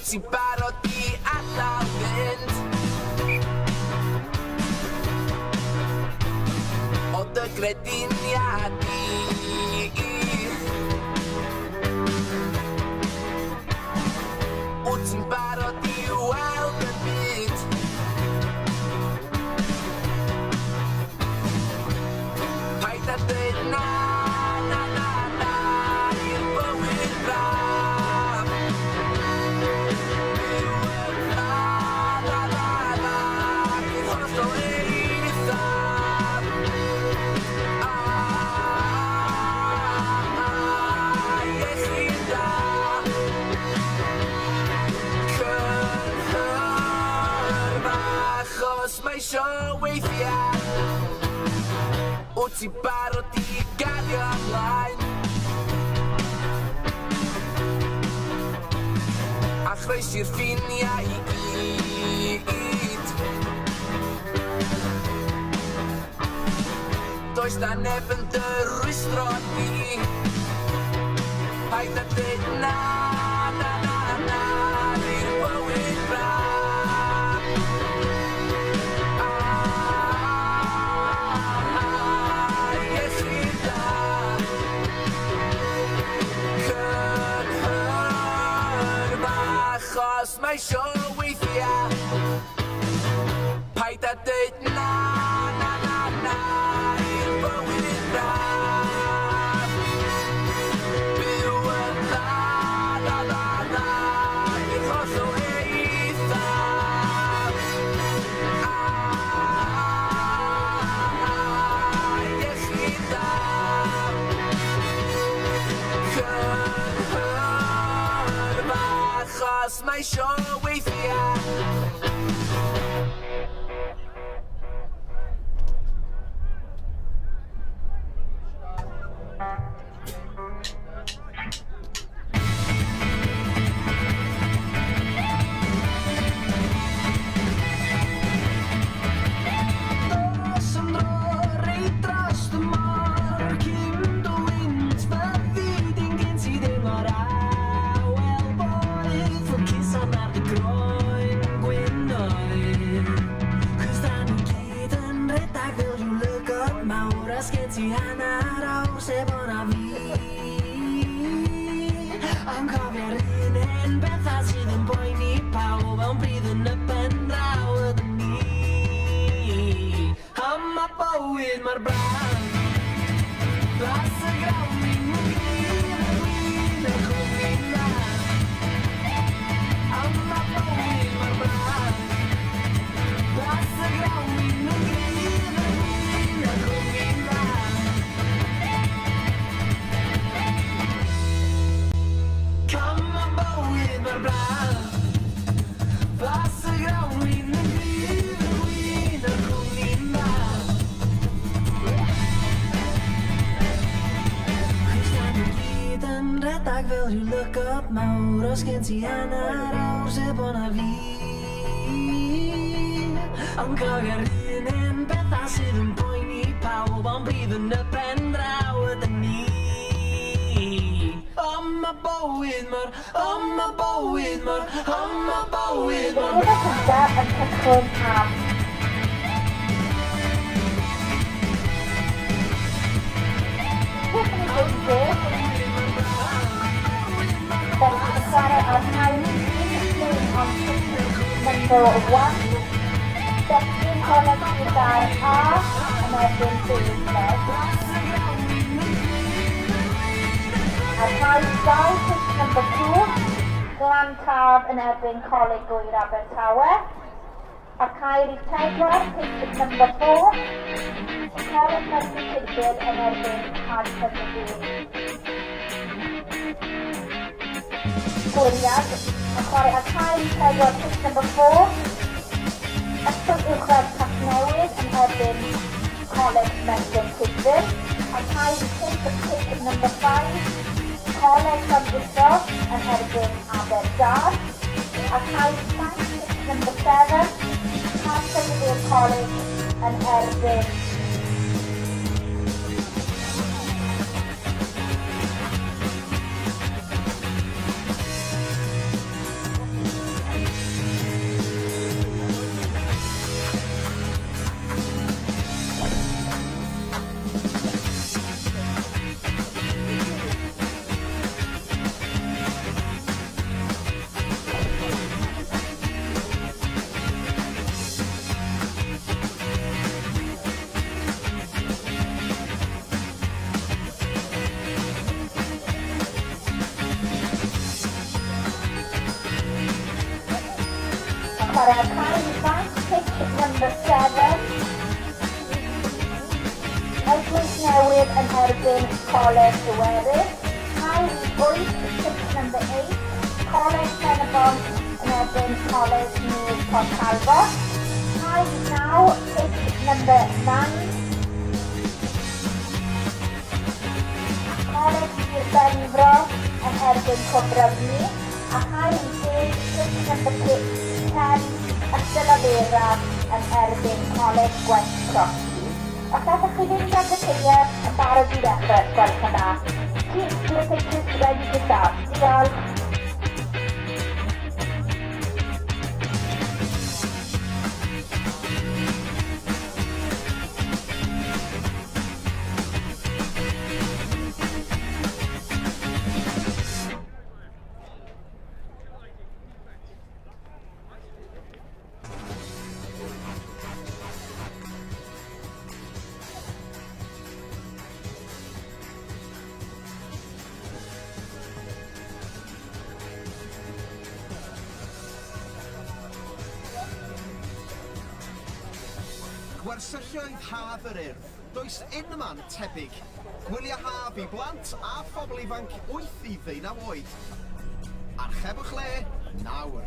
Wyt ti'n barod i adael fynd? O dy grediniad di. Wyt ti'n barod i weld y byd? Paid â dweud na, na, na, na i'r bywyd braf. Byw yn dda, dda, dda, dda, i'r hollol eithaf. A, iechyd da. Cynhyrf achos mae isio weithiau. Wyt ti'n barod i gario ymlaen? A chroesi'r ffiniau i gyd. Does 'na neb yn dy rwystro di. Paid â dweud na, na, na, na i'r bywyd braf. A, iechyd da. Cynhyrf achos mae isio weithiau. Paid â dweud na, na, na, na i'r bywyd braf. Byw yn dda, dda, dda, dda, i'r hollol eithaf. A, iechyd da. Cynhyrf achos mae isio weithiau. Dos am dro reit dros y môr Cyn dy wynt fyddi di'n gen ti ddim o'r awel boeth Lwcus am ar dy groen gwyn oer Cos da ni gyd yn rhedag fel rhyw lygod mawr A sgen ti hanner awr sef o'na fi Ond cofio'r un hen bethau sydd yn poeni pawb Ond bryd yn y pen draw ydyn ni A ma' bywyd mor braf Blas y grawn yn gryf y gwin y cwmni dda A ma' bywyd mor braf Blas y grawn yn gryf y gwin y cwmni dda Cam ma' bywyd mor braf Blas y grawn yn gryf y gwin y cwmni dda Cos da ni gyd yn rhedag fel rhyw lygod mawr Os gen ti hanner awr sef o'na fi Ond cofio'r un hen bethau sydd yn poeni pawb Ond bryd yn y pen draw ydyn ni O ma' bywyd mor, o ma' bywyd mor, o ma' bywyd mor Bydd y cyntaf yn cychwyn am 5:10. Felly bydd y chwarae ar cae 11 on pitch number 1. Bechgyn Coleg Sir Gâr A yn erbyn B Clwb. Ar cae 2 pitch number 2, Glan Taf yn erbyn Coleg Gŵyr Abertawe. A cae rhif 4, pitch number 4, Coleg Merthyr Tudful yn erbyn Caerffili. Gwriad, yn chwarae ar cae rhif 4, pitch number 4, Ysgol Uwchradd Casnewydd yn erbyn Coleg Merthyr Tudful. A cae rhif 5, pitch number 5, Coleg Llandrillo yn erbyn Aberdâr. A cae rhif 7, pitch number 7, Cardiff College yn erbyn Chwarae cae ifanc, pitch number 7. Eglwys Newydd yn erbyn Coleg Iwerydd. Cae 8, pitch number 8. Coleg Pen-y-bont yn erbyn Coleg Newydd Port Talbot. Cae 9, pitch number 9. Coleg Sir Benfro yn erbyn Cwm Rhymni. A chael 16 number 10 Ystalyfera yn erbyn Coleg Gwent Crosby. Os allwch chi fynd ar gytuniau yn barod i ddechrau, gwelwch yn dda. Keep your pictures ready to start. Diolch! Gwersylloedd Haf yr Urdd. Does unman tebyg. Gwyliau haf i blant a phobl ifanc 8 i ddeunaw oed. Archebwch le nawr.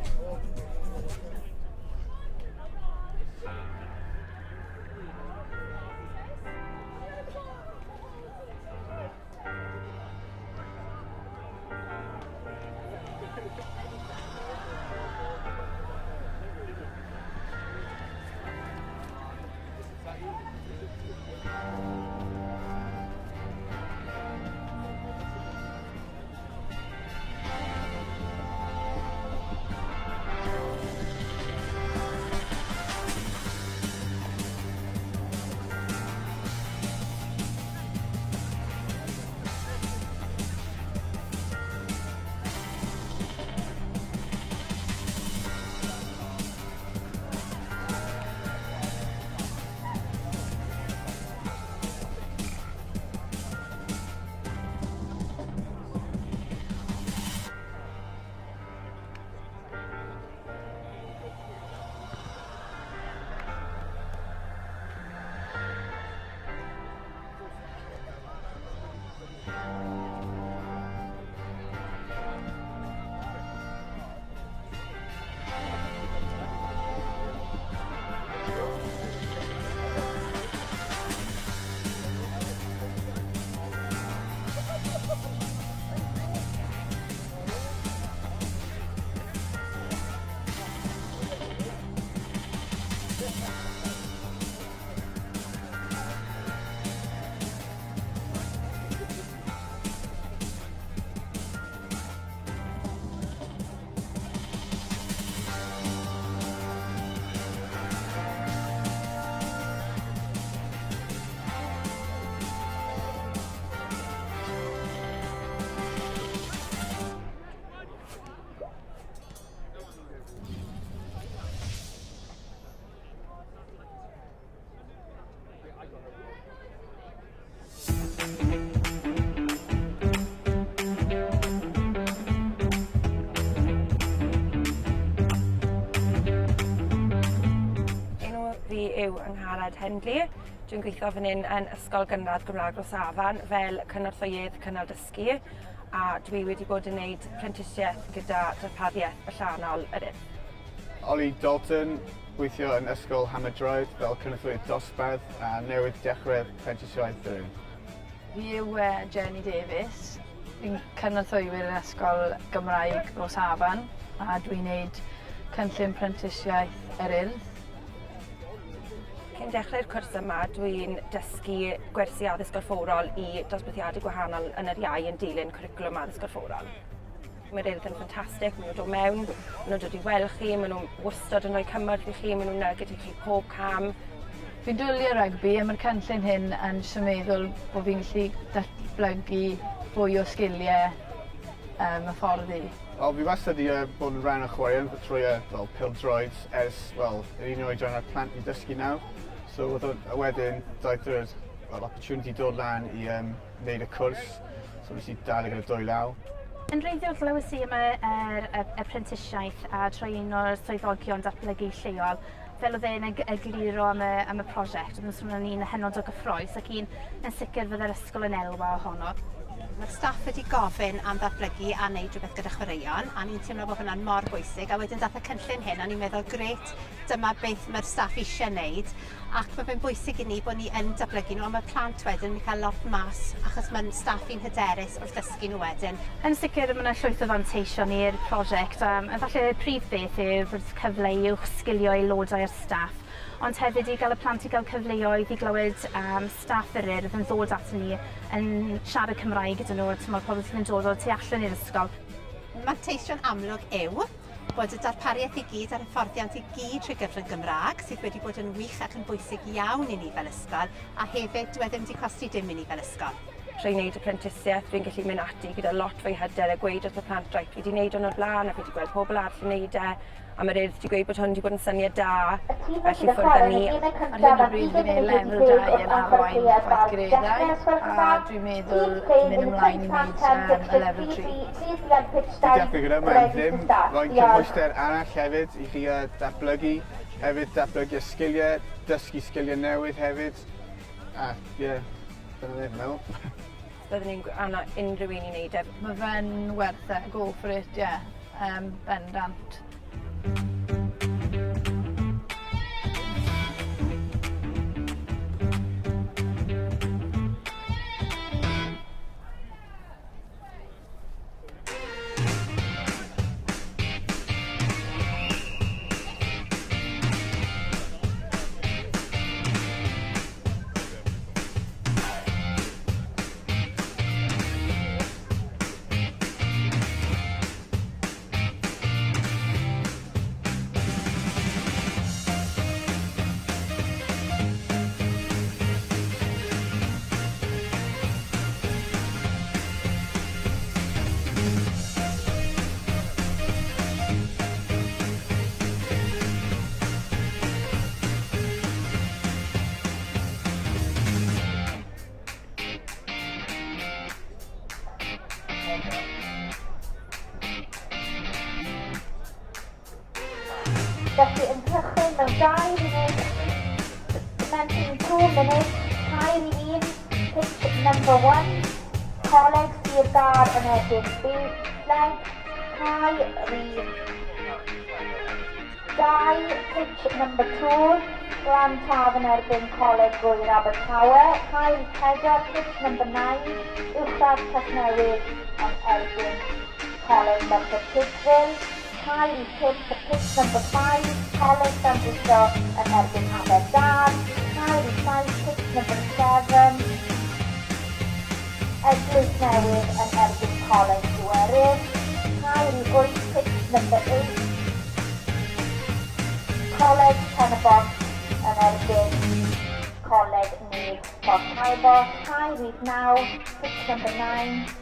Enw fi yw Angharad Hendley. Dwi'n gweithio fan hyn yn Ysgol Gynradd Gymraeg Rosafan fel cynorthwyydd cynnal dysgu a dwi wedi bod yn neud prentisiaeth gyda darpariaeth allanol yr Urdd. Ollie Dalton, gweithio yn Ysgol Hammer Drive fel cynorthwyydd dosbarth a newydd dechrau prentisiaeth yr Urdd. Fi yw Jenny Davies. Fi'n cynorthwywyr yn Ysgol Gymraeg Rosafan a dwi'n neud cynllun prentisiaeth yr Urdd. Cyn dechrau'r cwrs yma dwi'n dysgu gwersi addysg gorfforol i dosbarthiadau gwahanol yn yr iau yn dilyn cwricwlwm addysg gorfforol. Mae'r Urdd yn ffantastig, maen nhw'n dod mewn, maen nhw'n dod i weld chi, maen nhw'n wastad yn rhoi cymorth i chi, maen nhw'n nugget i chi pob cam. Fi'n dwli ar rygbi a ma'r cynllun hyn yn jyst yn meddwl bo' fi'n gallu datblygu fwy o sgilie yym hyfforddi. Wel fi wastad 'di yy bod yn rhan o chwaraeon trwy yy fel pêl-droed ers wel yr un oedran â'r plant fi'n dysgu nawr. So o'dd o a wedyn daeth yr wel opportunity dod lan i yym neud y cwrs so nes i dal e gyda dwy law. Yn wreiddiol glywes i am y, yr, y, y prentisiaeth a trwy un o'r swyddogion datblygu lleol fel oedd e'n egluro am y, am y prosiect, oedd yn swnio'n un hynod o gyffrous ac un yn sicr fydde'r ysgol yn elwa ohono. Mae'r staff wedi gofyn am ddatblygu a wneud rhywbeth gyda chwaraeon a ni'n teimlo bod hwnna'n mor bwysig a wedyn dath y cynllun hyn a ni'n meddwl grêt dyma beth mae'r staff eisiau wneud ac mae fe'n bwysig i ni bod ni yn datblygu nhw a mae'r plant wedyn yn cael lot mas achos mae'n staff i'n hyderus wrth ddysgu nhw wedyn. Yn sicr mae yna llwyth o fanteision i'r prosiect a falle y prif beth yw bod cyfle i uwchsgilio aelodau o'r staff ond hefyd i gael y plant i gael cyfleoedd i glywed am staff yr Urdd yn ddod aton ni yn siarad Cymraeg gyda nhw, timod, pobl sydd yn dod o tu allan i'r ysgol. Manteision amlwg yw bod y darpariaeth i gyd a'r hyfforddiant i gyd trwy gyfrwng Gymraeg, sydd wedi bod yn wych ac yn bwysig iawn i ni fel ysgol, a hefyd dyw e ddim wedi costi dim i ni fel ysgol. Trwy wneud y prentisiaeth dwi'n gallu mynd ati gyda lot fwy hyder a gweud wrth y plant reit fi 'di wneud hwn o'r blaen a fi 'di gweld pobl arall yn wneud e A mae'r Urdd 'di gweud bod hwn 'di bod yn syniad da, felly ffwrdd â ni. Ar hyn o bryd fi'n neud lefel 2 yn arwain gweithgareddau a dwi'n meddwl mynd ymlaen i wneud um, y lefel 3. Dwi'n dechrau gyda, mae'n ddim rhoi cymhwyster arall hefyd i chi datblygu, hefyd datblygu sgiliau, dysgu sgiliau newydd hefyd, a ie, yeah, dyna fe, meddwl. Byddwn ni'n annog unrhyw un i wneud e. Mae fe'n werth e, go for it, ie. Yeah. Bendant. Felly yn cychwyn mewn 2 munud, commencing in 2 minutes, tair i 1, pitch number 1, Coleg Sir Gâr yn erbyn Bwydlen, cae rhif 2, pitch number 2, Glan Taf yn erbyn Coleg Gŵyr Abertawe, cae rhif 4, pitch number 9, Uwchradd Casnewydd yn erbyn Coleg Merched Tudful, Cae rhif 5, pitch number 5, Coleg Llandrillo yn erbyn Aberdâr, Cae rhif 7, pitch number 7, Eglwys Newydd yn erbyn Coleg Iwerydd, Cae rhif 8, pitch number 8, Coleg Pen-y-bont yn erbyn Coleg Neath Port Talbot, Cae rhif 9, pitch number 9,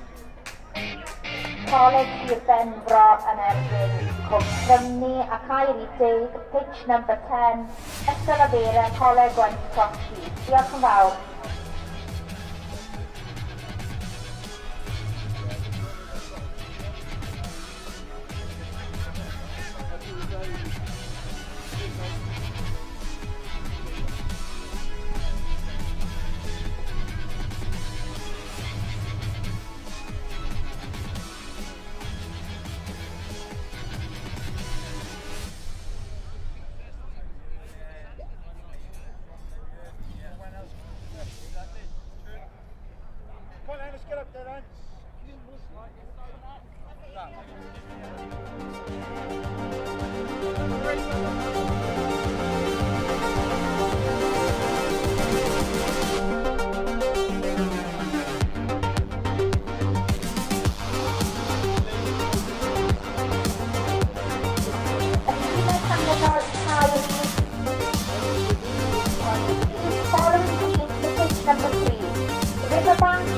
Coleg Sir Benfro yn erbyn Cwm Rhymni ac ail i deg, pitch number 10, Ysgol Abera, Coleg Gwent Cross Keys. Diolch yn fawr. Riverbank,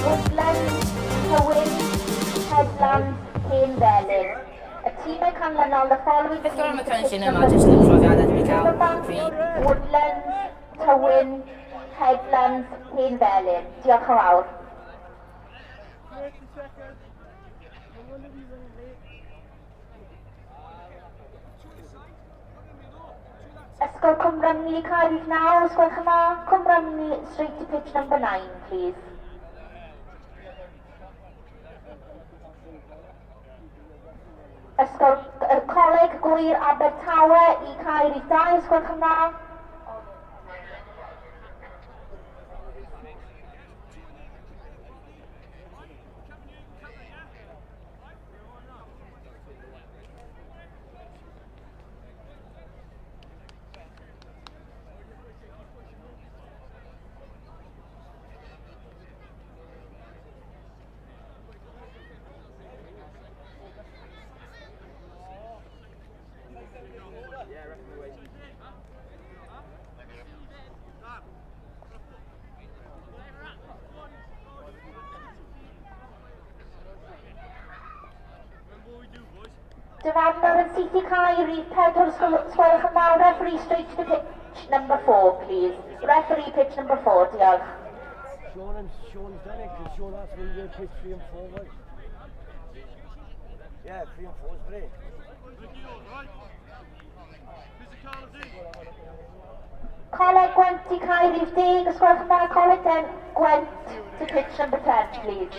Woodland, Tywyn, Headland, Hen Felin. Y tîmau canlynol, the following Beth gorau am y cynllun yma jyst y profiadau dwi wedi cael. Fi... Woodland, Tywyn, Headland, Hen Felin. Diolch yn fawr. Ysgol Cwm Rhymni, cae rhif 9, os gwelwch yn dda. Cwm Rhymni, straight to pitch number 9, please. Ysgol y Coleg Gŵyr Abertawe i cae rhif 2, os gwelwch yn dda. Dyfarnwr yn syth i cae rhif 4, os gwelwch yn dda. Referee straight to the pitch number 4, please. Referee pitch number 4, diolch. Sean and Sean's done it because Sean asked me to pitch 3 and 4, right? Yeah, 3 and 4 is great. Coleg Gwent i cae rhif 10, os gwelwch yn dda. Coleg Gwent to pitch number 10, please.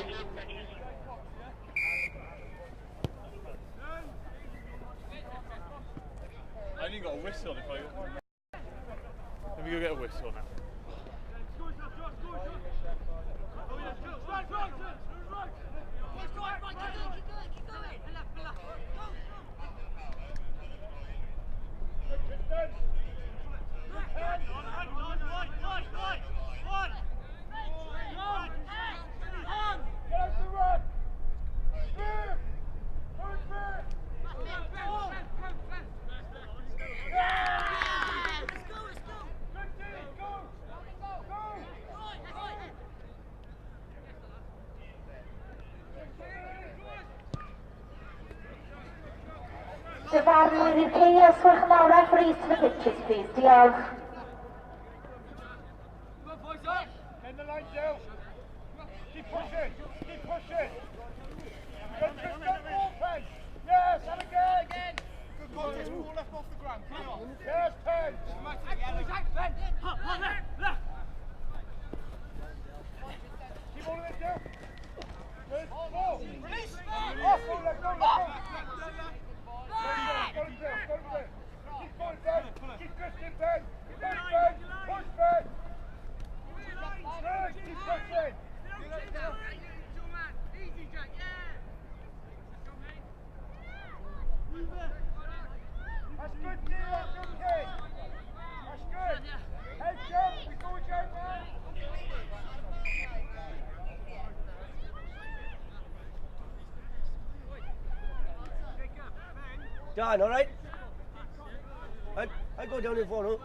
I only got a whistle if I. Let me go get a whistle now. Dyfarnwyr i'r caeau, os gwelwch yn dda. Referees to the pitches, please. Diolch. In the line, Jill. Keep pushing. Keep pushing. Go, go, go, more, Pen. Yes, and again. Good contest, ball left off the ground. Come on. Yes, Pen. Keep on it, Jill. Good. Ball. Release. Off, go, let go, let go. Go, Jill. Go, Jill. Keep going, Ben. Keep drifting, Ben. Push, Ben. Push, Ben. Good. Keep pushing. That's good, Jill. That's okay. That's good. Hey, Joe. We go with Joe, man. Dan, all right? I go down in front, huh?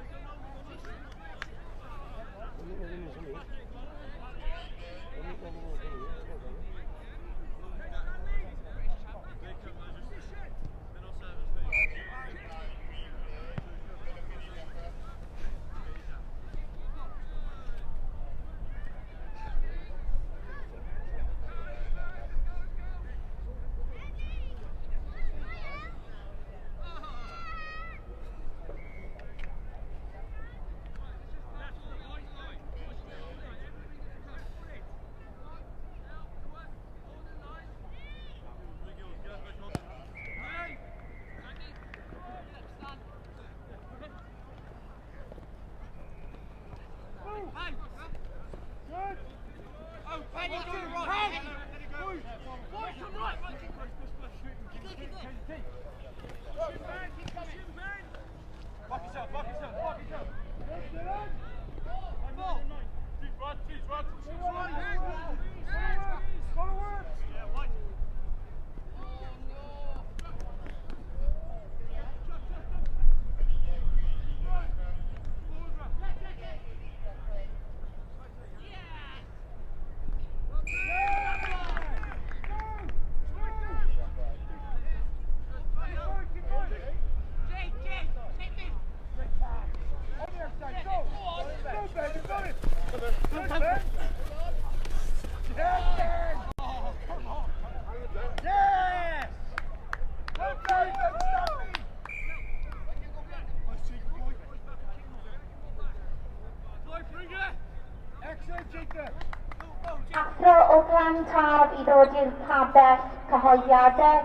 Athro o Glan Taf i ddod i'r pabell cyhoeddiadau.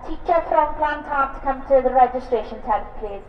Teacher from Glan Taf to come to the registration tent, please.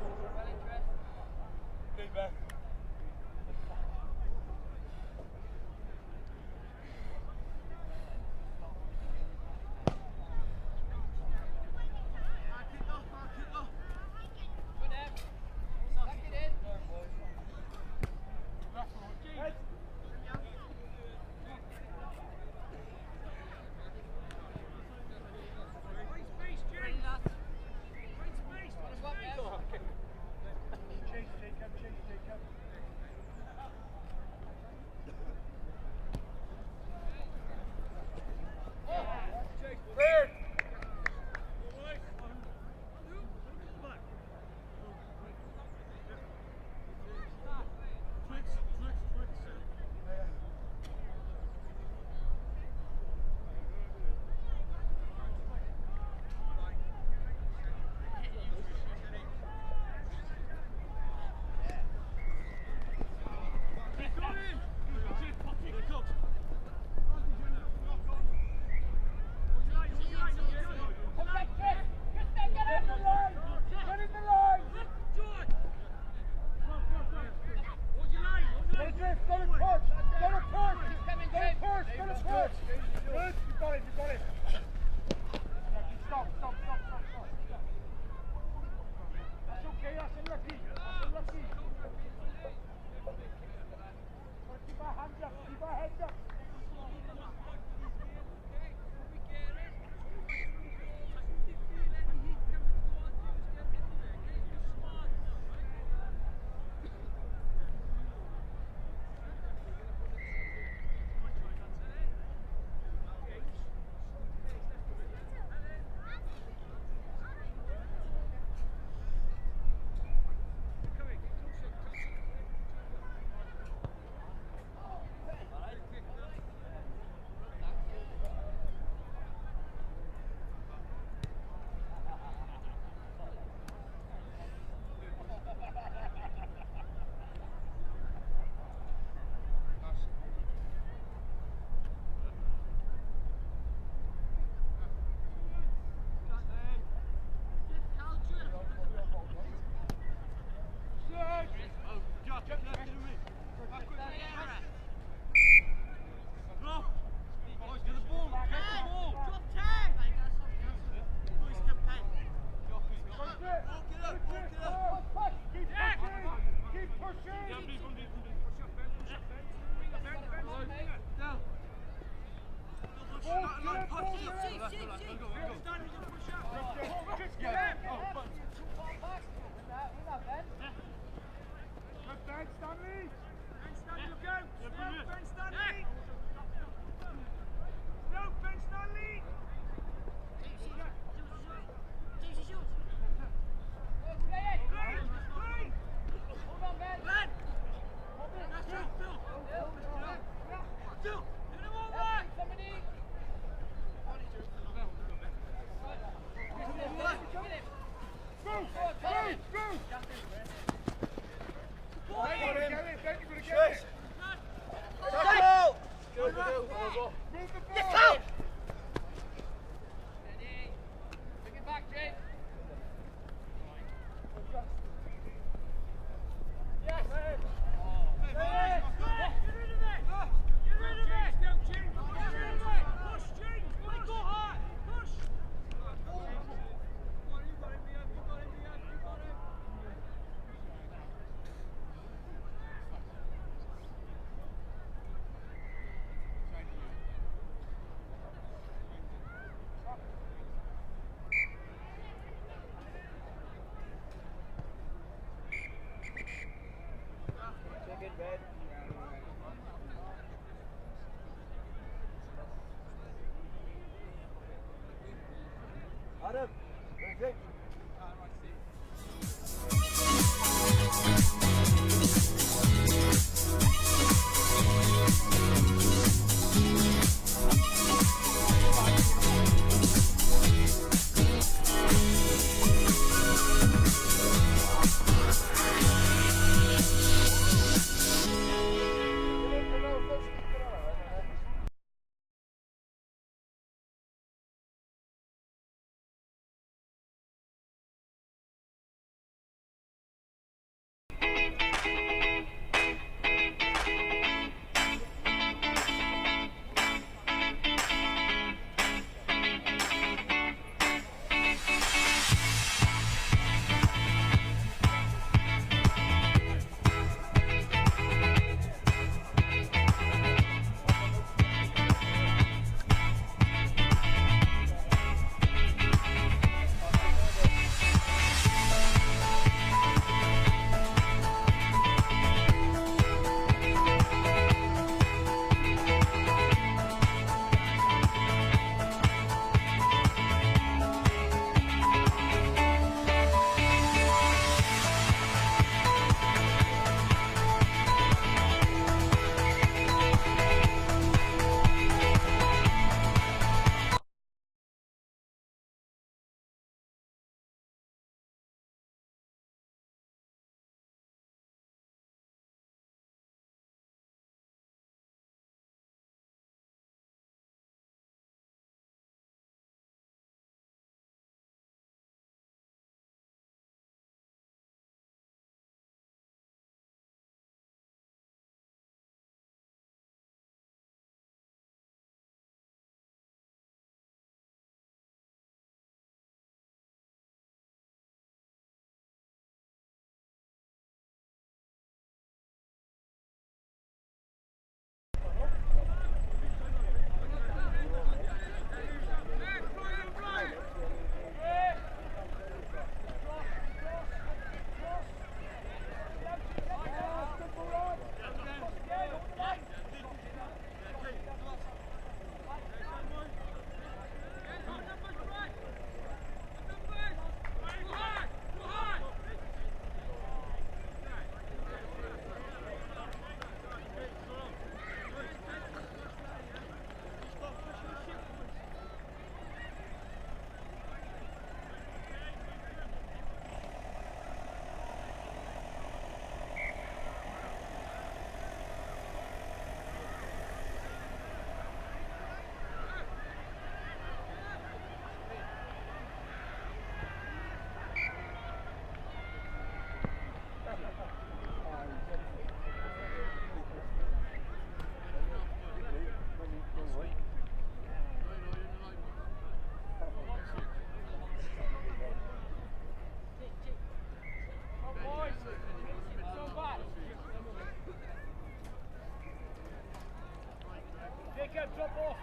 Jacob, drop off.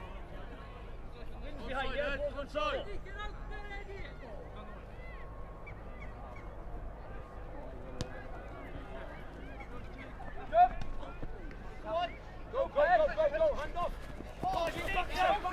Wind's behind you. Ball's on side. Jump. Go on. Go, go, go, go, go. Hand off. Oh, you fucked up.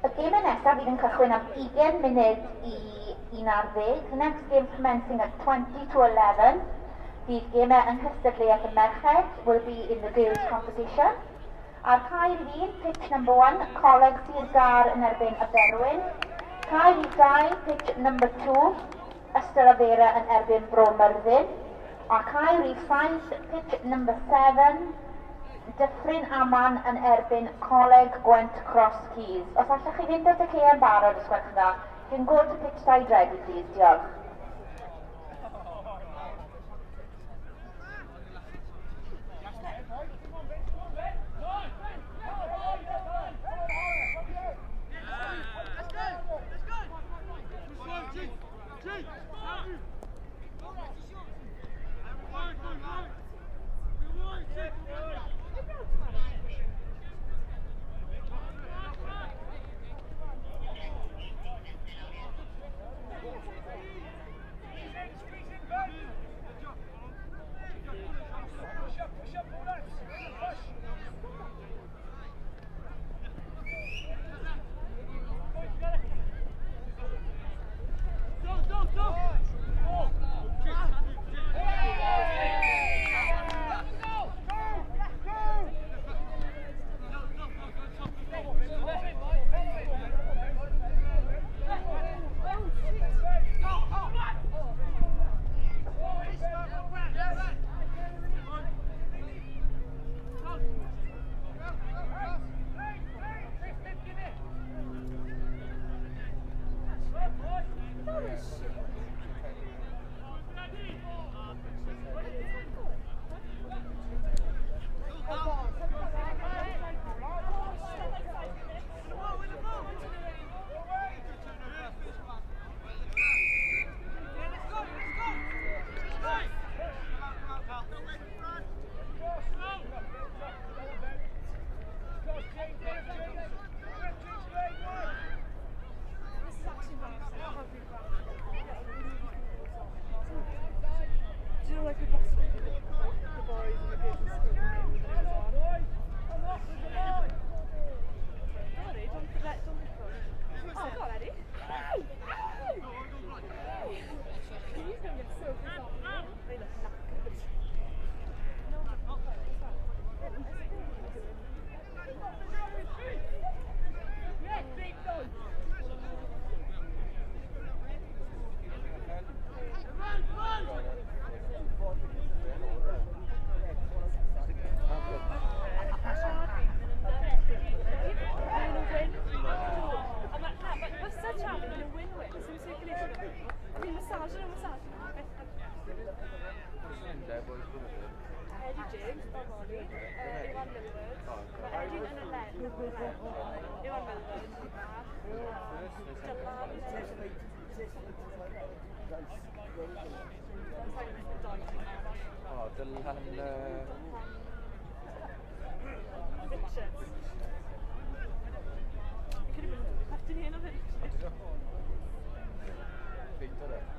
Y gemau nesaf fydd yn cychwyn am 20 munud i 11. The next game commencing at 20 to 11. Bydd gemau yng nghystadleuaeth y merched will be in the girls competition. Ar cae 1, pitch number 1, Coleg Sir Gâr yn erbyn y Berwyn. Cae 2, pitch number 2, Ystalyfera yn erbyn Bro Myrddin. A cae 5, pitch number 7, Dyffryn Aman yn erbyn Coleg Gwent Cross Keys. Os allwch chi fynd at y caeau'n barod, os gwelwch yn dda, can go to pitch side ready, please. Diolch. Oh, Dylan... Richards.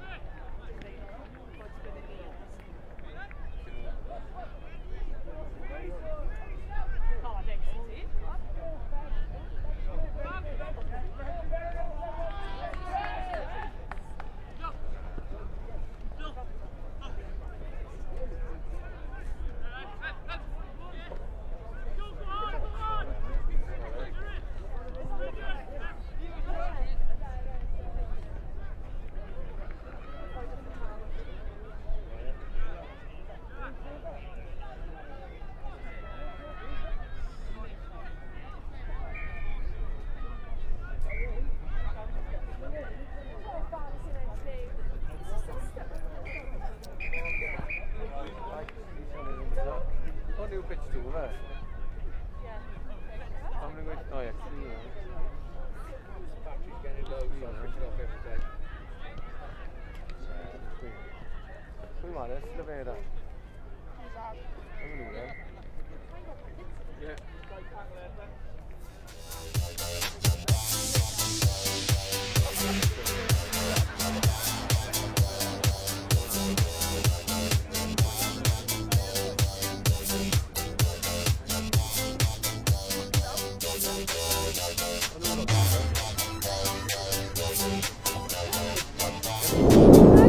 Beth yw pitch 2 fe? Yeah. Pam nhw'n gweud... O ie, 3 yw. Battery's getting low, so I'll switch it off every day. Pwy mares? Lefera. Am nhw, e? Yeah.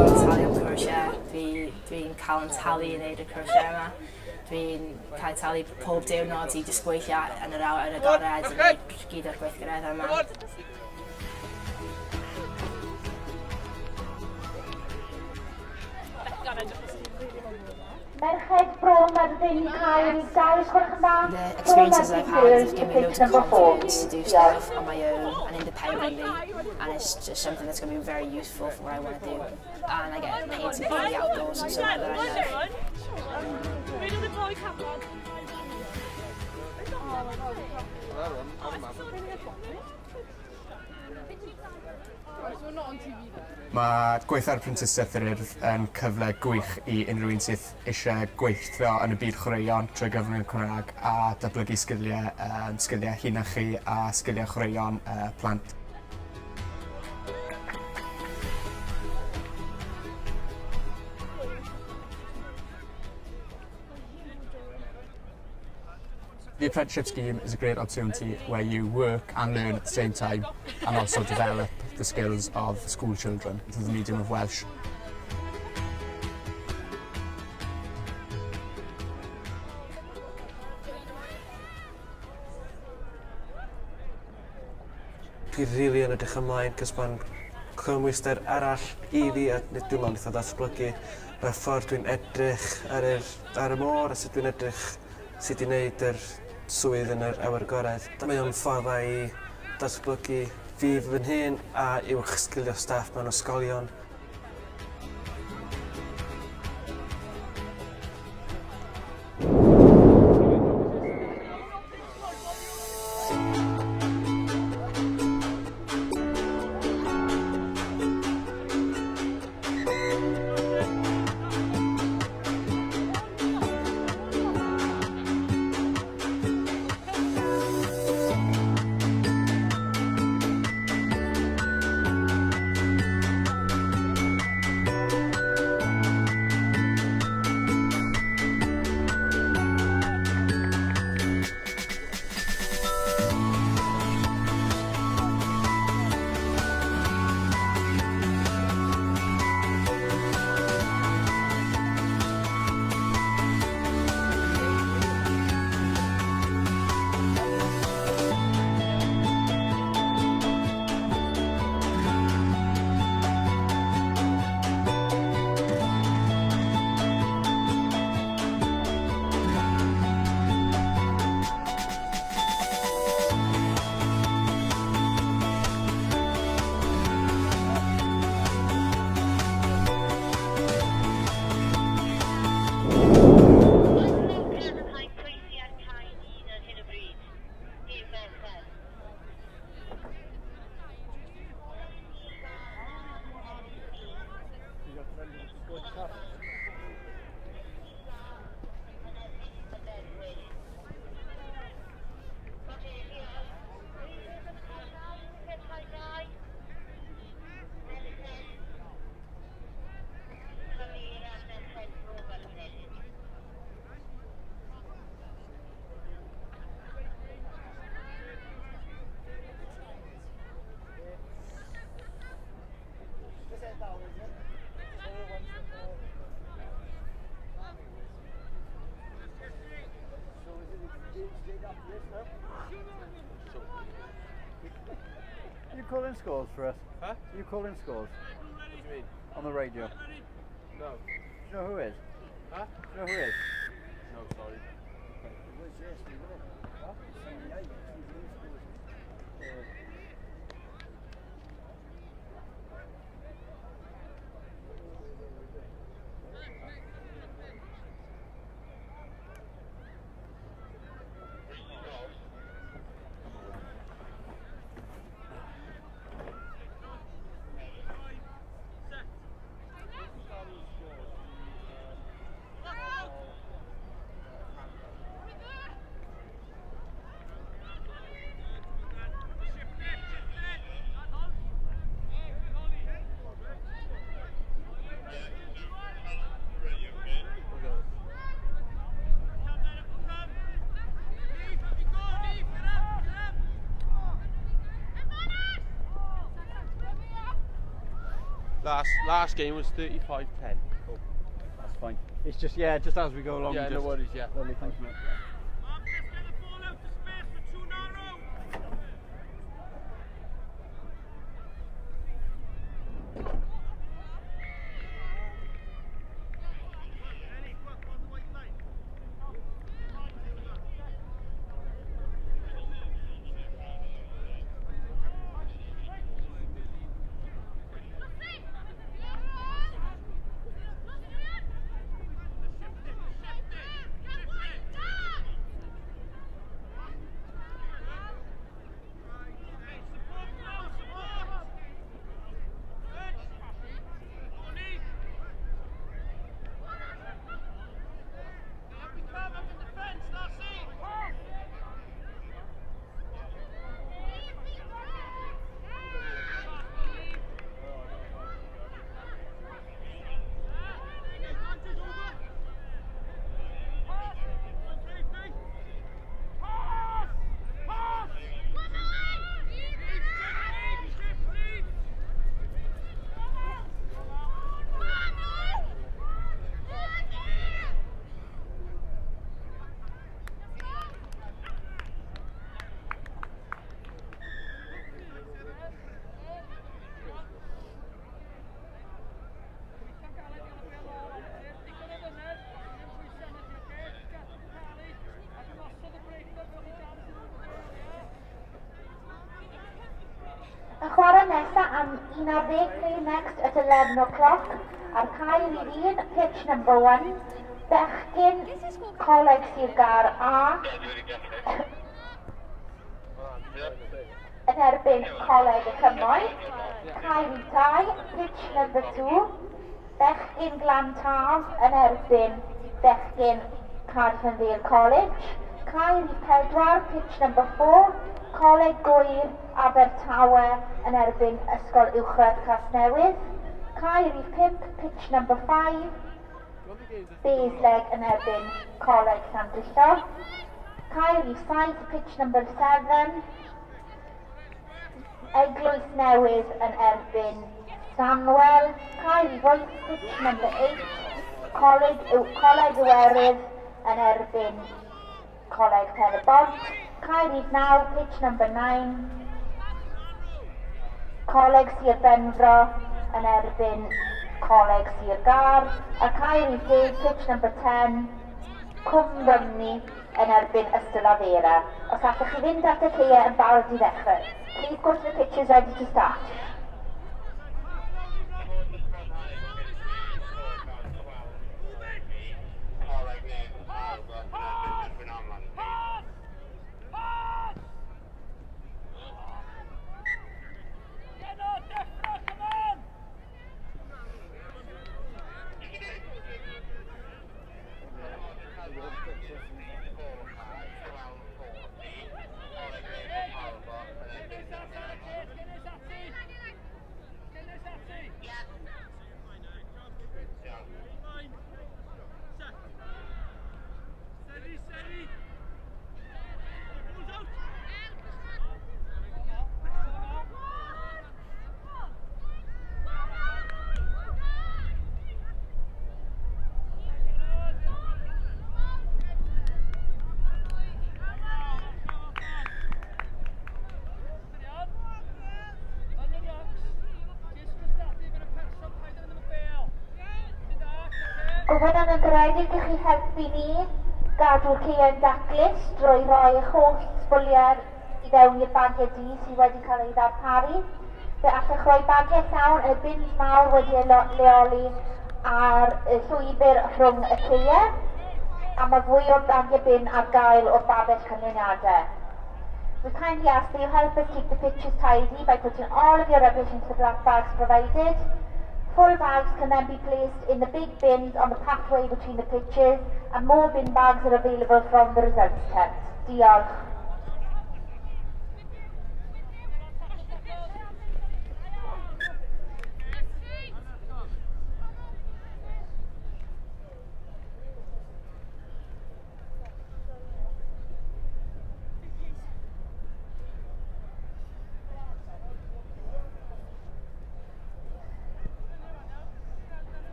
Dwi'n talu am cwrsiau, dwi'n cael yn talu i wneud y cwrsiau yma. Dwi'n cael talu pob diwrnod i jyst gweithio yn yr awyr agored i wneud gyd o'r gweithgareddau yma. Merched Bro Myrddin cael 2 gwelwch yn dda. The experiences I've had have given me loads of confidence to do stuff on my own and independently, and it's just something that's going to be very useful for what I want to do. And I get paid to be in the outdoors and something that I love. Mae gweithio ar Prentisiaeth yr Urdd yn cyfle gwych i unrhyw un sydd eisiau gweithio yn y byd chwaraeon trwy gyfrwng y Cymraeg a datblygu sgiliau, um, sgiliau hunan chi a sgiliau chwaraeon uh, plant. The apprenticeship scheme is a great opportunity where you work and learn at the same time and also develop the skills of school children through the medium of Welsh. Dwi rili yn edrych ymlaen 'cos ma'n cymwyster arall i fi a ne- dwi me'wl neith o ddatblygu y ffordd dwi'n edrych ar yr ar y môr a sut dwi'n edrych sut i neud yr swydd yn yr awyr agored. Mae o'n ffordd dda i datblygu fi fy hun a uwch sgilio staff mewn ysgolion. You calling scores for us? Huh? You calling scores? What do you mean? On the radio. No. Do you know who is? Huh? Do you know who is? No, sorry. Last last game was 35-10. Cool. That's fine. It's just, yeah, just as we go along. Yeah, just, no worries, yeah. Lovely, thank you, mate. Y chwarae nesaf am 11 play next at 11 o'clock ar cae rhif 1, pitch number 1, bechgyn Coleg Sir Gâr A yn erbyn Coleg y Cymoedd, cae rhif 2, pitch number 2, bechgyn Glan Taf yn erbyn bechgyn Cardiff and Vale College, cae rhif 4, pitch number 4, Coleg Gŵyr Abertawe yn erbyn Ysgol Uwchradd Casnewydd, cae rhif 5, pitch number 5, Bassaleg yn erbyn Coleg Llandrillo, cae rhif 7, pitch number 7, Eglwys Newydd yn erbyn Stanwell, cae rhif 8, pitch number 8, Coleg, Coleg Iwerydd yn erbyn Coleg Pen-y-bont, cae rhif 9, pitch number 9, Coleg Sir Benfro yn erbyn Coleg Sir Gâr, a cae rhif 10, pitch number 10, Cwm Rhymni yn erbyn Ystalyfera. Os allwch chi fynd at y caeau yn barod i ddechrau. Please go to the pitches ready to start. Gofynnwn yn garedig i chi helpu ni gadw'r caeau'n daclus drwy roi eich holl sbwriel i fewn i'r bagiau du sydd wedi cael ei ddarparu. Fe allwch roi bagiau llawn yn y bins mawr wedi eu leoli ar y llwybr rhwng y caeau, a mae fwy o bagiau bin ar gael o'r babell canlyniadau. We kindly ask that you help us keep the pitches tidy by putting all of your rubbish into the black bags provided. Full bags can then be placed in the big bins on the pathway between the pitches, and more bin bags are available from the results tent. Diolch.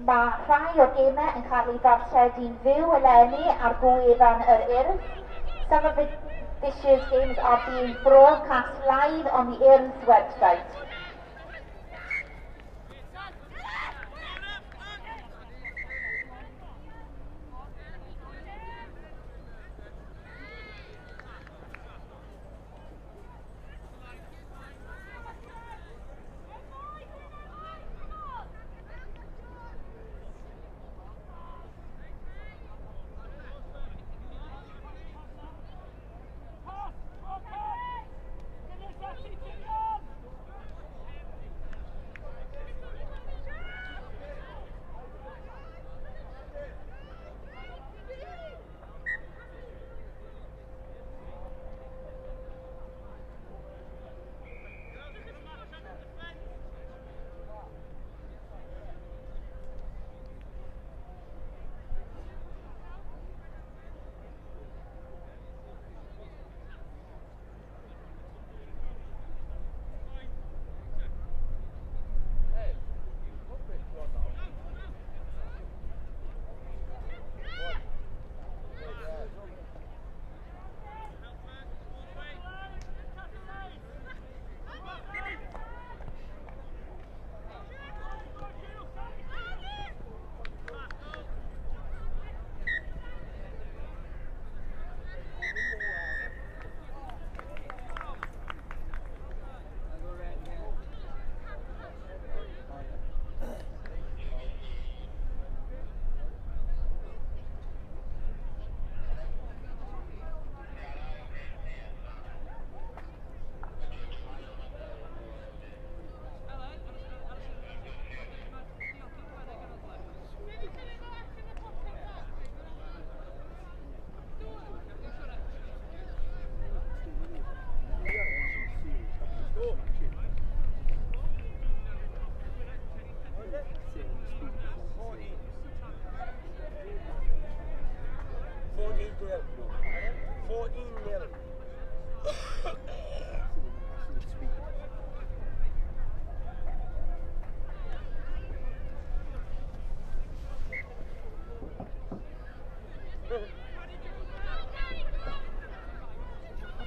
Mae rhai o'r gemau yn cael ei ddarlledu'n fyw eleni ar gwefan yr Urdd. Some of this year's games are being broadcast live on the Urdd's website.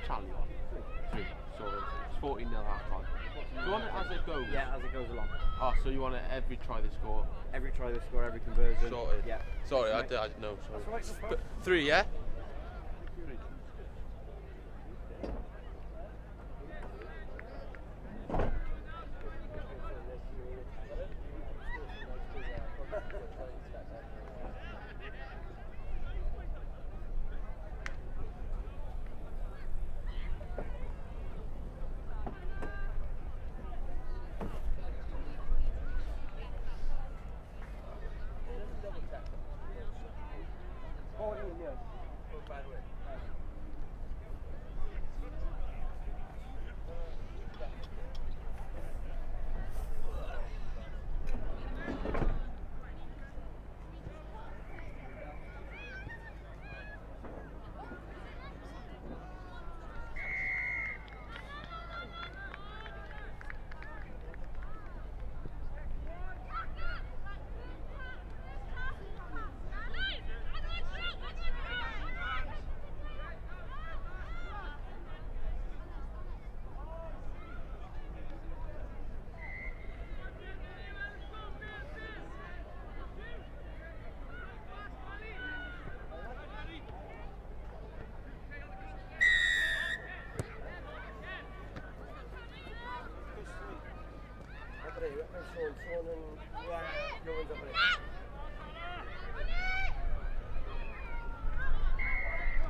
Charlie on. Three. So it's 14 0 half time. Do you want it as it goes? Yeah, as it goes along. Oh, so you want it every try they score? Every try they score, every conversion. Sorted. Yeah. Sorry, I didn't know. Sorry. That's all right, no problem. Three, yeah?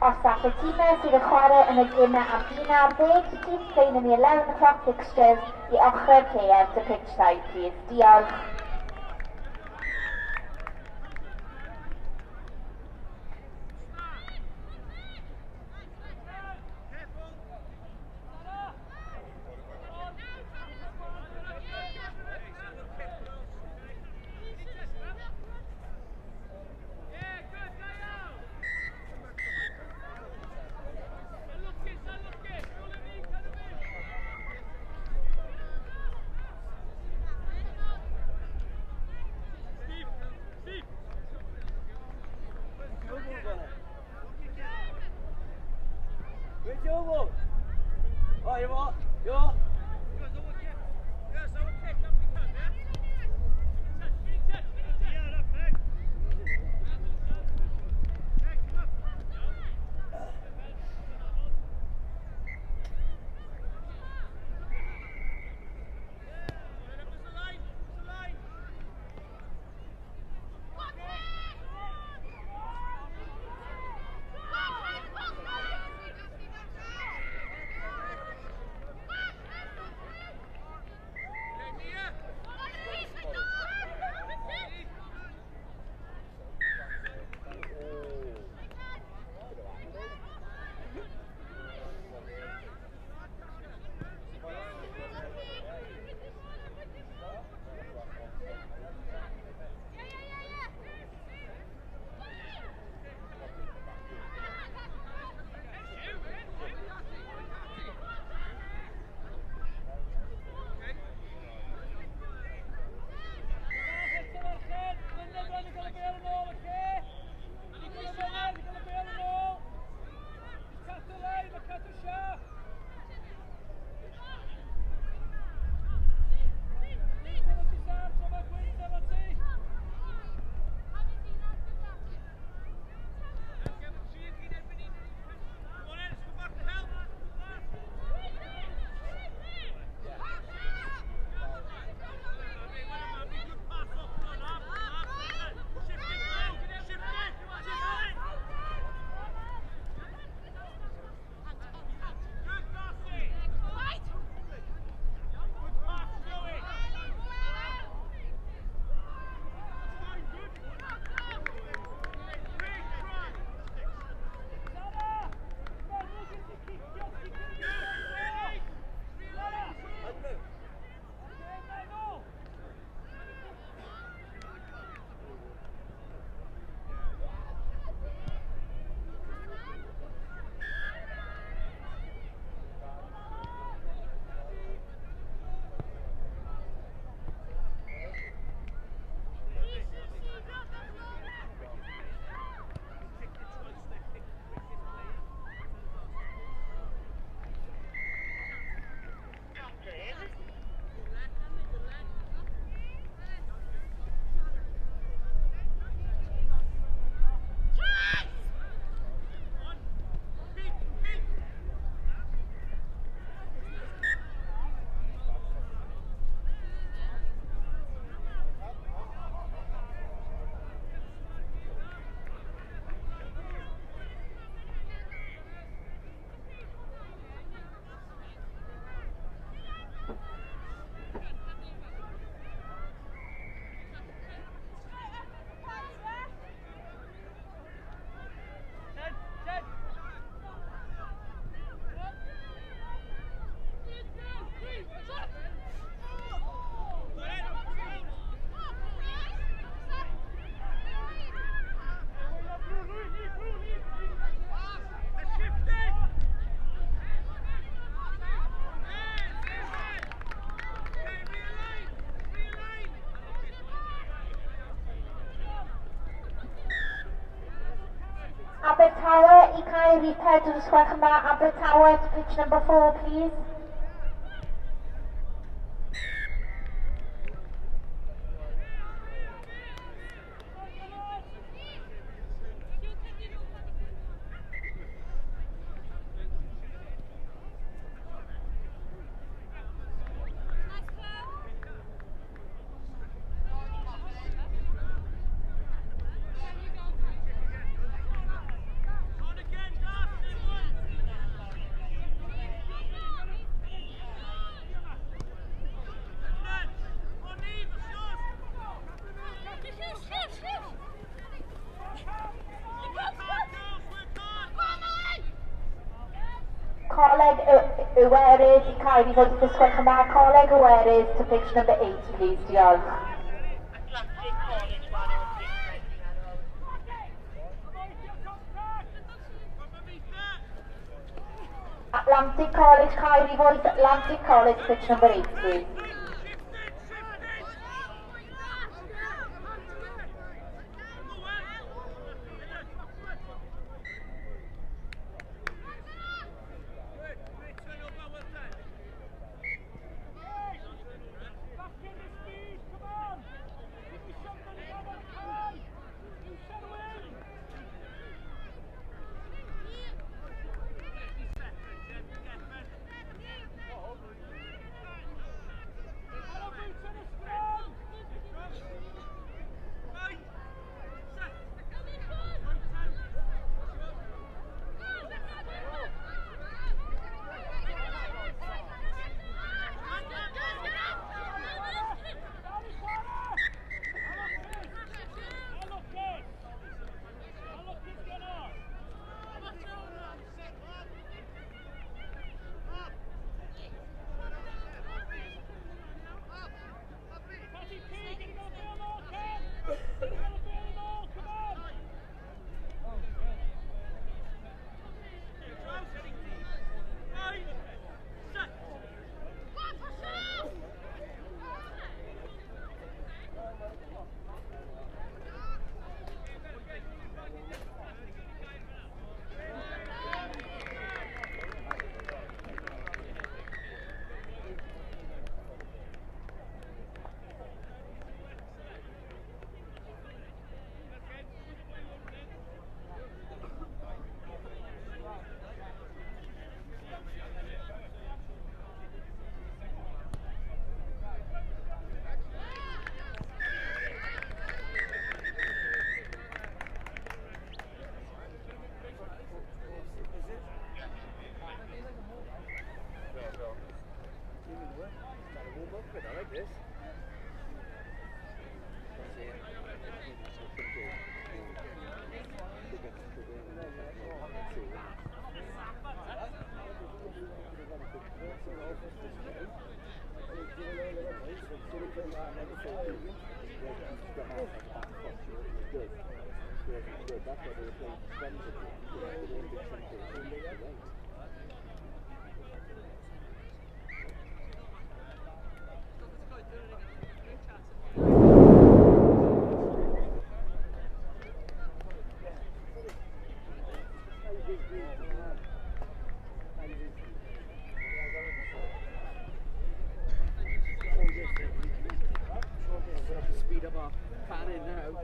Os all y tîmau sydd yn chwarae yn y gemau am 11, teams playing in the 11 o'clock fixtures i ochr caeau to pitch side, please. Diolch. Abertawe i cael rhif 4 os gwelwch yn dda. Abertawe to pitch number 4, please. Coleg Iwerydd i cael i fod os gwelwch yn dda. Coleg Iwerydd to pitch number 8, please. Diolch. Atlantic College, Caer Voice, Atlantic College, pitch number 8, please. Speed up our planning now.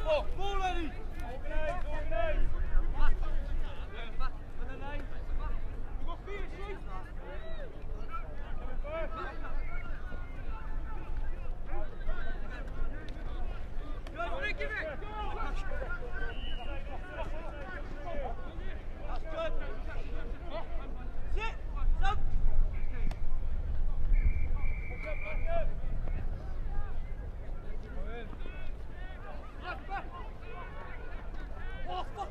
Ball, ball ready. Organise, organise. Back on the line. We've got feet, shoot. Coming first. Good, give it. Go. That's good. Sit. Up. Back up. Back, back. Oh, fuck.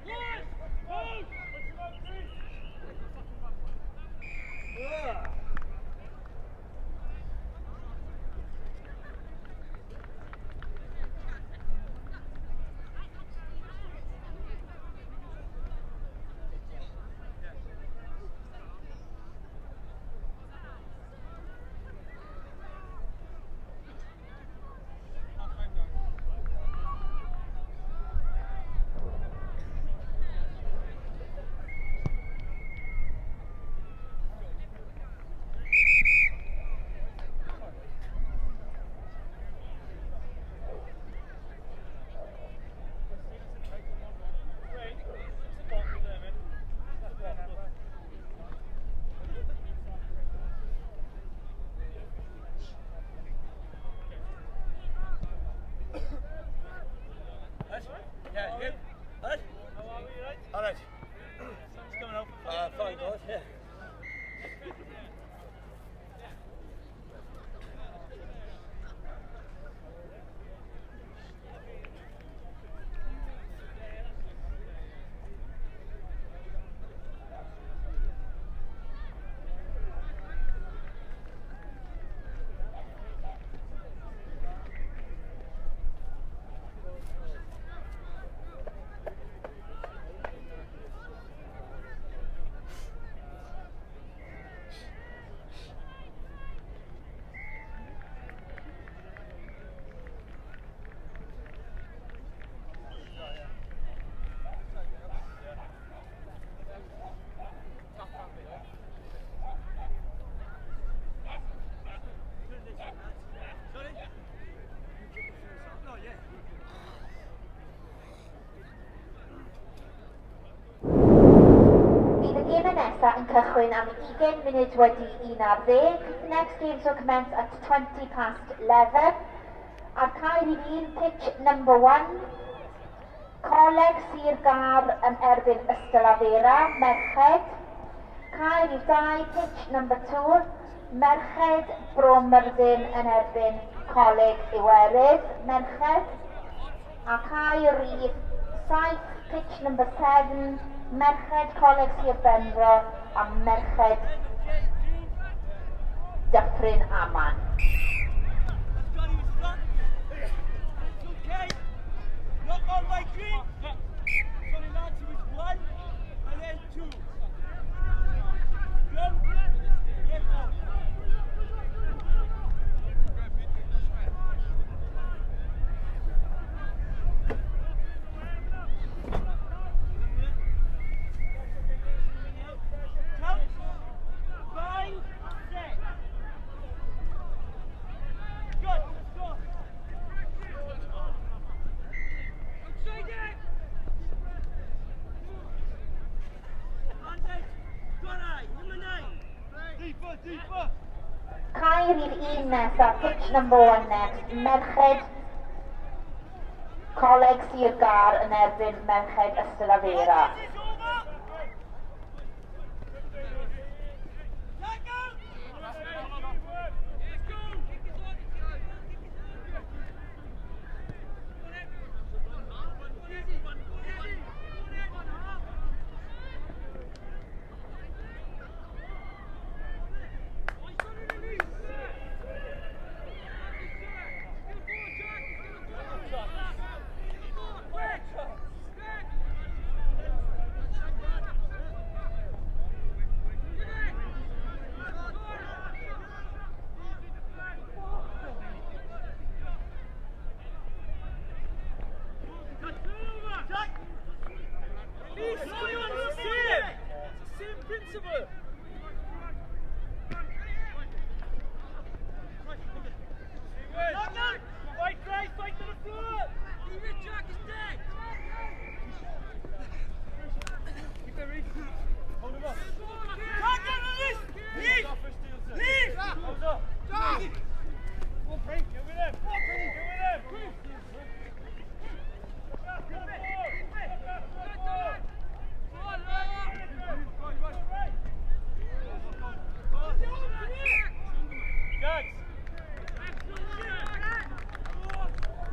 Yes. Hold. Yeah. Yeah, you? All right? How are we, right? All right. Sun's coming out for 5 hours, yeah. Nesaf yn cychwyn am 11:20. The next games will commence at 11:20. Ar cae rhif 1, pitch number 1. Coleg Sir Gâr yn erbyn Ystalyfera, Merched. Cae rhif 2, pitch number 2. Merched Bro Myrddin yn erbyn Coleg Iwerydd, Merched. A cae rhif 7, pitch number 7. Merched Coleg Sir Benfro a Merched Dyffryn Aman. Okay. Not on my green. Sorry lads, it was 1 and then 2. Go. Yeah, go. Cae rhif 1 nesaf, pitch number 1 next, Merched Coleg Sir Gâr yn erbyn Merched Ystalyfera.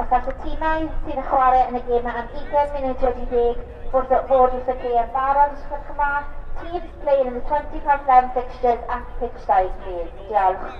Os all y tîmau sydd yn chwarae yn y gemau am 20 munud wedi 10 fod wrth y cae yn barod, os gwelwch yn dda. Teams playing in the 11:20 fixtures at pitch side, please. Diolch.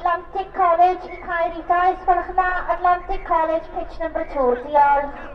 Atlantic College i cae rhif 2, os gwelwch yn dda. Atlantic College, pitch number 2. Diolch.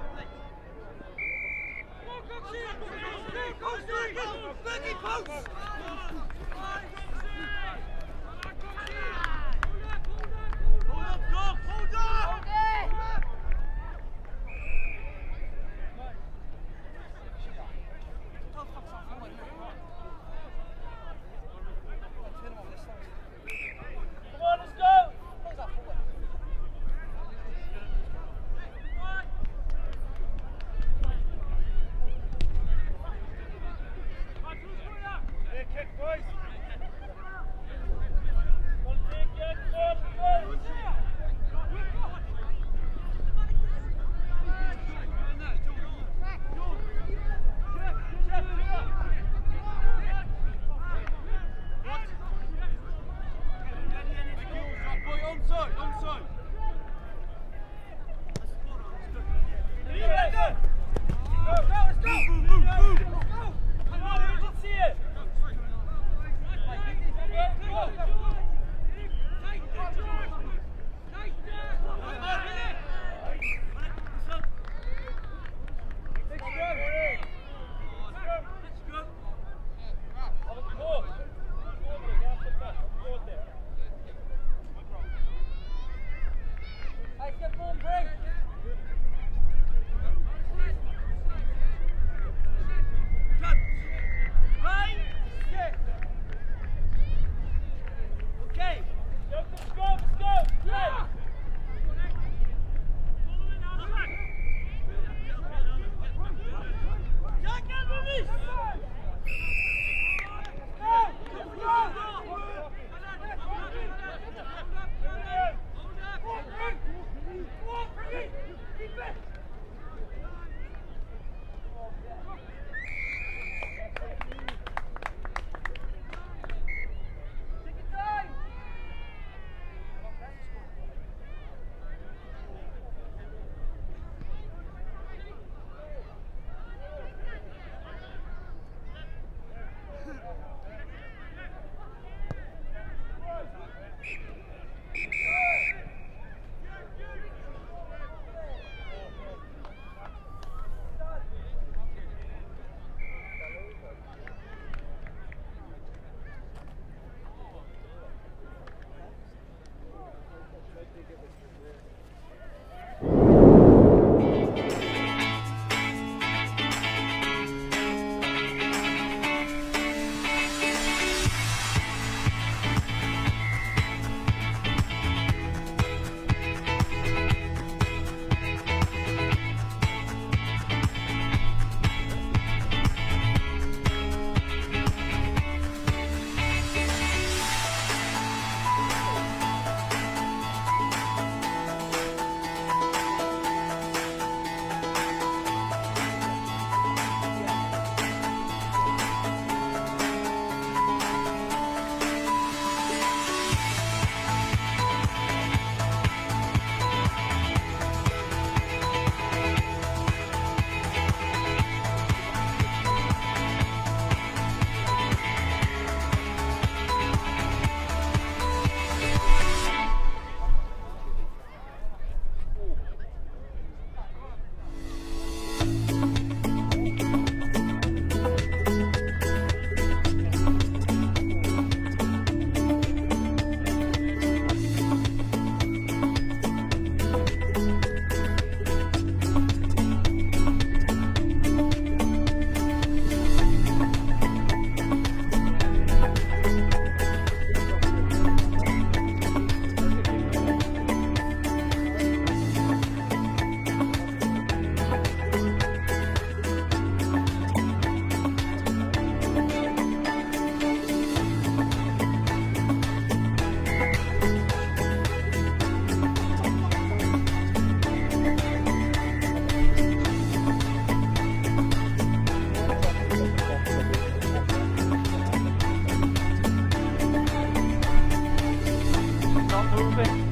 Stop moving.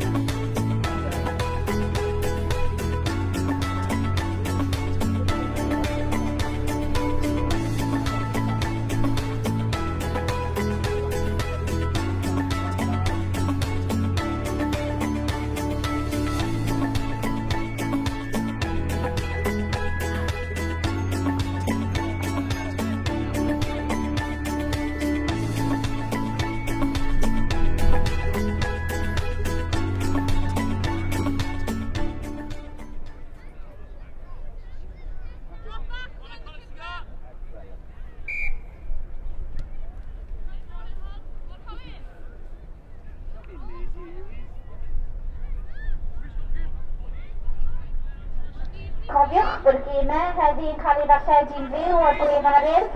Cofiwch bod y gemau heddi yn cael ei ddarlledu'n fyw ar gwefan yr Urdd.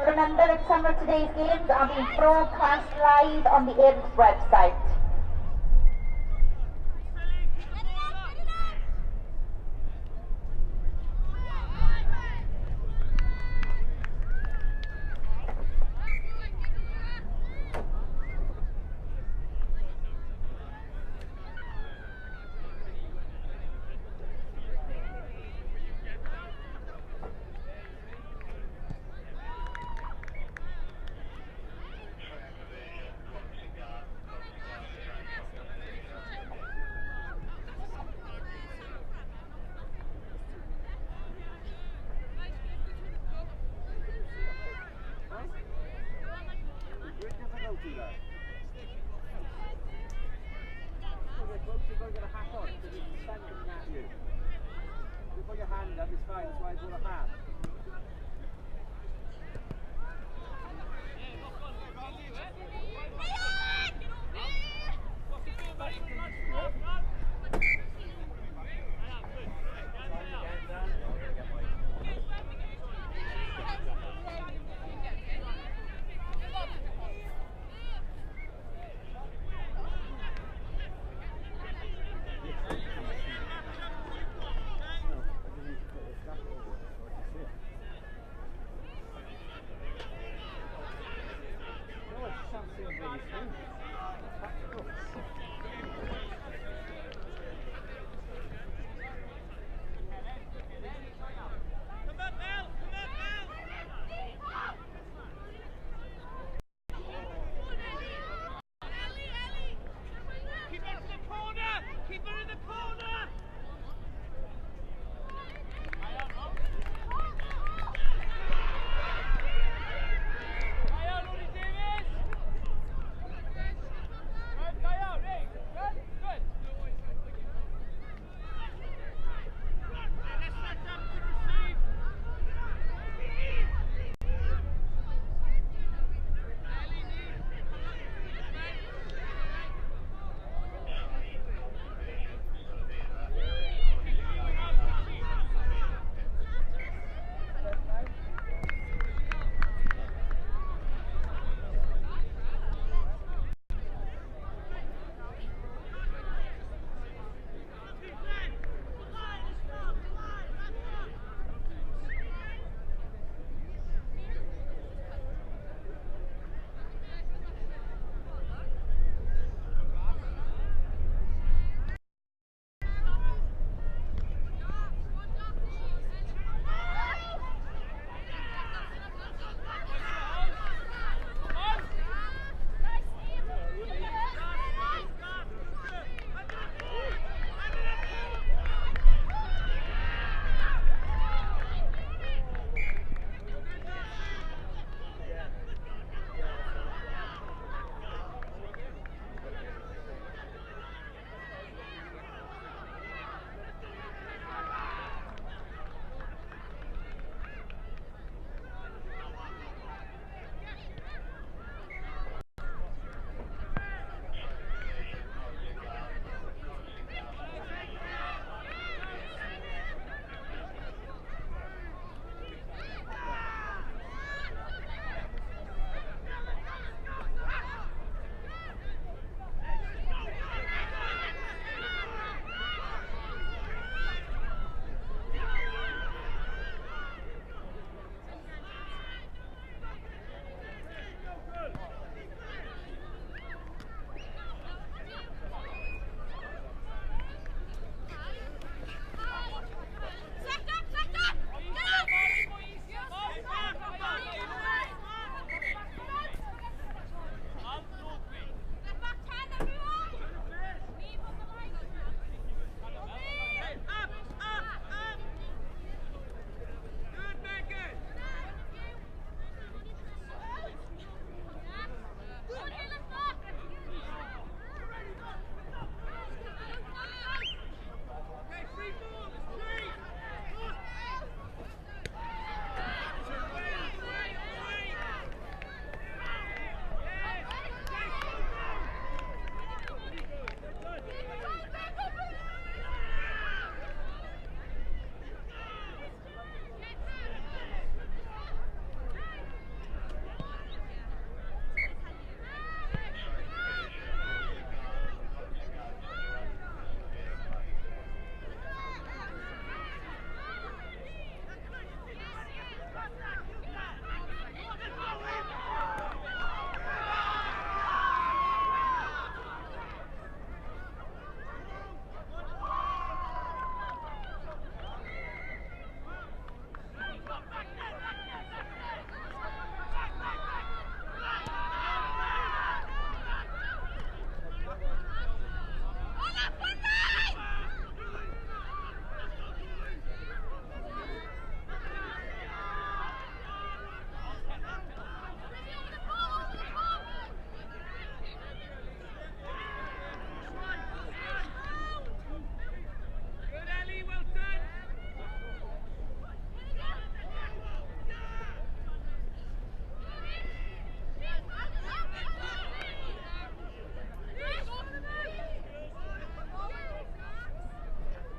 Remember that some of today's games are being broadcast live on the Urdd's website. Do that. Get close, you've got to get a hat on, because there's the sun coming at you. If you put your hand up, it's fine, that's why I brought a hat.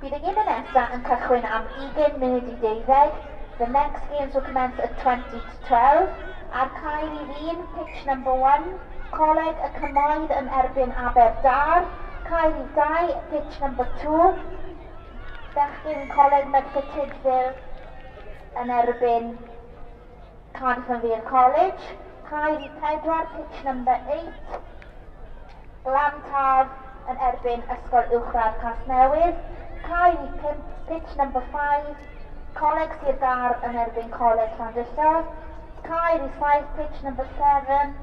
Bydd y gemau nesaf yn cychwyn am 11:40. The next games will commence at 11:40. Ar cae rhif 1, pitch number 1, Coleg y Cymoedd yn erbyn Aberdâr. Cae rhif 2, pitch number 2, Bechgyn Coleg Merthyr Tydfil yn erbyn Cardiff and Vale College. Cae rhif 4, pitch number 8, Glantaf yn erbyn Ysgol Uwchradd Casnewydd. Cae rhif 5, pitch number 5, Coleg Sir Gâr yn erbyn Coleg Llandrillo. Cae rhif 5, pitch number 7,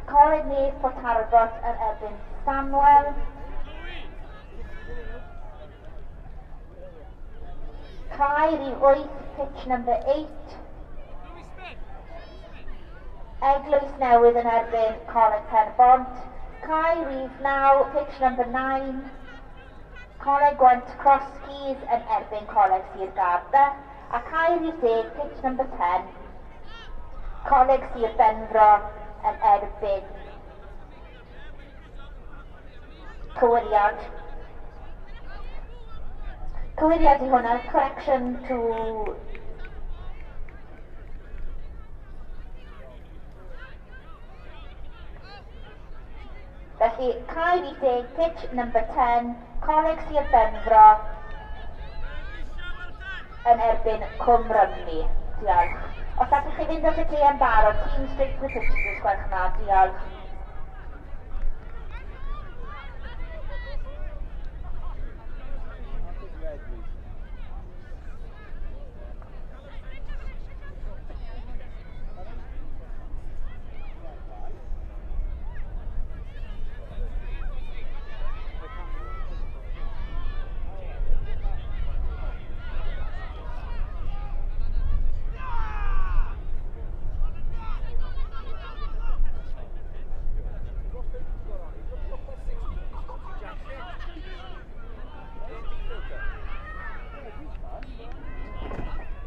Coleg Nedd Port Talbot yn erbyn Stanwell. Cae rhif 8, pitch number 8, Eglwys Newydd yn erbyn Coleg Pen-y-bont. Cae rhif 9, pitch number 9, Coleg Gwent Cross Keys yn erbyn Coleg Sir Gâr. A cae rhif 10, pitch number 10, Coleg Sir Benfro yn erbyn cywiriad. Cywiriad i hwnna, correction to Felly, cae rhif 10, pitch number 10, Coleg Sir Benfro yn erbyn Cwm Rhymni. Diolch. Os allwch chi fynd at y caeau'n barod, team straight to the pitches, os gwelwch yn dda. Diolch.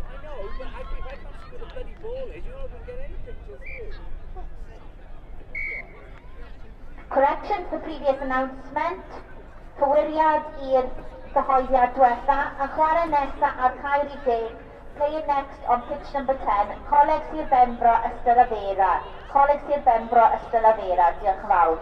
I know, but if I can't see where the bloody ball is, you're not going to get any pictures, do you? Correction to the previous announcement. Cywiriad i'r cyhoeddiad diwetha. A chwarae nesaf ar cae rhif 10, playing next on pitch number 10, Coleg Sir Benfro, Ystalyfera. Coleg Sir Benfro, Ystalyfera. Diolch yn fawr.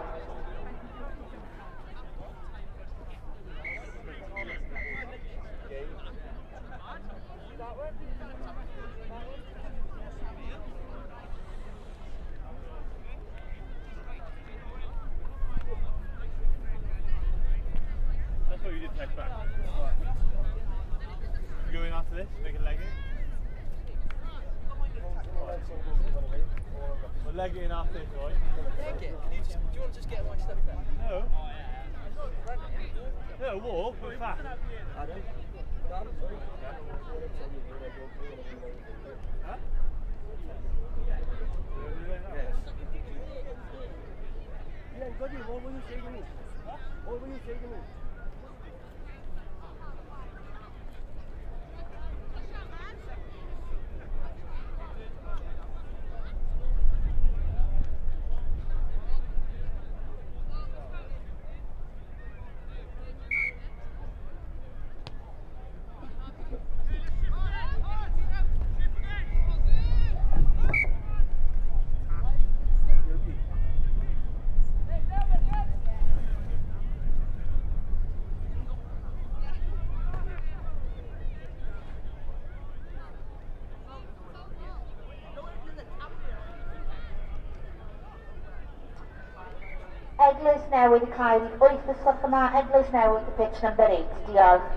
That's what you did text back. You go in after this, make a leg it. We'll leg it in after this, right? Leg it? Can you just, do you want to just get my stuff there? No. No, walk, but fast. Huh? Yeah, got you. What will you say to me? What will you say to me? Eglwys Newydd y cae rhif 8 os gwelwch yn dda. Eglwys Newydd, the pitch number 8. Diolch.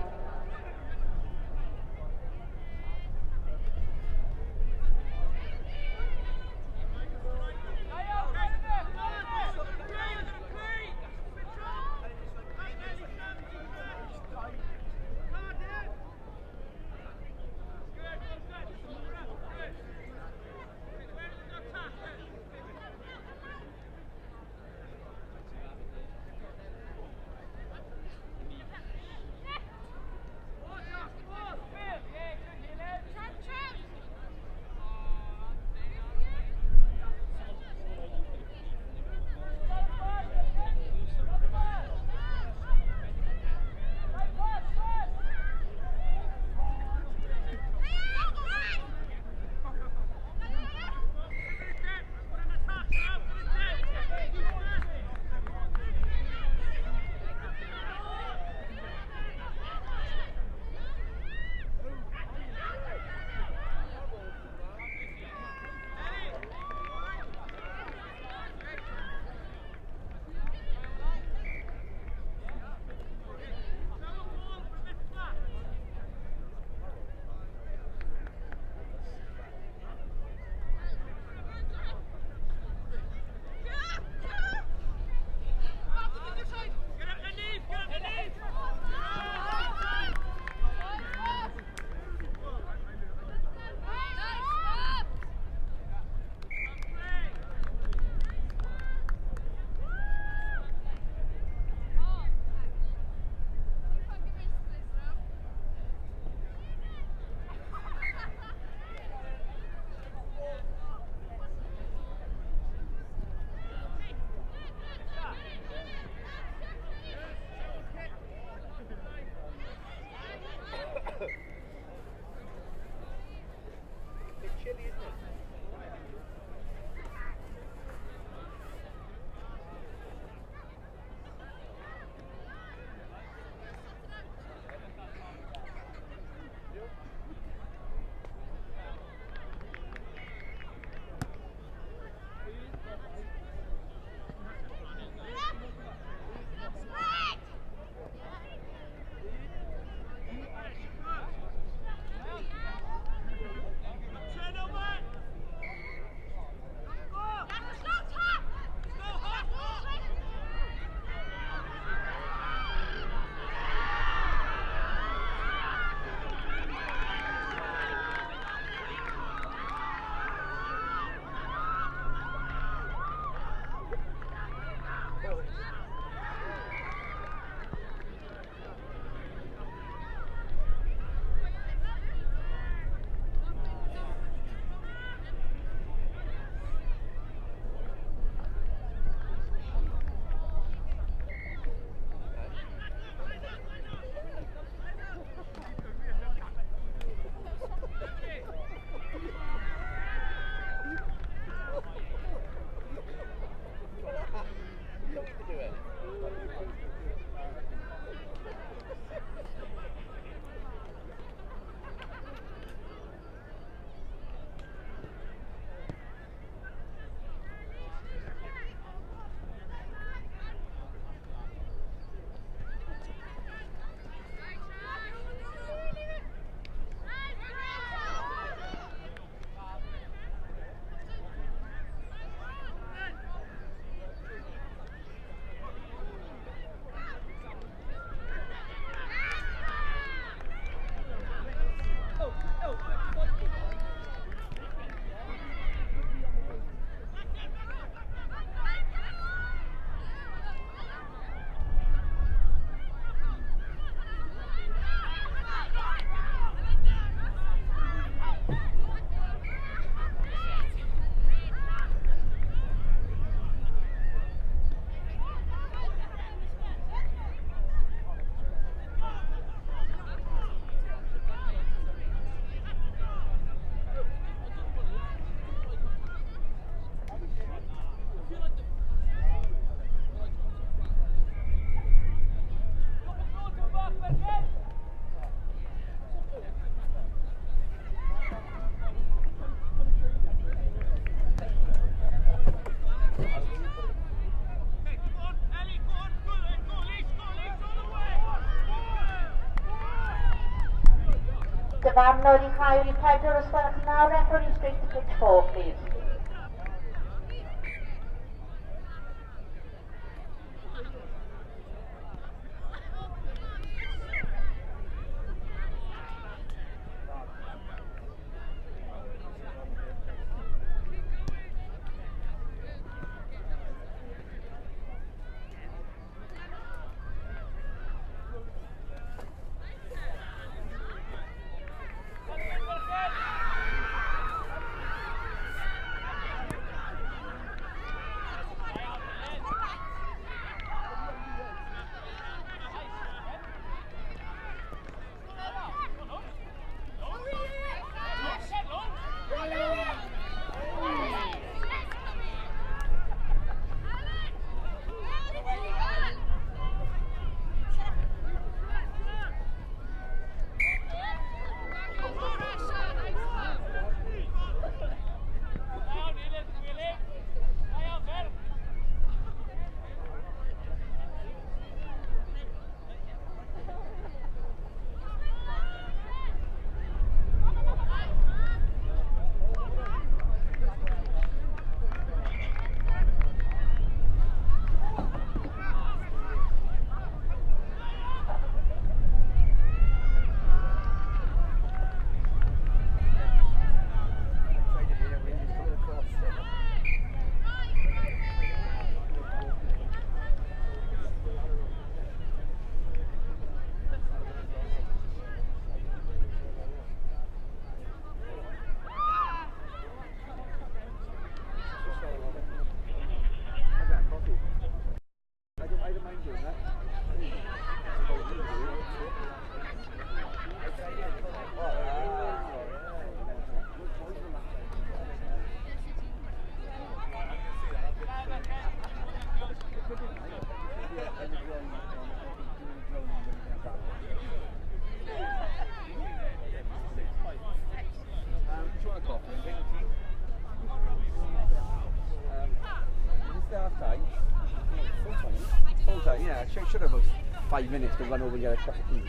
Dyfarnwr i cae rhif 4 os gwelwch yn dda. Referee straight to pitch 4, please. Yeah, I should have about 5 minutes to run over and get a cup of tea.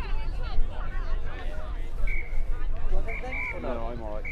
No, I'm all right.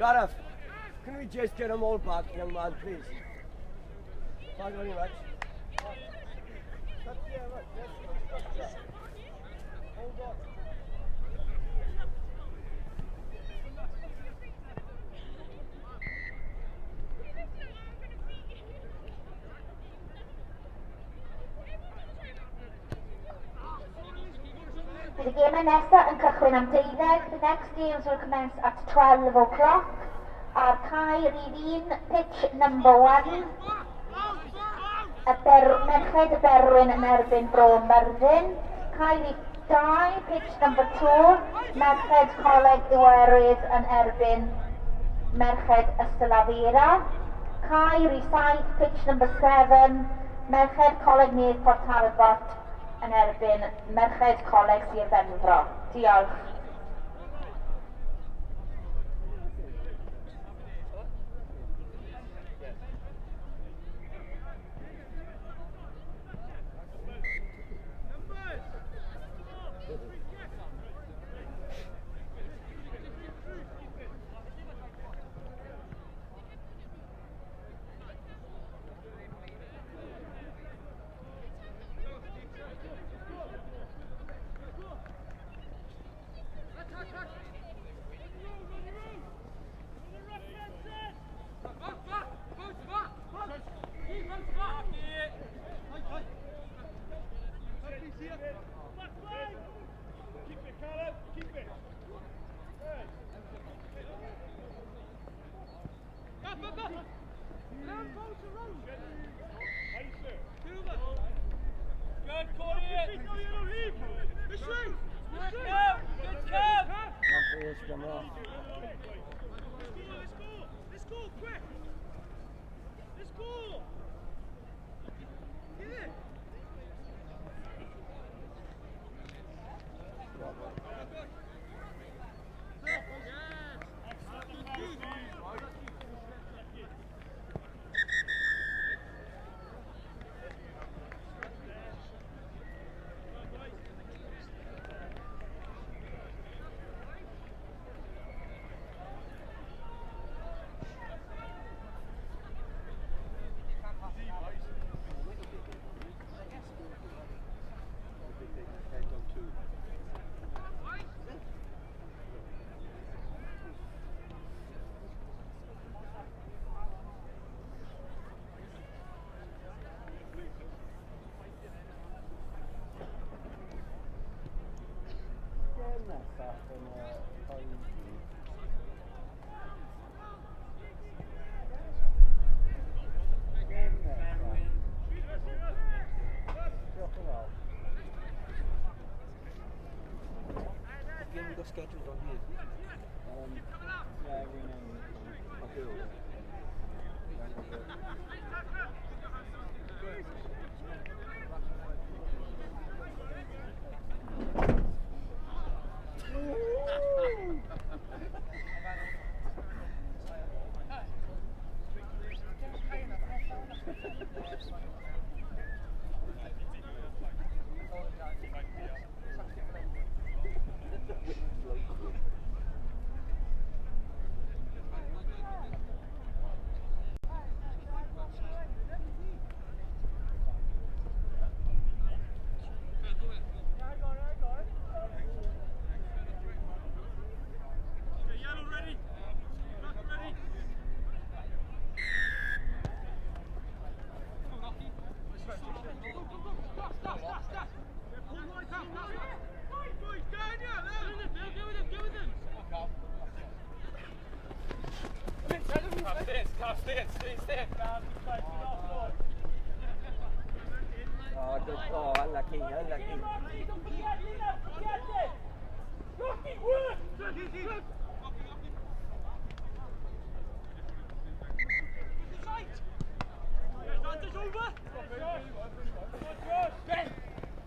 Gareth, can we just get them all back, young man, please? Thank you very much. Bydd y gemau nesaf yn cychwyn am 12. The next games will commence at 12 o'clock. Ar cae rhif 1, pitch number 1. Y Merched y Berwyn yn erbyn Bro Myrddin. Cae rhif 2, pitch number 2. Merched Coleg Iwerydd yn erbyn Merched Ystalyfera. Cae rhif 7, pitch number 7. Merched Coleg Nedd Port Talbot yn erbyn Merched Coleg Sir Benfro. Diolch. Schedules on here. Yeah, we know. I'll do it. Oh, good. Oh, unlucky, unlucky.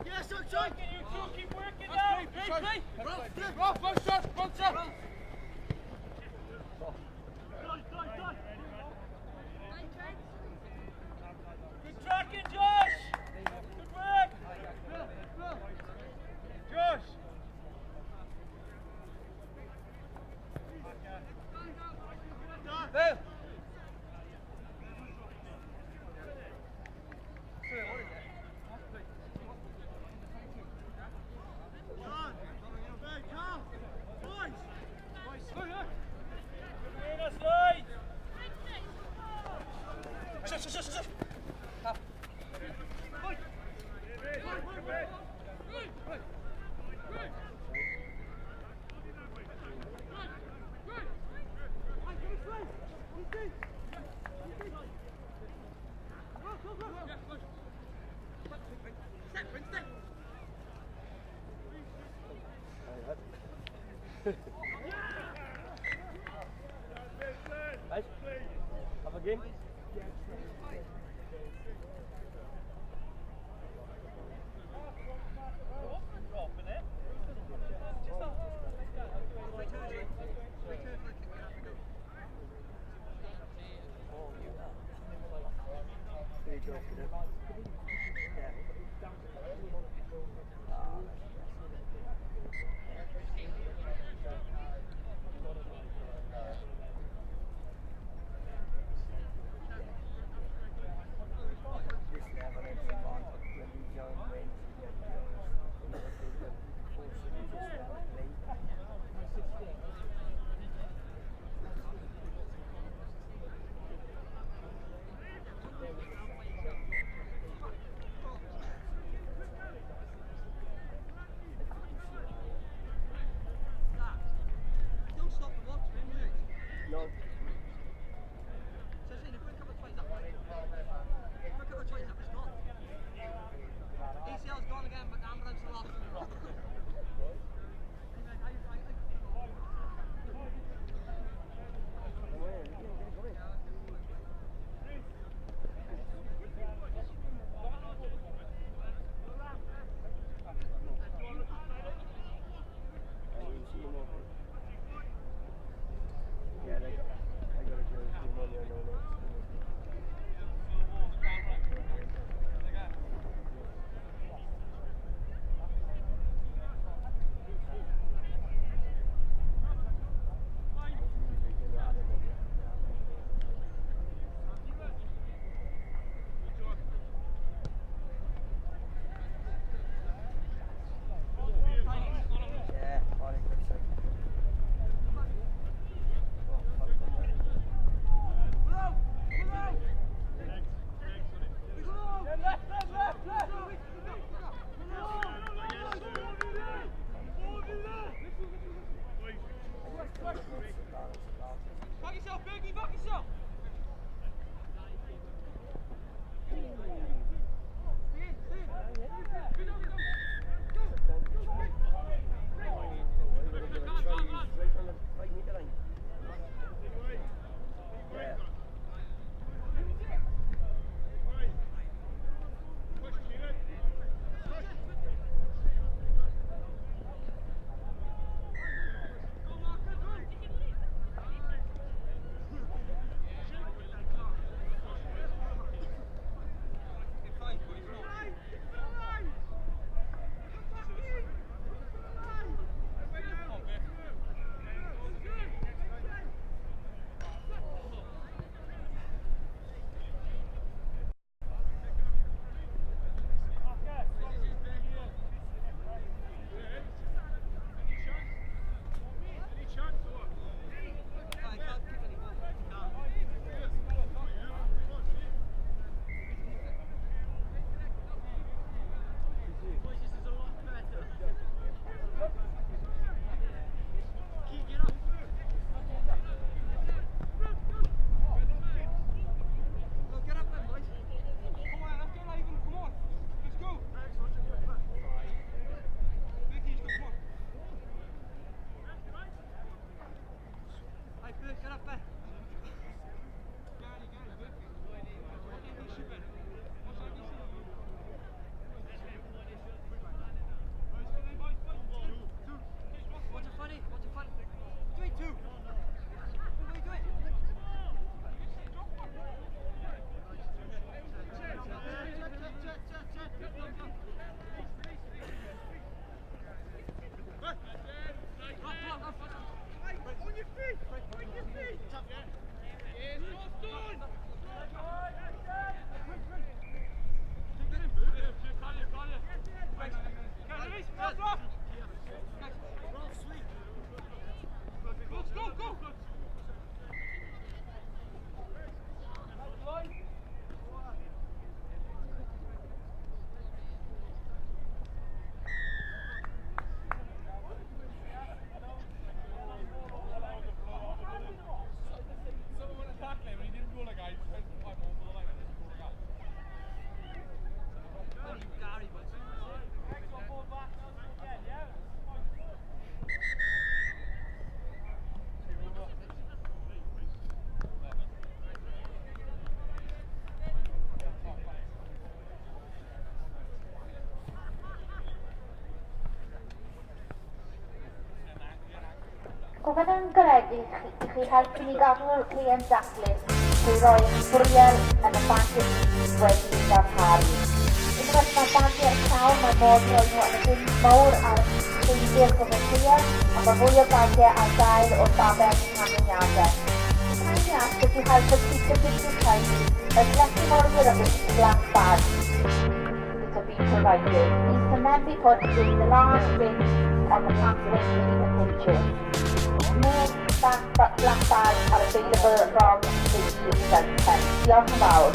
Yes, you two keep working now. Play, play. Rough, rough shot. Good tracking, Josh. Good work. Josh. Bill. Right. Have a game. Gofyn yn garedig i chi helpu ni gadw'r rhian daclus drwy roi eich sbwriel yn y bagiau sydd wedi'u darparu. Unwaith mae'r bagiau yn llawn, mae modd rhoi nhw yn y bins mawr ar llwybr rhwng y caeau, ond mae fwy o bagiau ar gael o'r babell canlyniadau. We kindly ask that you help us keep the pitches tidy by collecting all of your rubbish into black bags that have been provided. These can then be put in the large bins on the pathway between the pitches. More black bags are available from the event tent. Diolch yn fawr.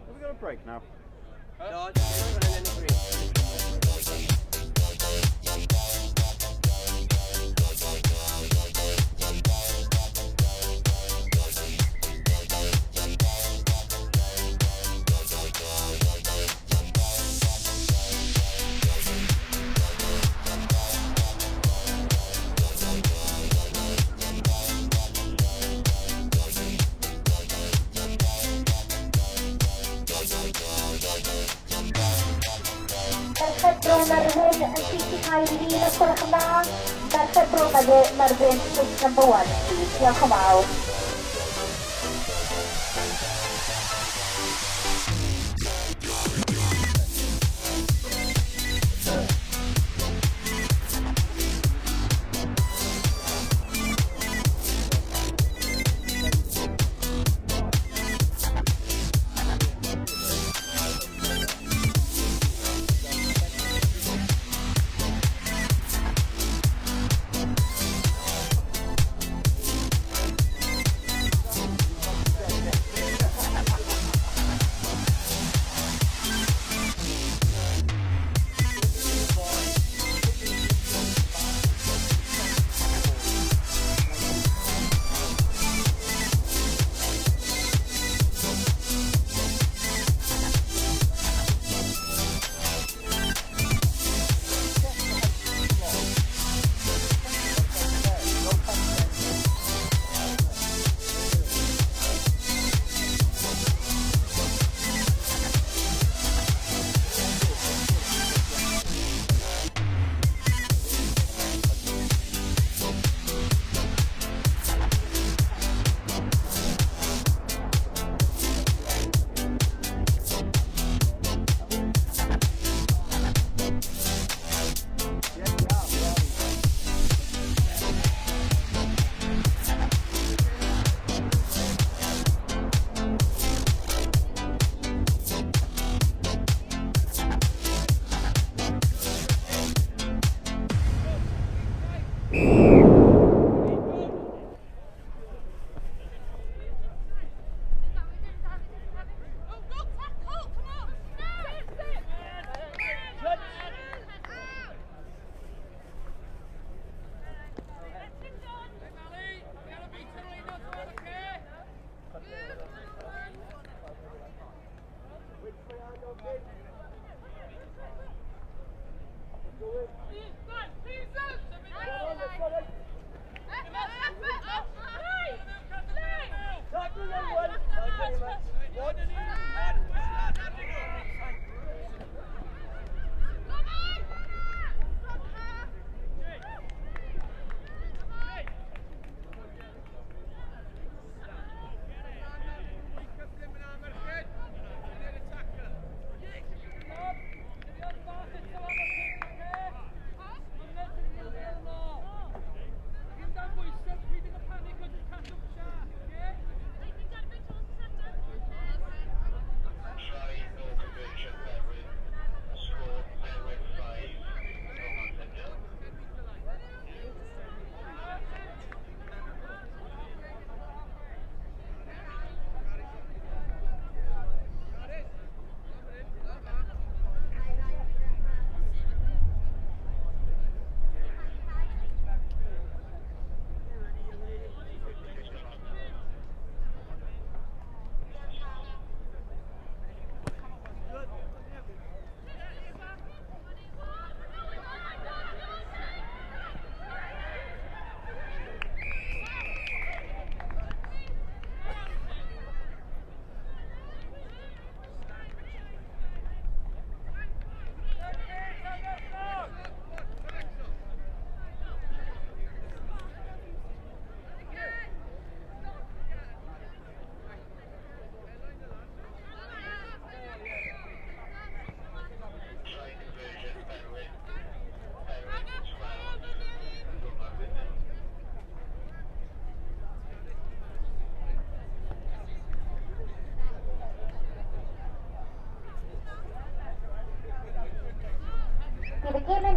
Have we got a break now? No, just running in the break. Merched Bro Myrddin yn sicrhau un os gwelwch yn dda. Merched Bro Myrddin, pitch number one, please. Diolch yn fawr.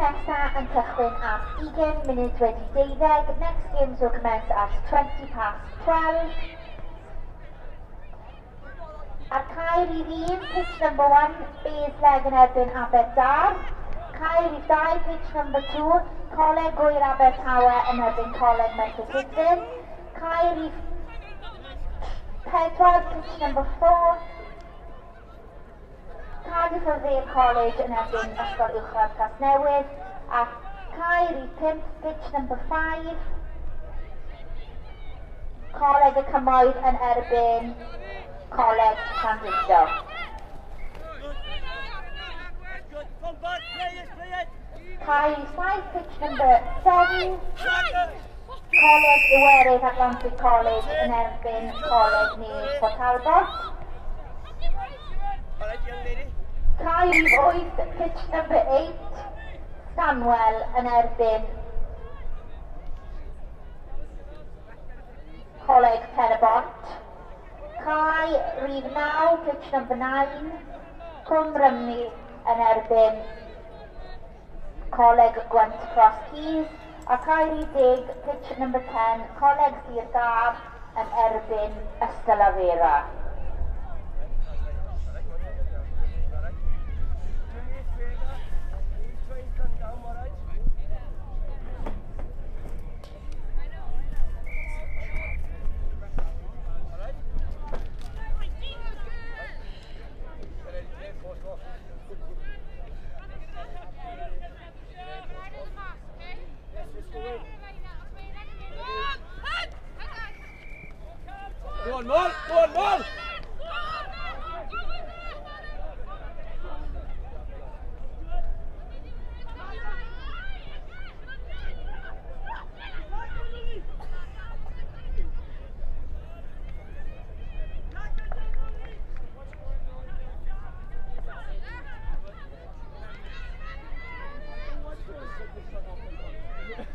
nesaf yn cychwyn am 20 munud wedi 12. Next games will commence at 20 past 12. Ar cae rhif 1, pitch number 1, Basleg yn erbyn Aberdar. Cae rhif 2, pitch number 2, Coleg Gŵyr Abertawe yn erbyn Coleg Merthyr Tudful. Cae rhif 4, pitch number 4, Cardiff Vale College yn erbyn Ysgol Uwchradd Casnewydd a cae rhif 5, pitch number 5, Coleg y Cymoedd yn erbyn Coleg Llandrillo. Cae rhif 7, pitch number 7, Coleg Iwerydd Atlantic College yn erbyn Coleg Nedd Port Talbot. Cae rhif 8, pitch number 8, Stanwell yn erbyn Coleg Pen-y-bont. Cae rhif 9, pitch number 9, Cwm Rhymni yn erbyn Coleg Gwent Cross Keys. A cae rhif 10, pitch number 10, Coleg Sir Gâr yn erbyn Ystalyfera. Go on, Mol! Go on, Mol!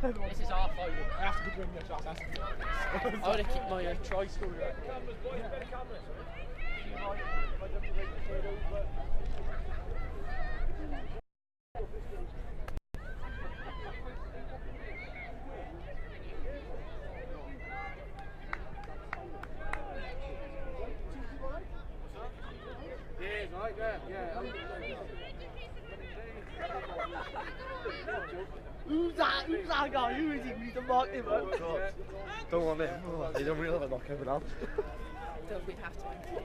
This is our final. I have to be doing the shot. I want to keep my try score. Who's that? Who's that guy? Who is he? We need to mark him up. Oh, don't want him. Oh, they don't realise I'm not coming out. Don't we have to win today?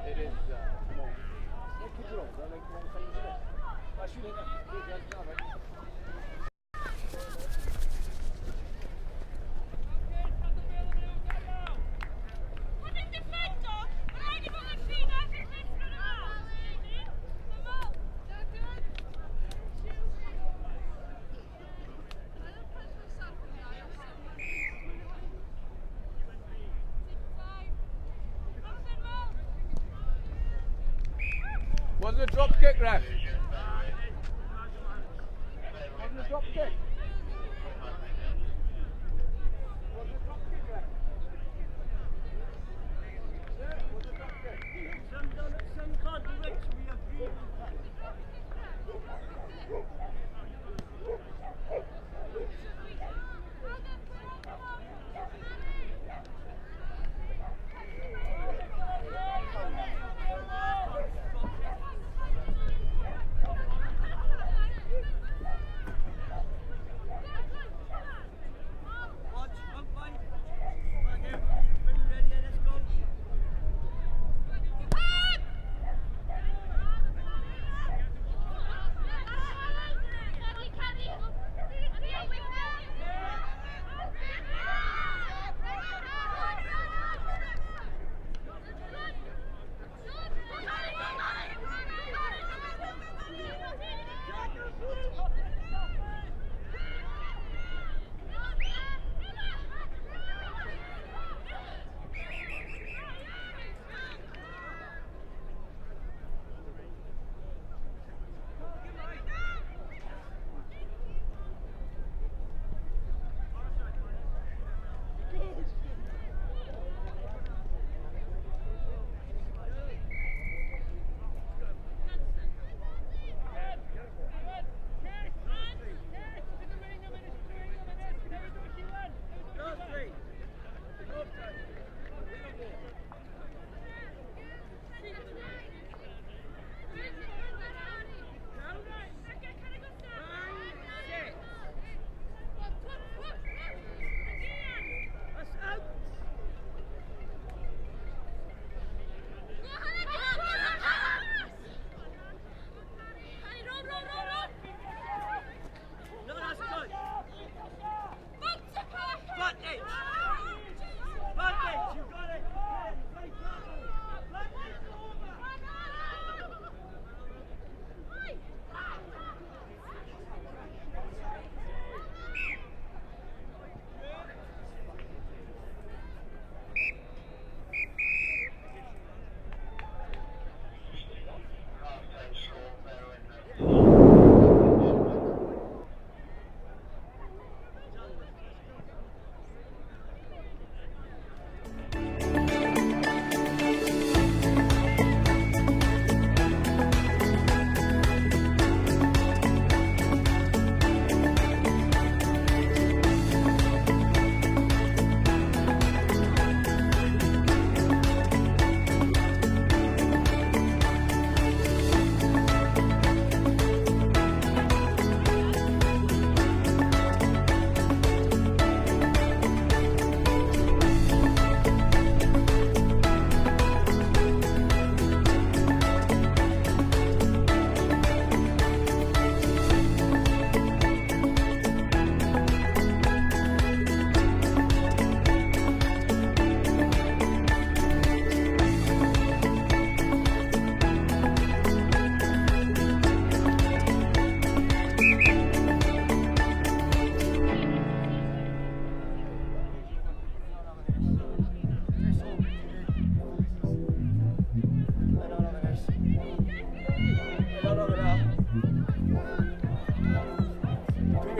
It is long. Wasn't a drop kick, ref. Wasn't a drop kick. Wasn't a drop kick, ref. Wasn't a drop kick. Some can't do it, so we agree.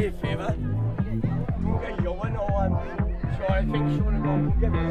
me a favour. Go get Johan or Sean. I think Sean will go get me.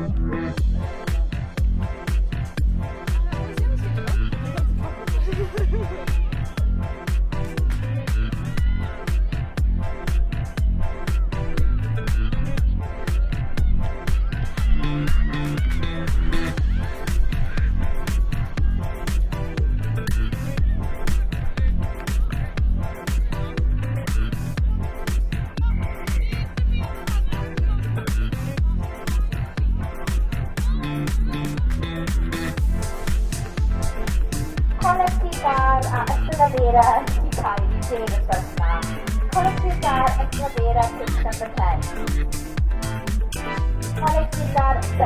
Coleg Sir Gâr a Ystalyfera yn cael ei deg y sefyllfa. Coleg Sir Gâr, Ystalyfera, pitch number 10. Coleg Sir Gâr, B.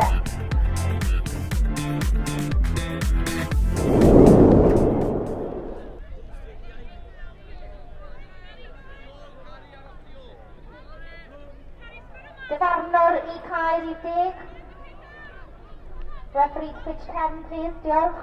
Dyfarnwr i cael i deg. Referee to pitch 10, please. Diolch.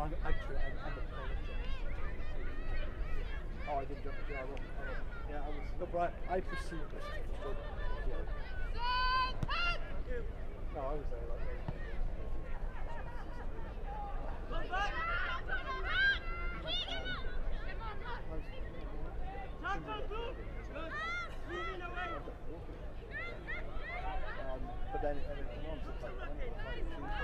I, actually, I, I'm Oh, I didn't jump the I wasn't. I wasn't. Yeah, I was. No, but I, I perceived this. Yeah. No, I was there like. But then, I mean, my mom's like, I know,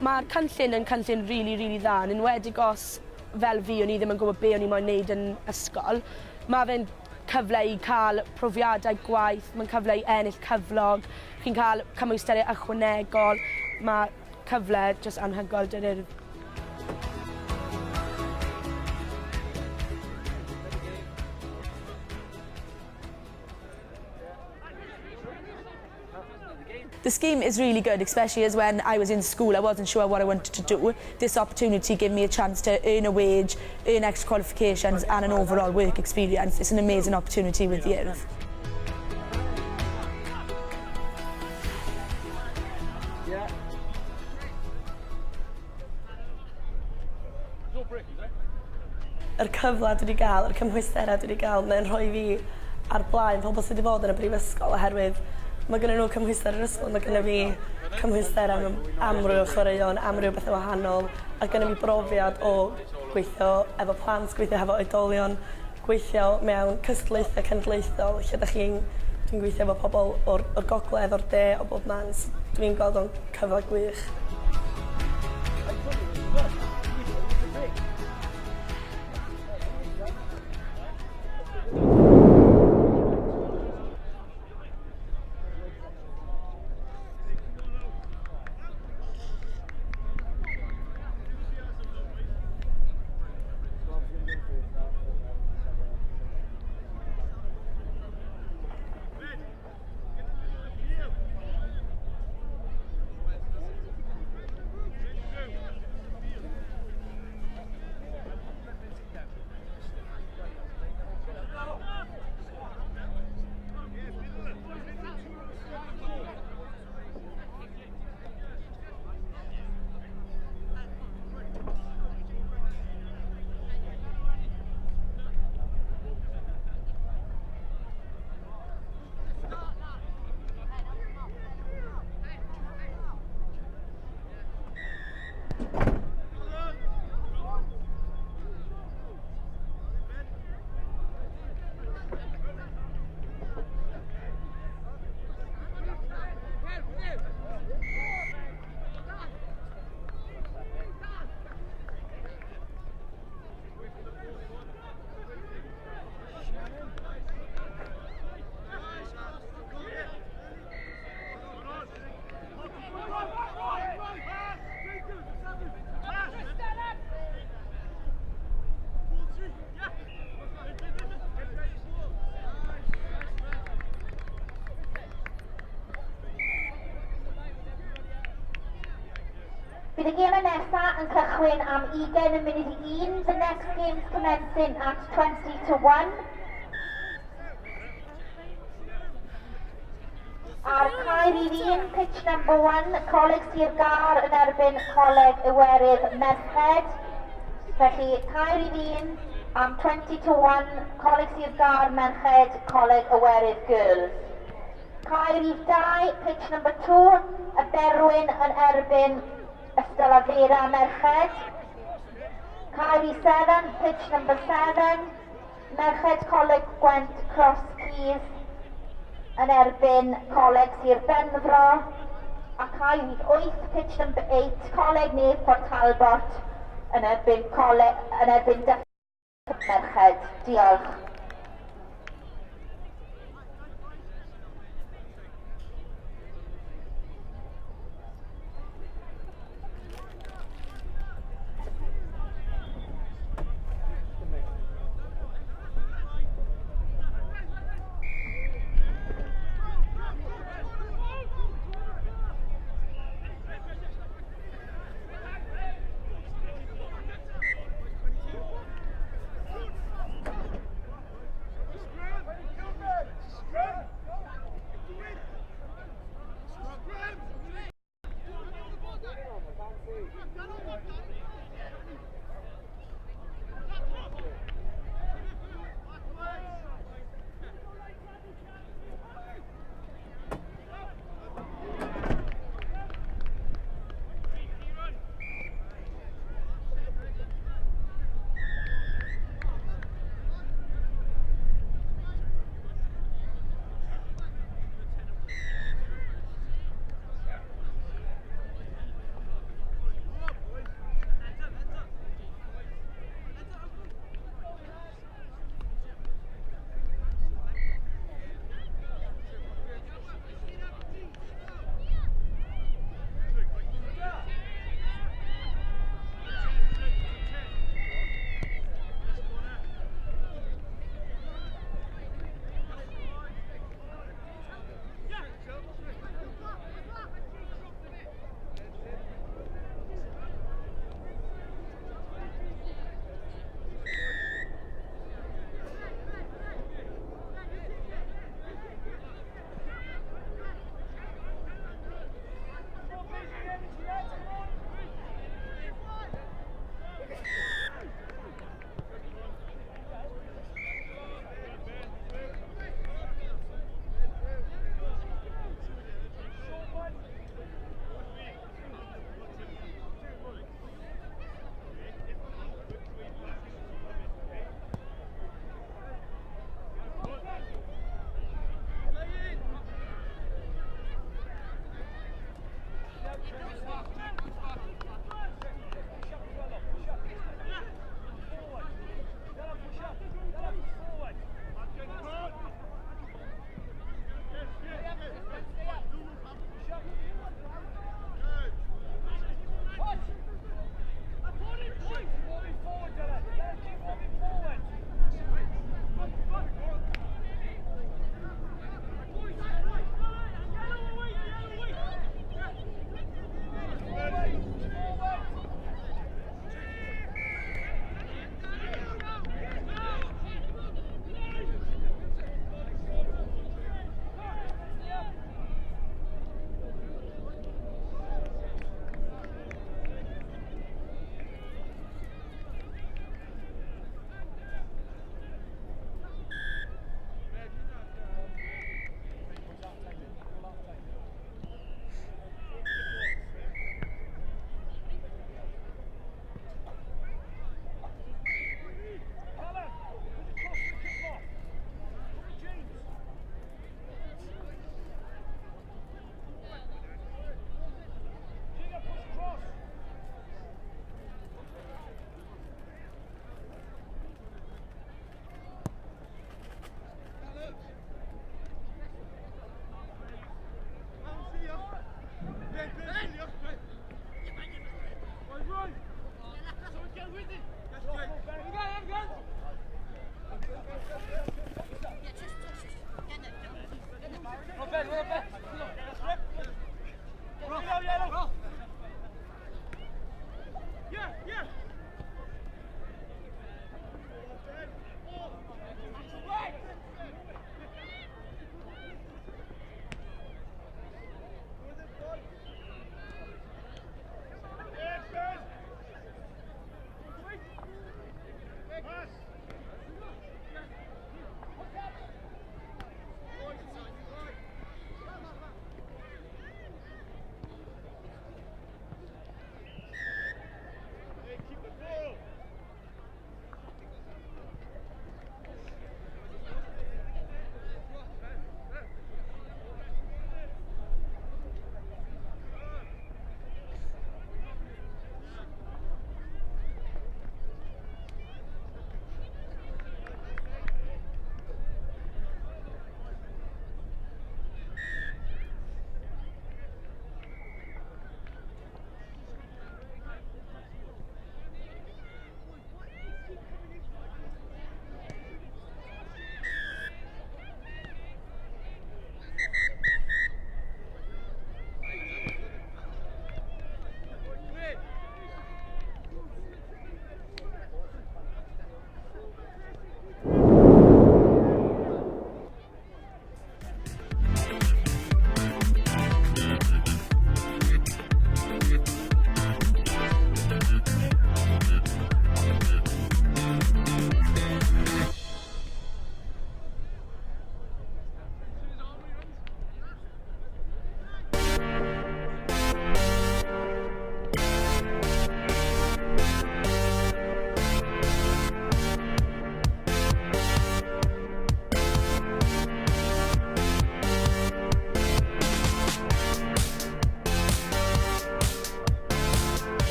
Mae'r cynllun yn cynllun rili, rili dda, yn enwedig os, fel fi, o'n i ddim yn gwybod be o'n i moyn neud yn ysgol. Ma' fe'n cyfle i cael profiadau gwaith, mae'n cyfle i ennill cyflog, chi'n cael cymwysterau ychwanegol, ma' cyfle jyst anhygoel 'da'r Urdd. The scheme is really good, especially as when I was in school, I wasn't sure what I wanted to do. This opportunity gave me a chance to earn a wage, earn extra qualifications and an overall work experience. It's an amazing opportunity with the Urdd. Yr cyfle dwi 'di ga'l, yr cymhwystere dwi 'di ga'l, mae'n rhoi fi ar blaen pobl sy 'di bod yn y brifysgol oherwydd ma' gynnyn nhw cymhwyster yr ysgol, ma' gynno fi cymhwysterau mewn amryw o chwaraeon, amryw o bethe wahanol, a gynno fi brofiad o gweithio efo plant, gweithio hefo oedolion, gweithio mewn cystadlaethau cenedlaethol lle 'dach chi'n dwi'n gweithio efo pobl o'r o'r gogledd, o'r de, o bob man, so dwi'n gweld o'n cyfle gwych. Bydd y gemau nesaf yn cychwyn am 20 munud i 1. The next game's commencing at 20 to 1. Ar cae rhif 1, pitch number 1, Coleg Sir Gâr yn erbyn Coleg Iwerydd Merched. Felly, cae rhif 1 am 20 to 1, Coleg Sir Gâr Merched, Coleg Iwerydd Girls. Cae rhif 2, pitch number 2, y Berwyn yn erbyn Ystalyfera Merched. Cae rhif 7, pitch number 7, Merched Coleg Gwent Cross Keys yn erbyn Coleg Sir Benfro. A cae rhif 8, pitch number 8, Coleg Nedd Port Talbot yn erbyn, Coleg, yn erbyn Merched. Diolch.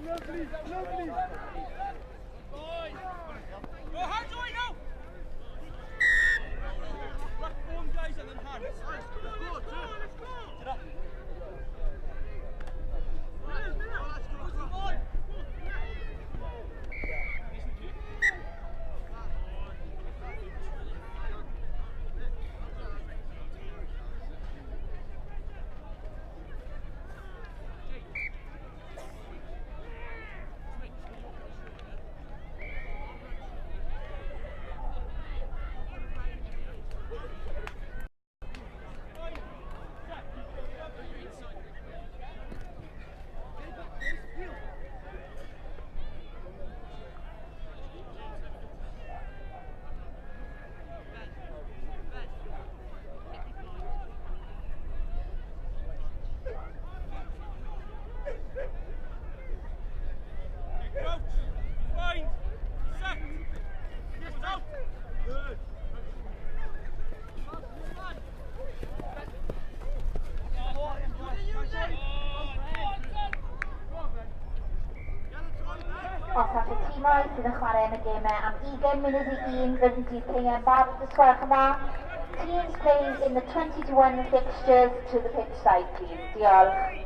Lovely, lovely. Go hands away now. Black form guys and then hands. Let's go, let's go. Get up. Os all y tîmau sydd yn chwarae yn y gemau am 20 munud i 1 fynd i'r caeau barod os gwelwch yn dda. Teams playing in the 20 to 1 fixtures to the pitch side, please. Diolch.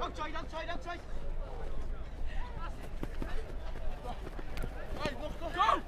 Outside, outside, outside. Go!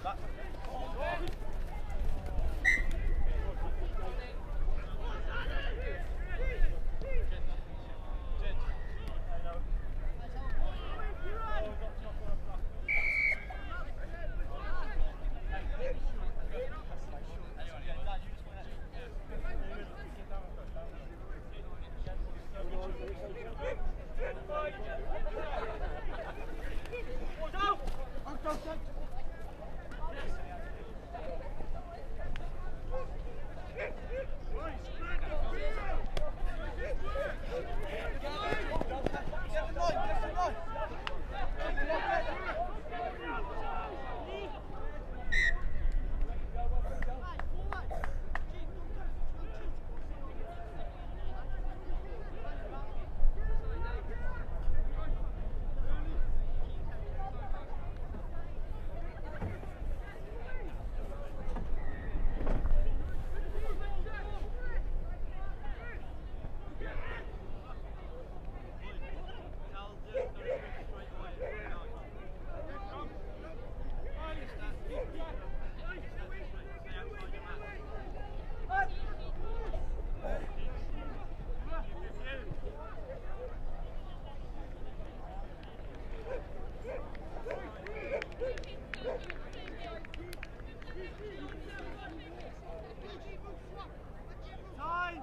Time!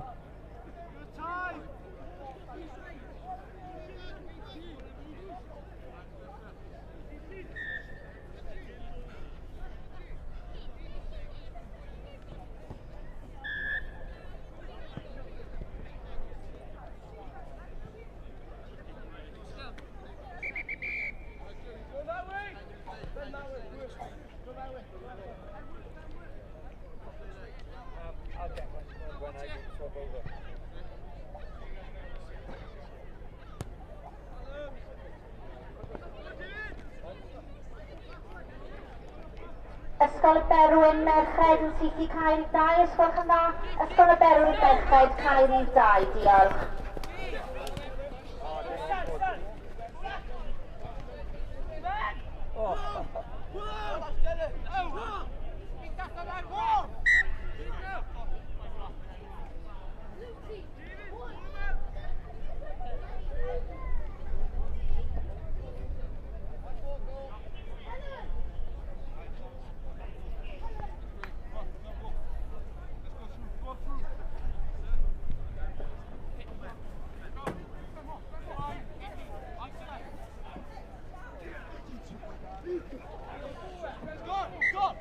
Good time! Go that way! Bend that way. Go that way. Go that way. I'll get one when I swap over. Ysgol Ysgol y Berwyn Merched yn saethu cae rhif 2, os gwelwch yn dda. Ysgol y Berwyn Merched, cae rhif 2, diolch. Go! Go!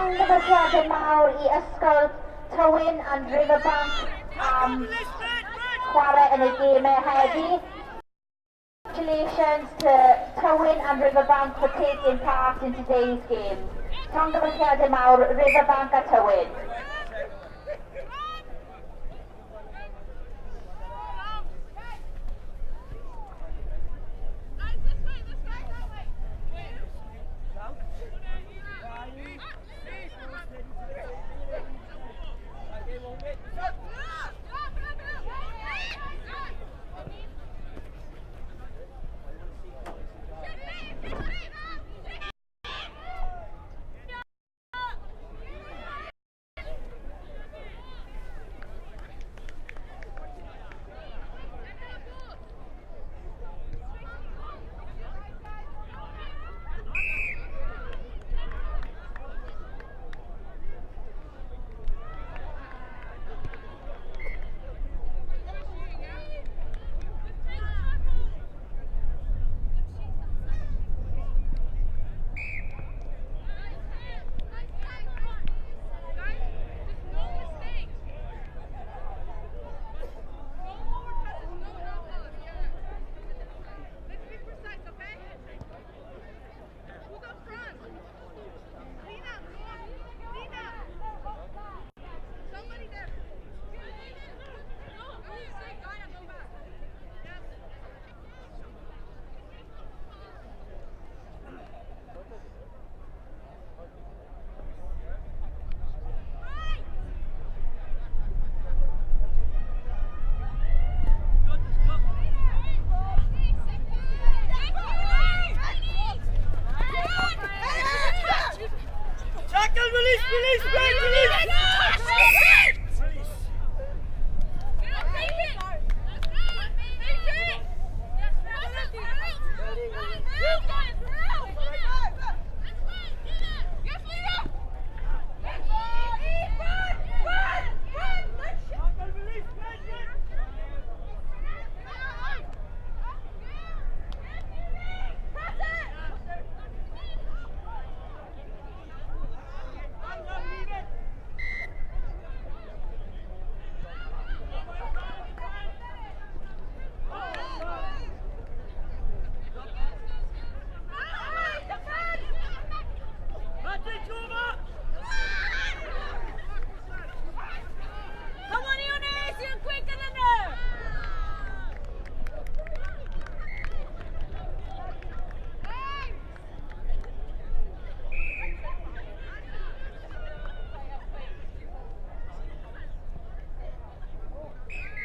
Llongyfarchiadau mawr i Ysgol Tywyn and Riverbank am chwarae yn y gemau heddi. Congratulations to Tywyn and Riverbank for taking part in today's game. Llongyfarchiadau mawr Riverbank a Tywyn.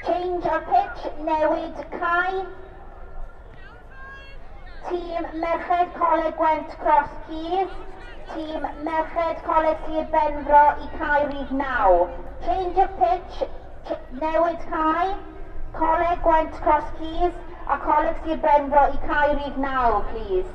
Change of pitch, newid cae. Tîm Merched Coleg Gwent Cross Keys. Tîm Merched Coleg Sir Benfro i cae rhif 9. Change of pitch, newid cae. Coleg Gwent Cross Keys a Coleg Sir Benfro i cae rhif 9, please.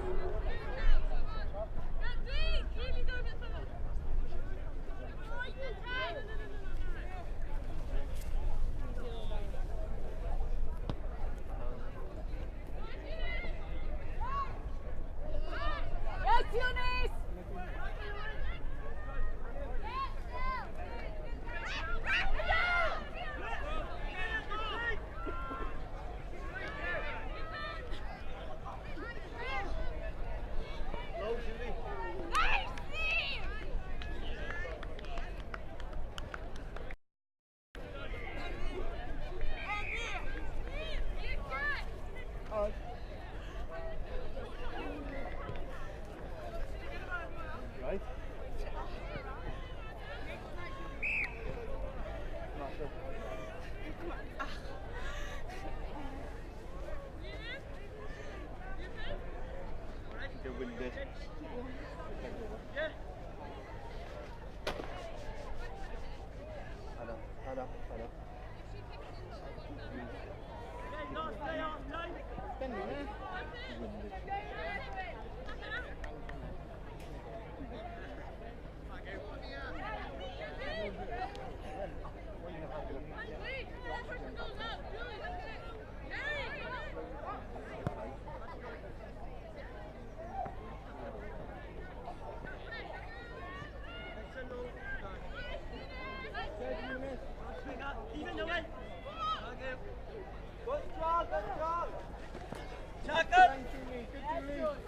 Tackle!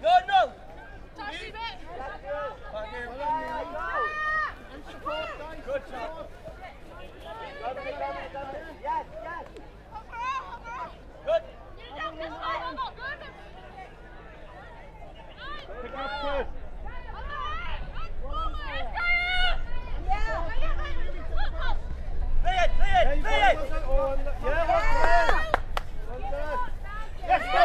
No, no! Good tackle. Yes, yes. Good. Pick up, Chris. Play it, play it, play it! Yeah, well played. Well done. Yes, go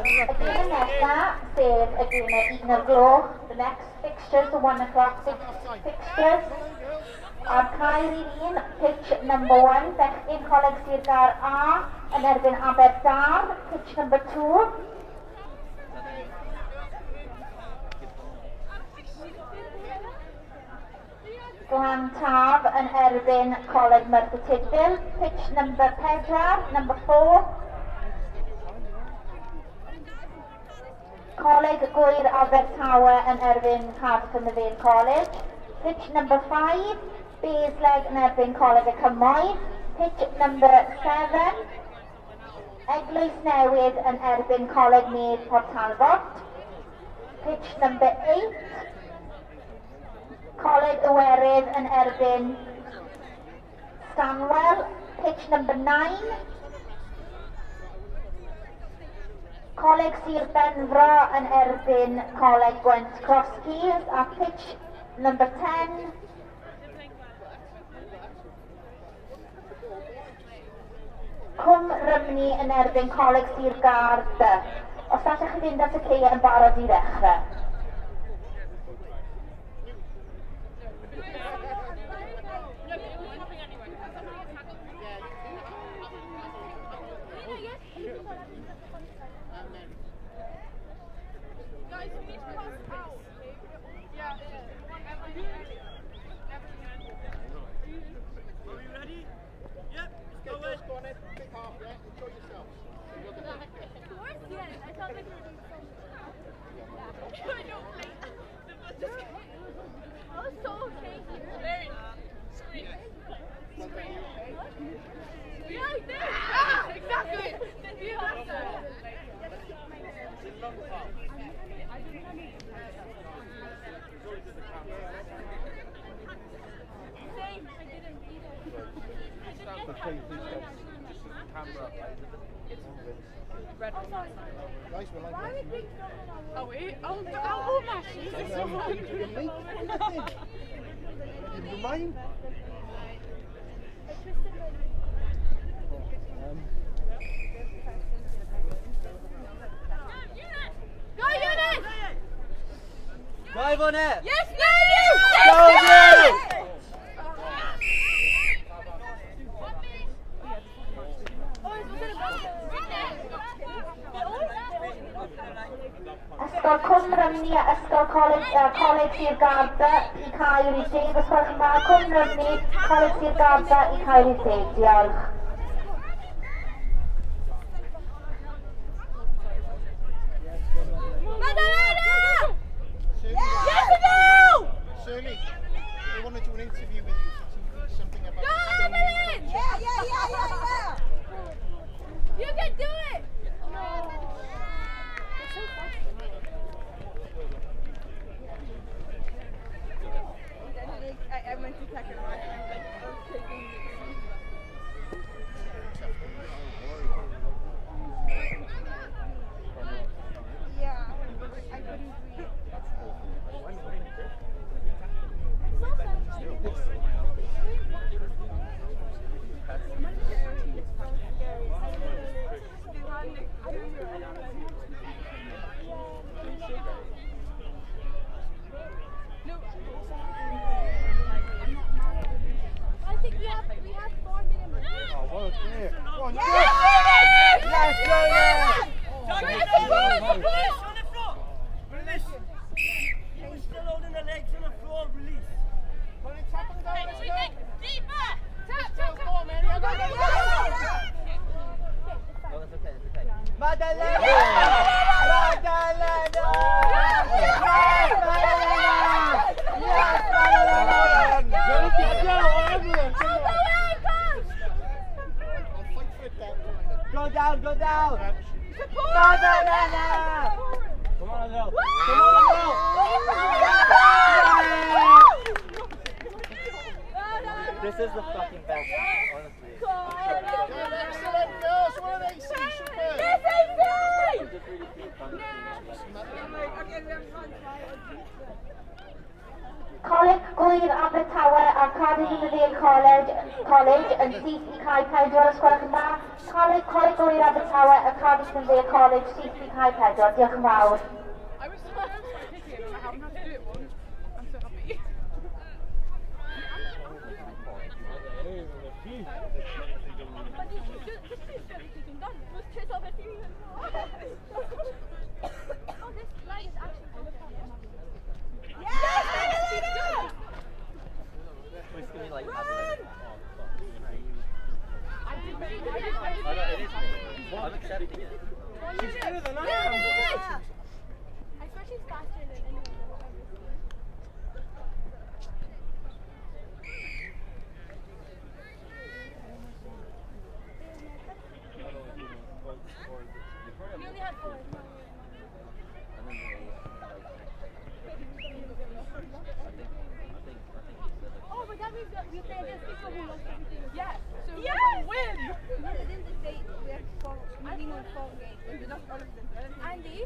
Y gêm nesaf, sef y gemau 1 o'r gloch, the next fixtures, the 1 o'clock fixtures. Ar cae rhif 1, pitch number 1, bechgyn Coleg Sir Gâr A yn erbyn Aberdâr, pitch number 2. Glantaf yn erbyn Coleg Merthyr Tydfil, pitch number 4, number 4. Coleg Gŵyr Abertawe yn erbyn Cardiff and the Vale College. Pitch number 5, Bassaleg yn erbyn Coleg y Cymoedd. Pitch number 7, Eglwys Newydd yn erbyn Coleg Medd Port Talbot. Pitch number 8, Coleg Iwerydd yn erbyn Stanwell. Pitch number 9, Coleg Sir Benfro yn erbyn Coleg Gwent Crosskeys. A pitch number 10, Cwm Rhymni yn erbyn Coleg Sir Gâr B. Os allwch chi fynd at y caeau yn barod i ddechrau. Guys, we need to pass out. Yeah. Are we ready? Yep, let's go in. Go on in. Big half, yeah? Enjoy yourselves. Towards the end, I felt like we were doing so much. I don't like the bus just. I was so shaky. Very scream. Scream. Yeah, like this. Ah, exactly. Yeah. Same. I didn't either. I didn't get that. Just the camera. Red. Oh, sorry. Guys, we're like Why are we big Oh wait, oh, oh my shoes are so You make You remind. I twisted my Go Eunice! Drive on it! Yes, Mary! Go, Yes! Mary! Ysgol Cwm Rhymni a Ysgol Coleg, Coleg Sir Gâr B i cae rhif 10. Os gwelwch yn dda, Cwm Rhymni, Coleg Sir Gâr B i cae rhif 10. Diolch. Madalena! Yes, no! Shirley, they want to do an interview with you for TV, something about... Go, Evelyn! Yeah! You can do it! No. It's so fast. I went to check it out. I was taking. Yeah, I couldn't read. I think we have 4 minutes. Oh, well, yeah. Go on, Yes, yes! Yes, Yes, Yes, On the floor! Release! He was still holding the legs on the floor, release. Deeper! Tap, tap, tap. Go, go, go, go! No, that's okay, that's okay. Madalena! Madalena! Yes, Madalena! Yes, Madalena! I'll fight for it then. This is the fucking best, honestly. Excellent, girls. Well done, AC. Superb. Yes, AC! Just really keep fun. Coleg Gŵyr Abertawe a Cardiff University College, College yn syth i cae 4, os gwelwch yn dda. Coleg, Coleg Gŵyr Abertawe a Cardiff University College syth i cae 4. Diolch yn fawr. I was so picking and I haven't had to do it once. I'm so happy. But you should just do done. Oh, this light is actually Yes! It's gonna be like Run! I did I know, it is me. I'm accepting it. She's better than I am. I swear she's faster than anyone I've ever seen. We only had four. Oh my god, we play against people who lost everything. Yes. So yes! We win. No, they didn't say we have four, minimum four games. We lost all of them. Andy,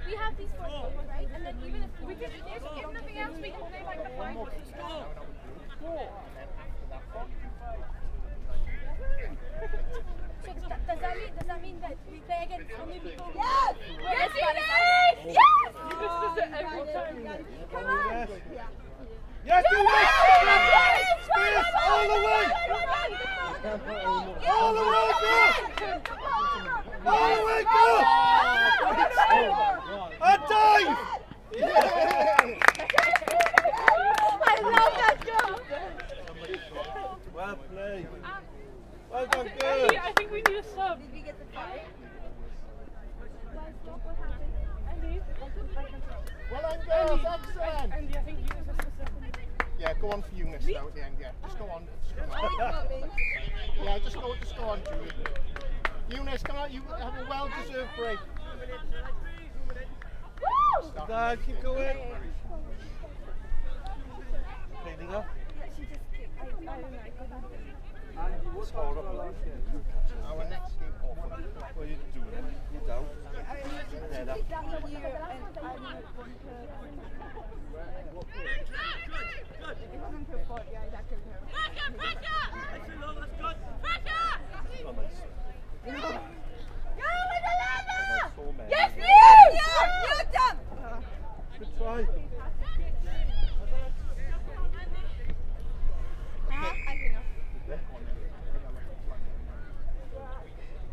we have these four games, right? And then even if we could, if nothing else, we can play like the final. So does that mean that we play against only people? Yes! Yes, yes! Yes! This does it every time. Come on! Yes, you win! Yes! All the way! All the way, go! All the way, go! A dive! Yeah. I love that girl! Well played. Well done, girls. I think we need a sub. Did we get the five? What happened? Andy? Well done, girls. Excellent. Andy, I think you just a sub. Yeah, go on for Eunice now at the end, yeah. Just go on. Just go on. Yeah, just go on, Julie. Eunice, come on, you have a well-deserved break. Woo! Dad, keep going. Cleaning up. She just, I don't know, I got that. Our next game off. What are you doing? You're down. Head up. Pressure! Go with Alana! Yes, you! You're done! Good try.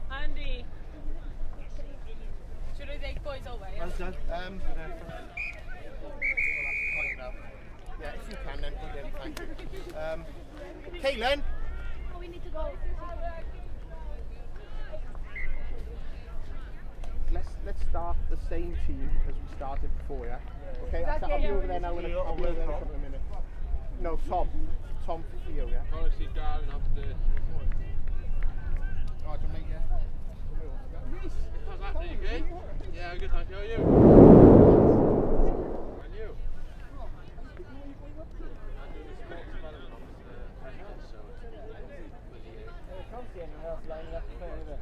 Andy, should I take boys away? Well done. Yeah, if you can, then brilliant, thank you. Caitlin? Oh, we need to go. Let's start the same team as we started before, yeah? Okay, I'll be over there now in a couple of minutes. No, Tom. Tom for Theo, yeah? Honestly, Darren, up there. Oh, I can make, yeah. How's that, you okay? Yeah, I'm good, thank you. How are you? And you? I'm doing the sports development officer, so I can't see anyone else lining up to play either.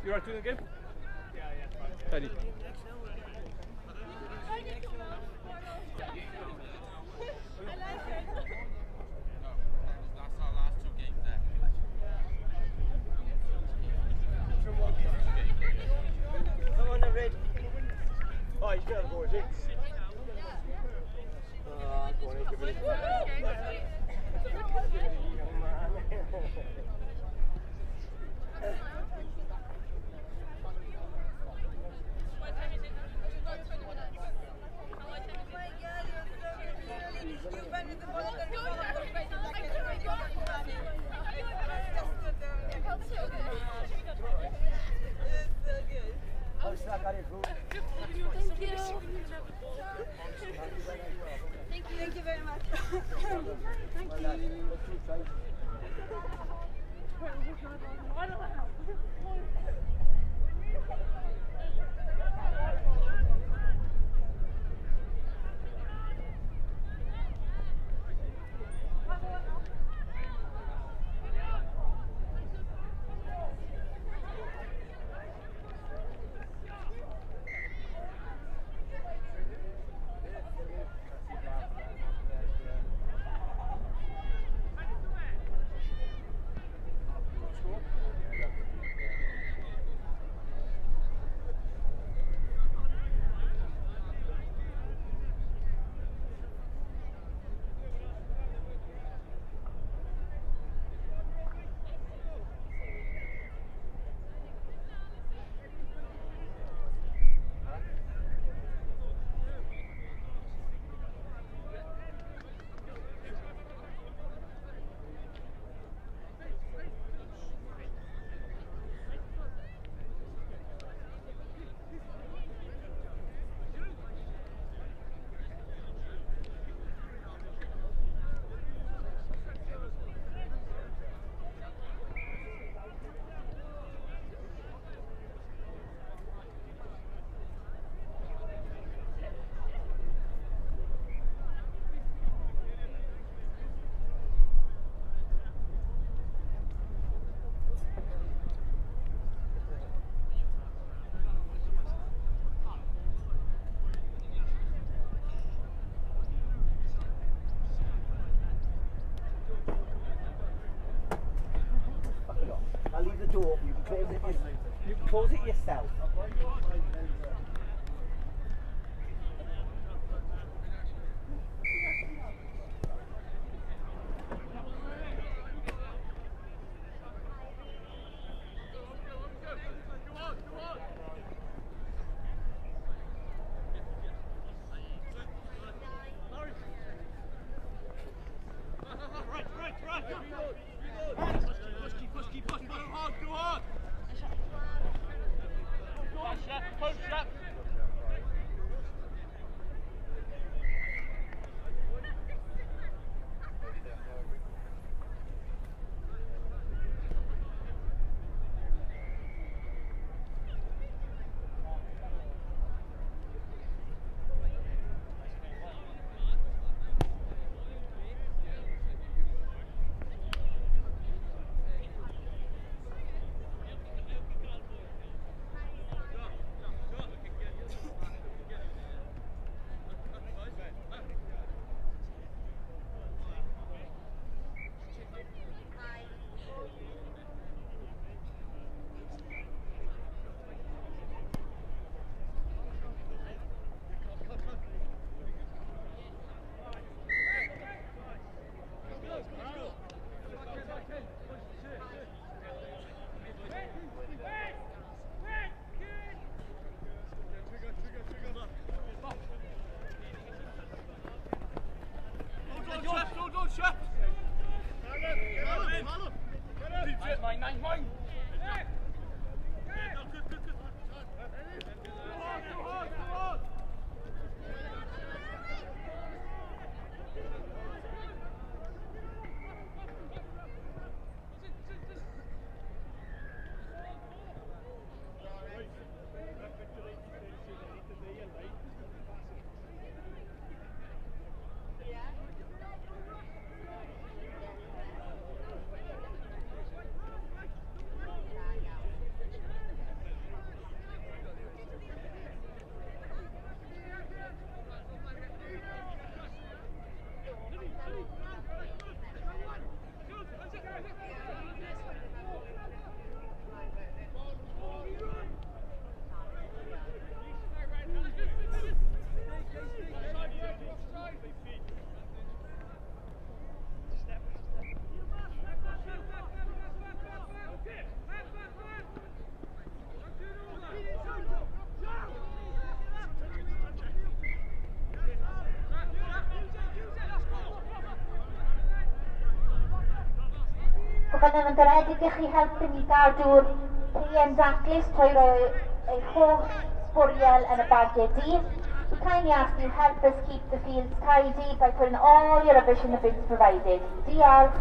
You right doing the game? Yeah, yeah. Ready. That's our last two games there. Come on, Red. Oh, he's got a ball, is he? Oh, go on, give it. What time is it? We've got 20 minutes. Thank you very much. Thank you. I'll leave the door open. You can close it. You can close it yourself. Gofynnwn yn garedig i chi helpu ni gadw'r caeau'n daclus trwy roi eich holl sbwriel yn y bagiau du. We kindly ask you help us keep the fields tidy by putting all your rubbish in the bins provided. Diolch.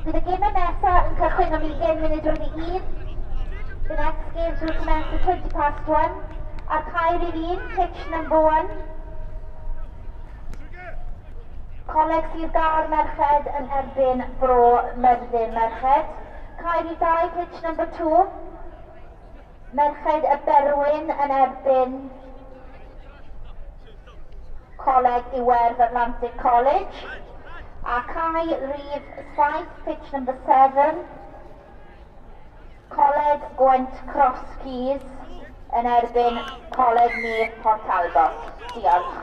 Bydd y gemau nesaf yn cychwyn am 1:20. The next games will commence at 1:20. Ar cae rhif 1, pitch number 1. Coleg Sir Gâr Merched yn erbyn Bro Myrddin Merched. Cae rhif 2, pitch number 2. Merched y Berwyn yn erbyn Coleg Iwerdd Atlantic College. A cae rhif 7, pitch number 7. Coleg Gwent Cross Keys yn erbyn Coleg Nedd Port Talbot. Diolch.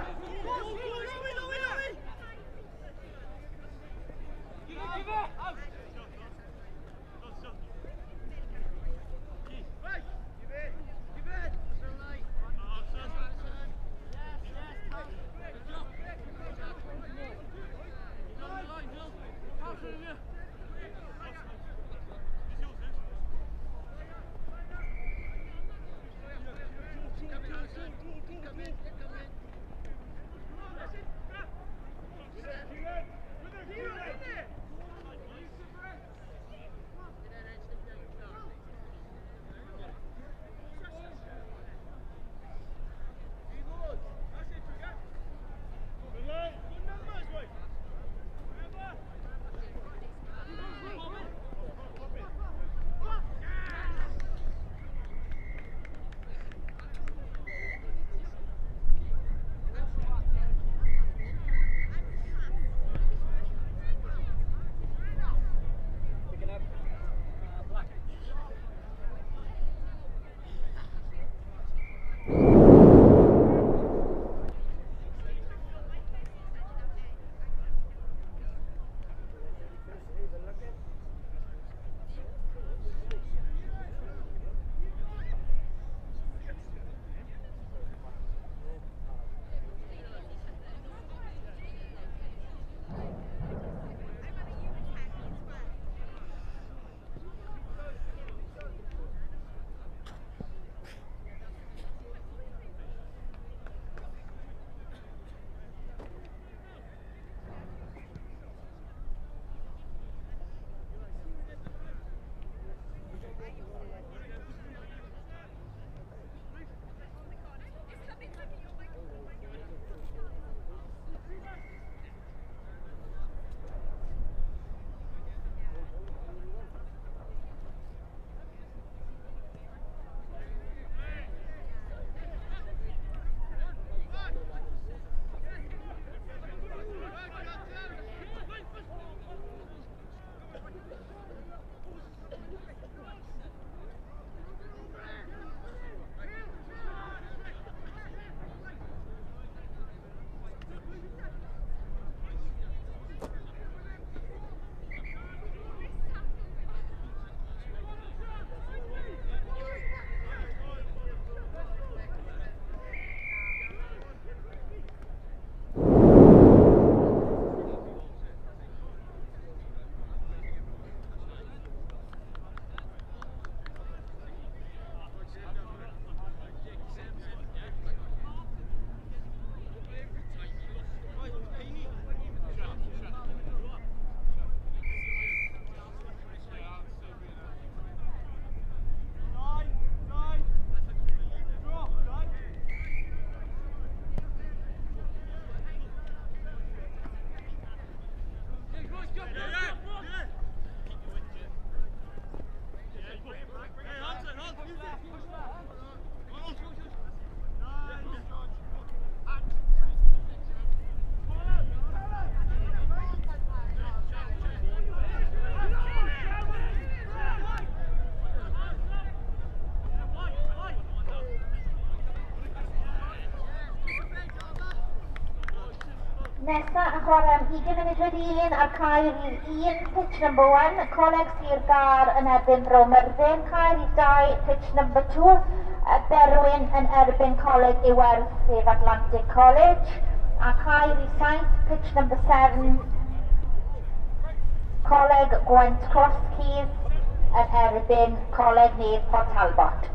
Nesa yn chwarae am 20 munud wedi 1 ar cae rhif 1, pitch number 1, Coleg Sir Gâr yn erbyn Bro Myrddin, cae rhif 2, pitch number 2, Berwyn yn erbyn Coleg Iwerdd sef Atlantic College, a cae rhif 7, pitch number 7, Coleg Gwent Crosskeys yn erbyn Coleg Nedd Port Talbot.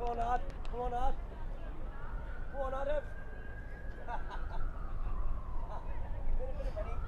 Come on, lad. Come on, lad. Come on, Adam. Bit of money.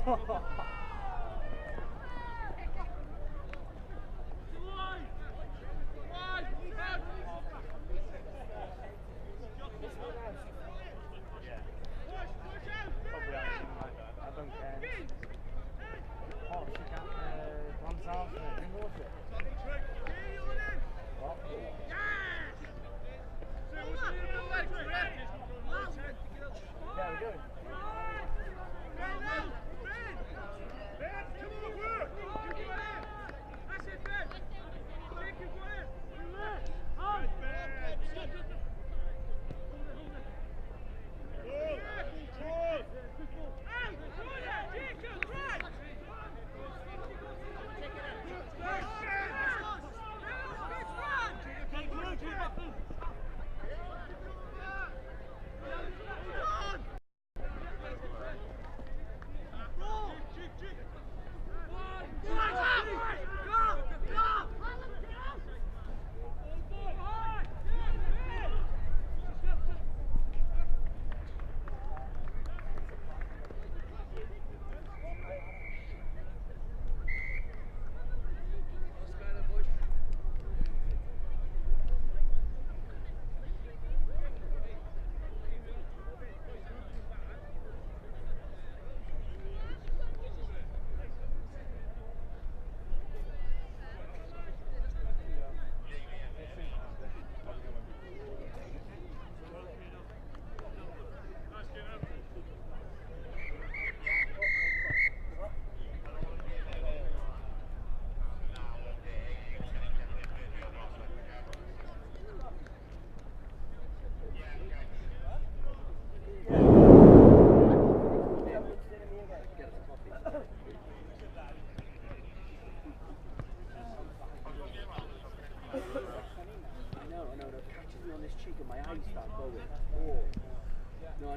I don't care. Oh, she can't. There we go.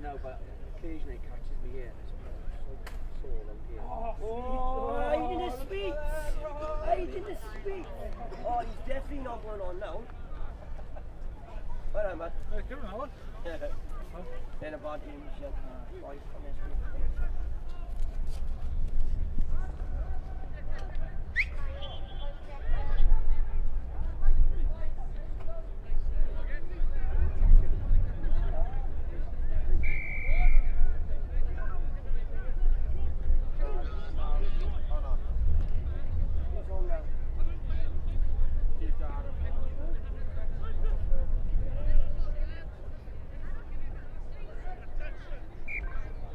No, but occasionally it catches me here and it's so sore down here. Oh, hiding the sweets! Hiding the sweets! Oh, he's definitely not going on now. Well done, man. Come on, Then a bad game, shit. Right, come here.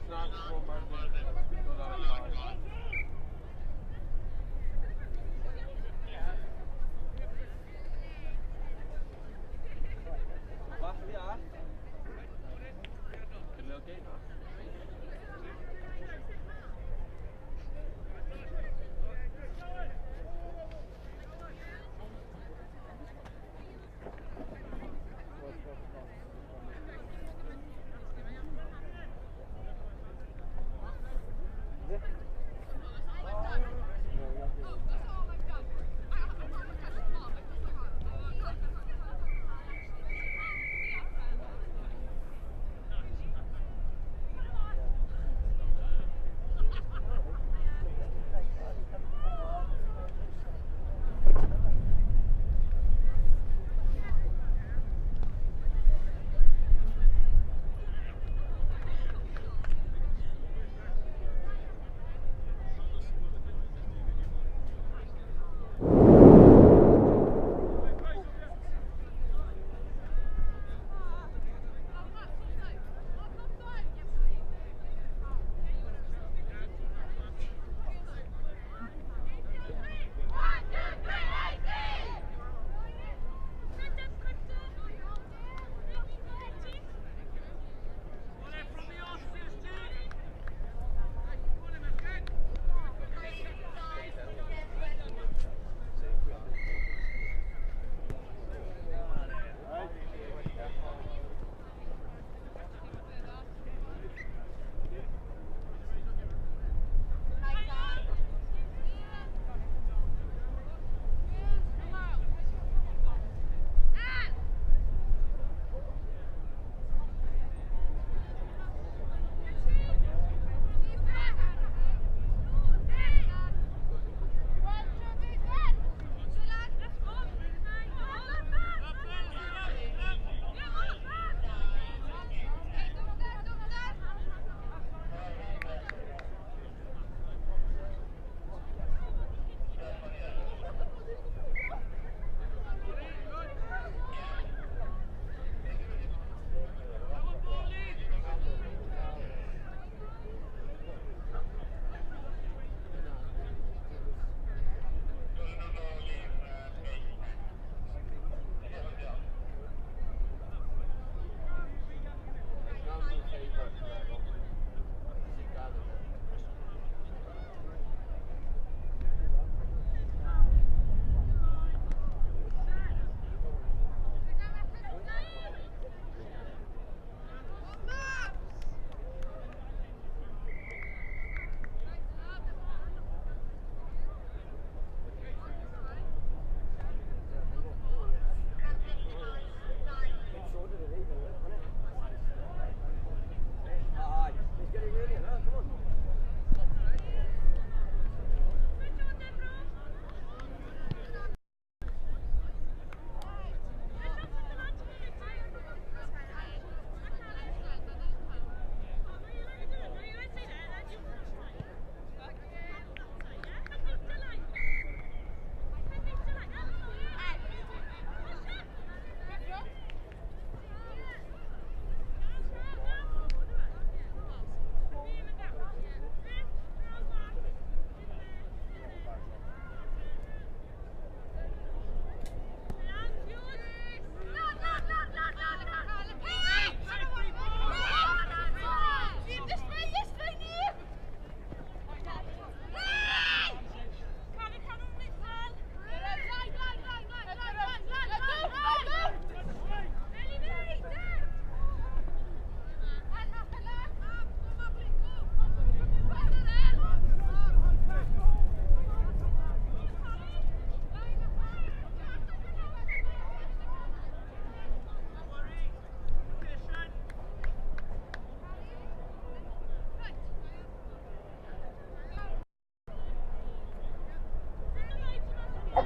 Not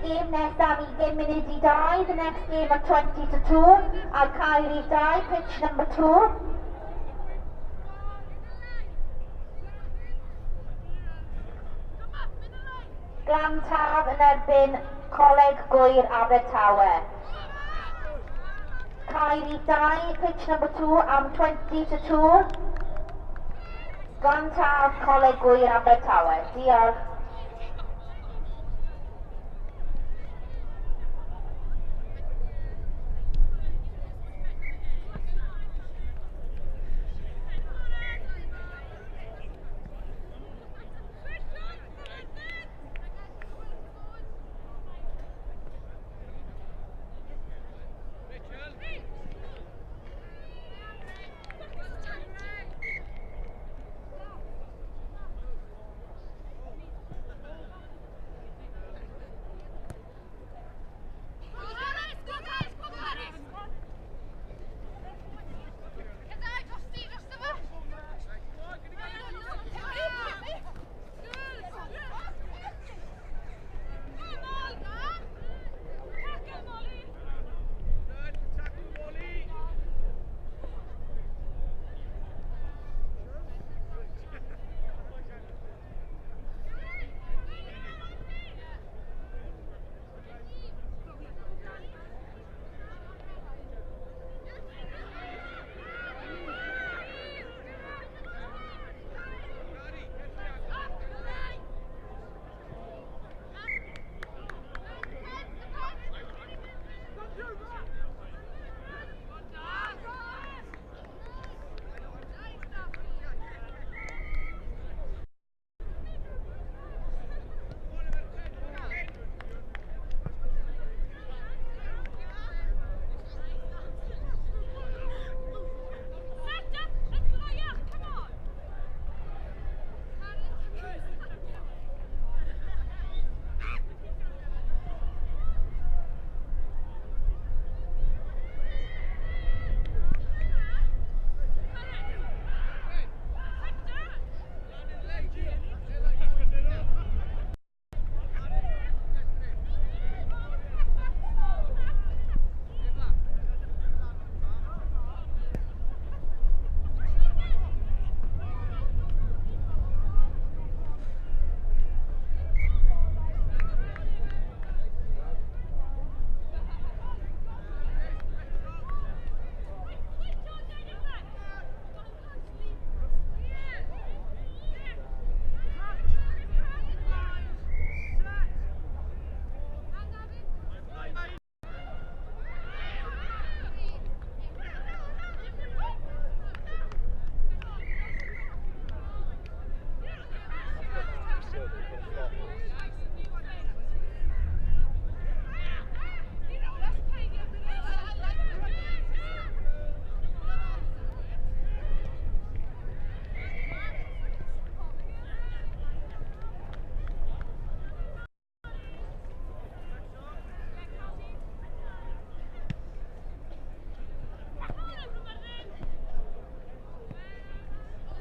gêm nesaf 1:40, the next game at 1:40 ar cae rhif 2, pitch number 2. Glantaf yn erbyn Coleg Gŵyr Abertawe. Cae rhif 2, pitch number 2 am 1:40. Glantaf, Coleg Gŵyr Abertawe. Diolch.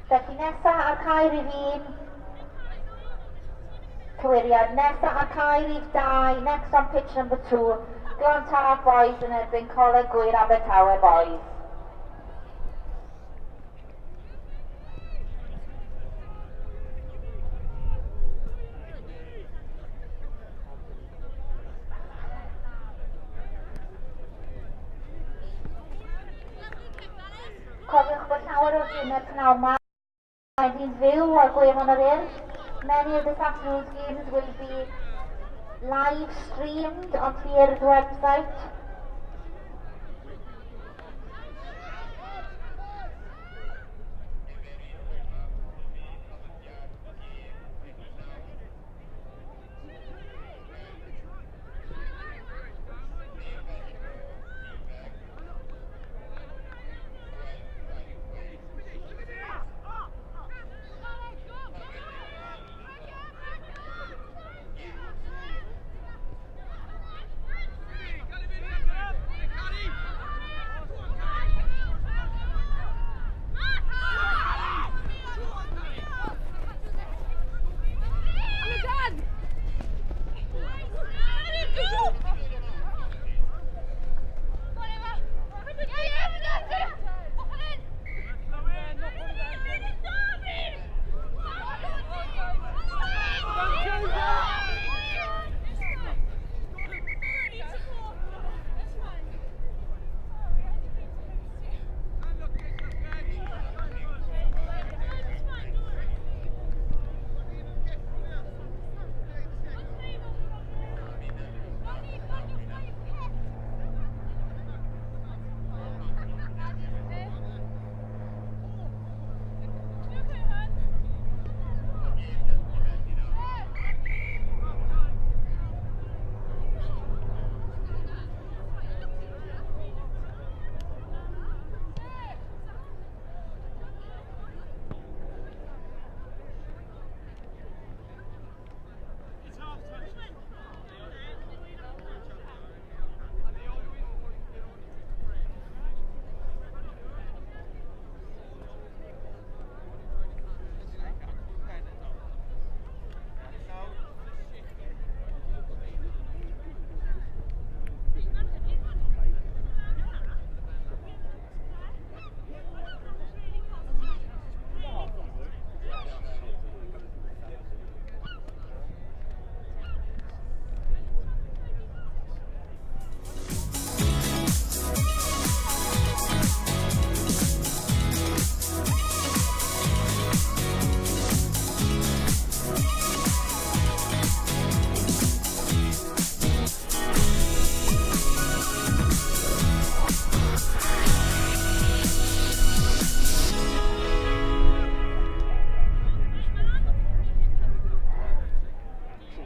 Felly nesa ar cae rhif 1, cywiriad, nesa ar cae rhif 2, next on pitch number 2, Glantaf Boys yn erbyn Coleg Gŵyr Abertawe Boys. Cofiwch bod llawer o'r gemau pnawn 'ma wedi'n fyw ar gwefan yr Urdd. Many of this afternoon's games will be live streamed on the Urdd website.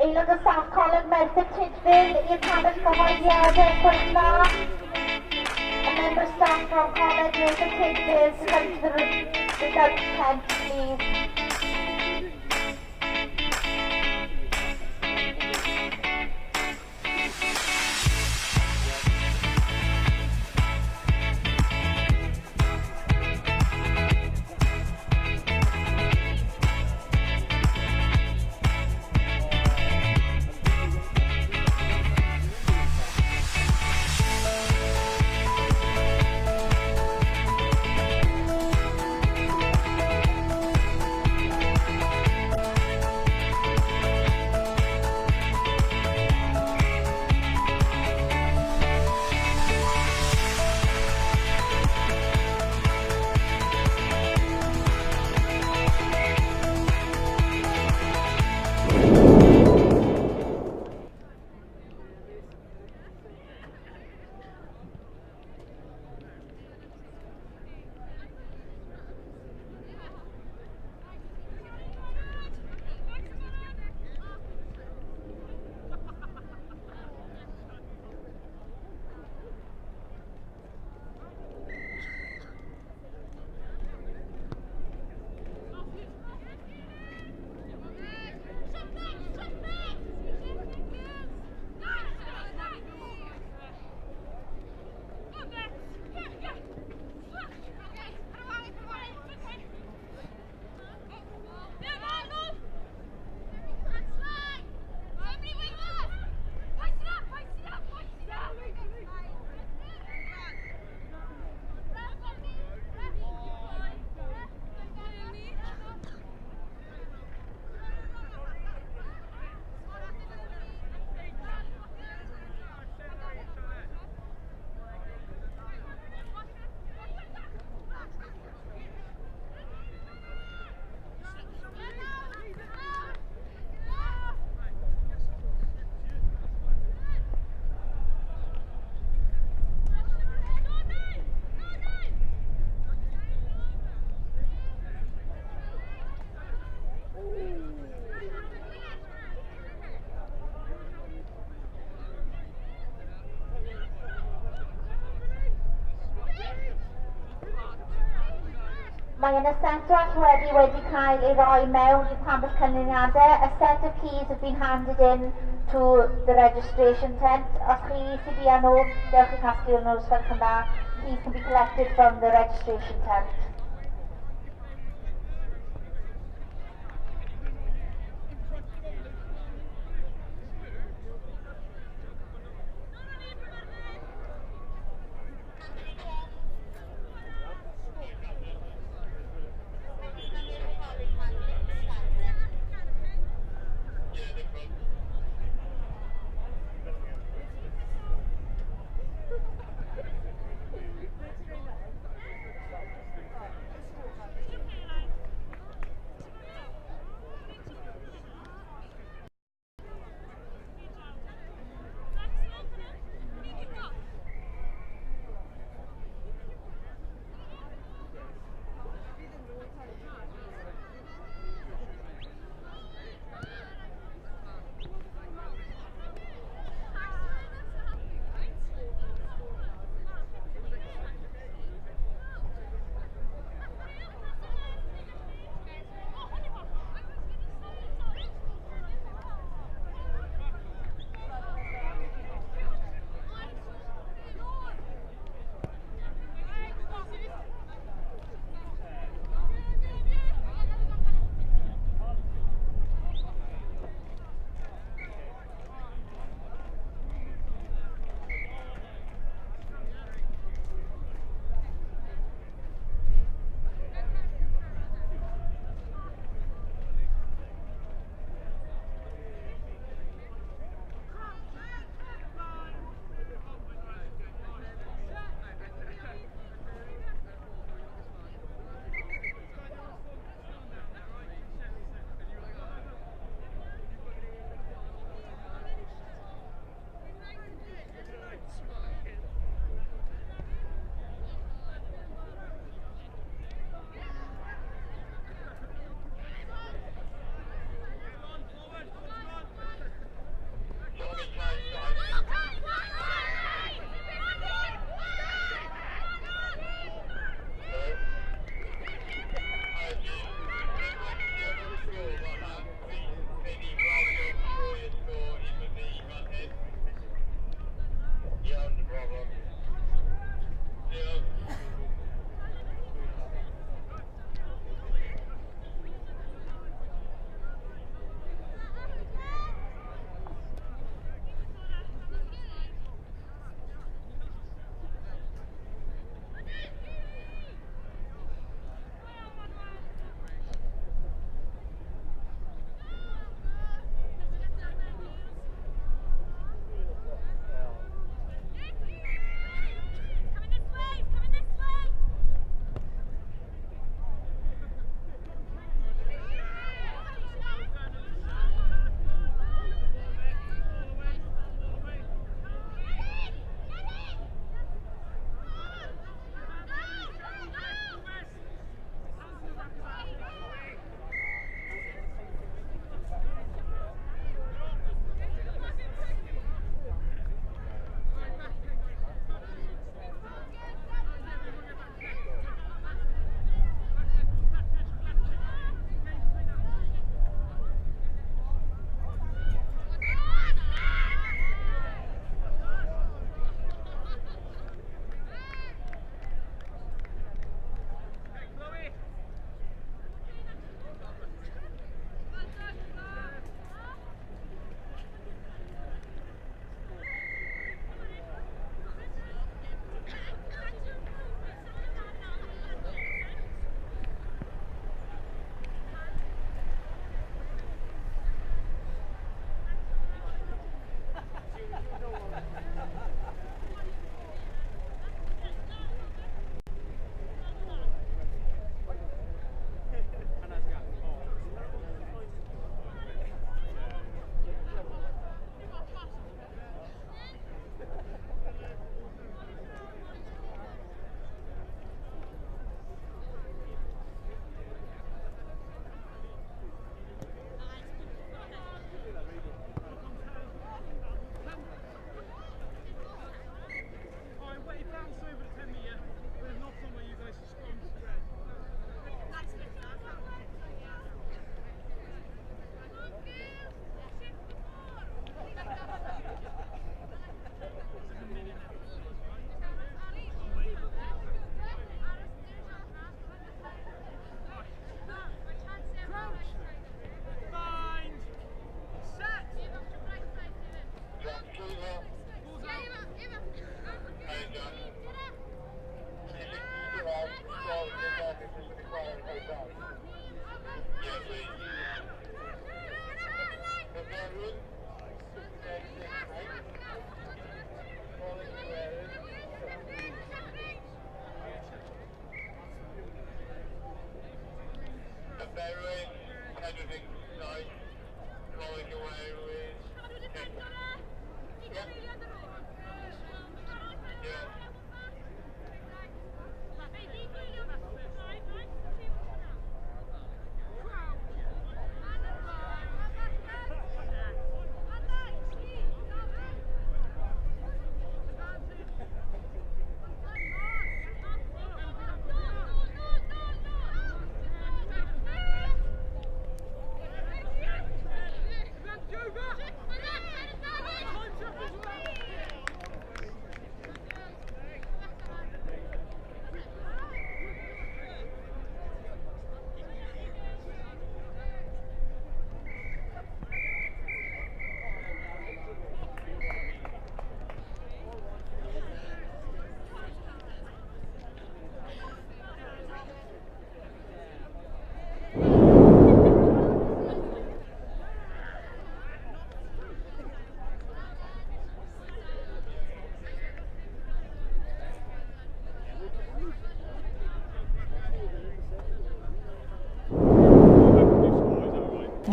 Aelod o staff Coleg Merthyr Tudful i'r pabell cyhoeddiadau, gwelwch yn dda. A member of staff from Coleg Merthyr Tudful to come to the results tent, please. Mae yna set o allweddi wedi cael ei roi mewn i'r pabell canlyniadau. A set of keys have been handed in to the registration tent. Os chi sydd â nhw, dewch i casglu nhw os gwelwch yn dda. Keys can be collected from the registration tent.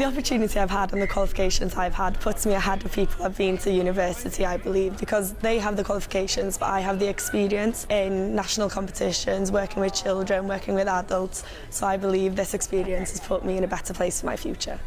The opportunity I've had and the qualifications I've had puts me ahead of people who've been to university, I believe, because they have the qualifications, but I have the experience in national competitions, working with children, working with adults. So I believe this experience has put me in a better place for my future.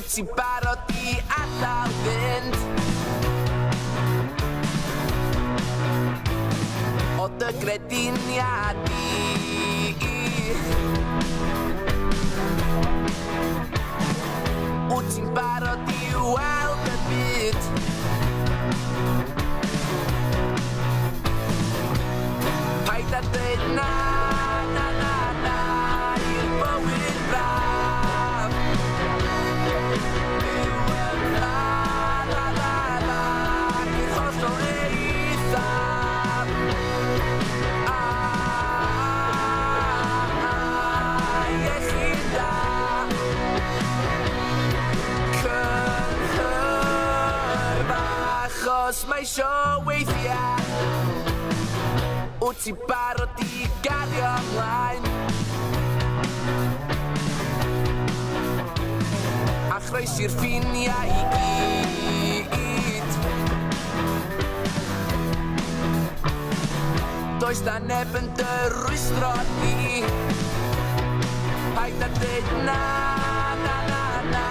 Wyt ti'n barod i adael fynd? O dy grediniad di. Wyt ti'n barod i weld y byd? Paid â dweud na, na, na, na i'r bywyd braf. Byw yn dda, dda, dda, dda, i'r hollol eithaf. A iechyd da. Cynhyrf achos mae isio weithiau. Wyt ti'n barod i gario ymlaen? A chroesi'r ffiniau i gyd. Does 'na neb yn dy rwystro di. Paid â dweud na, na, na, na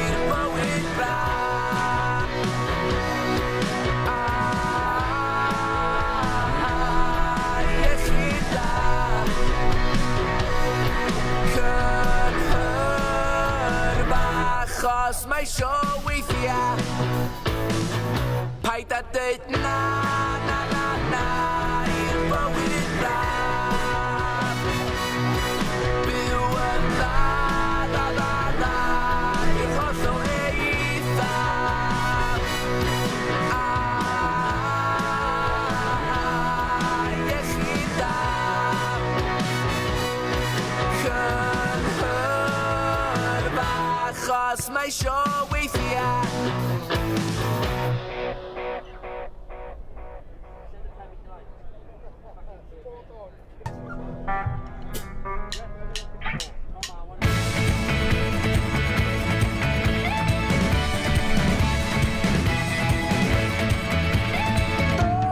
i'r bywyd braf. A iechyd da. Cynhyrf achos mae isio weithiau. Paid â dweud na, na, na, na i'r bywyd braf. Byw yn dda, dda, dda, dda i'r hollol eithaf. A iechyd da. Cynhyrf achos mae isio weithiau.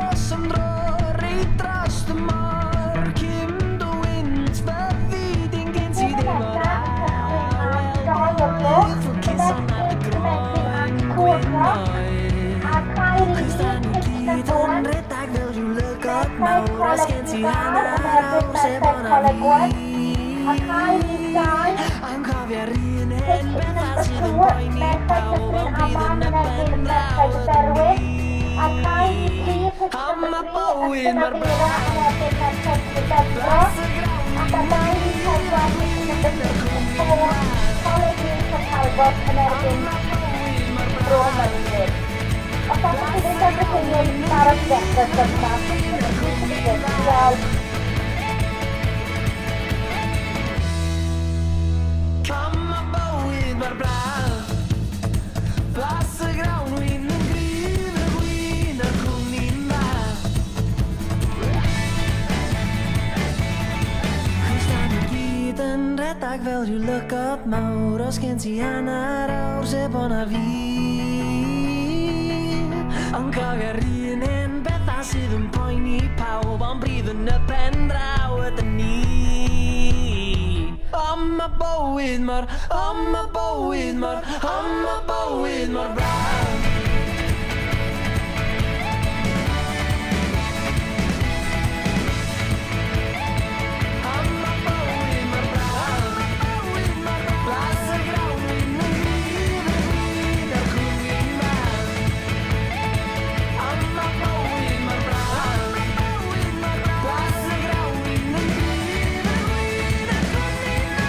Dos am dro reit dros y môr Cyn dy wynt fyddi di'n gen ti ddim o'r awel boeth Lwcus ond ar dy groen gwyn oer Cos da ni gyd yn redag fel rhyw lygod mawr Oes gen ti hanner awr sef o'na fi A'n cofio'r un hen bethau sydd yn poeni pawb Ond bydd yn y pen draw ydyn ni Am ma bywyd mor braf Blas y grawn win a'r cwmni'n dda Am ma bywyd mor braf Blas y grawn win a'r cwmni'n dda Am ma bywyd mor braf Blas y grawn win yn gryf y gwin a'r cwmni'n dda Cos da ni gyd yn rhedag fel rhyw lygod mawr Os gen ti hanner awr sebona fi Ond cofio'r un hen bethau sydd yn poeni pawb Ond bryd yn y pen draw ydyn ni Ond ma bywyd mor, ond ma bywyd mor, ond ma bywyd mor braf. Ond ma bywyd mor braf. Blas y grawn win yn gryf y gwin a'r cwmni'n dda. Ond ma bywyd mor braf. Blas y grawn win yn gryf y gwin a'r cwmni'n dda.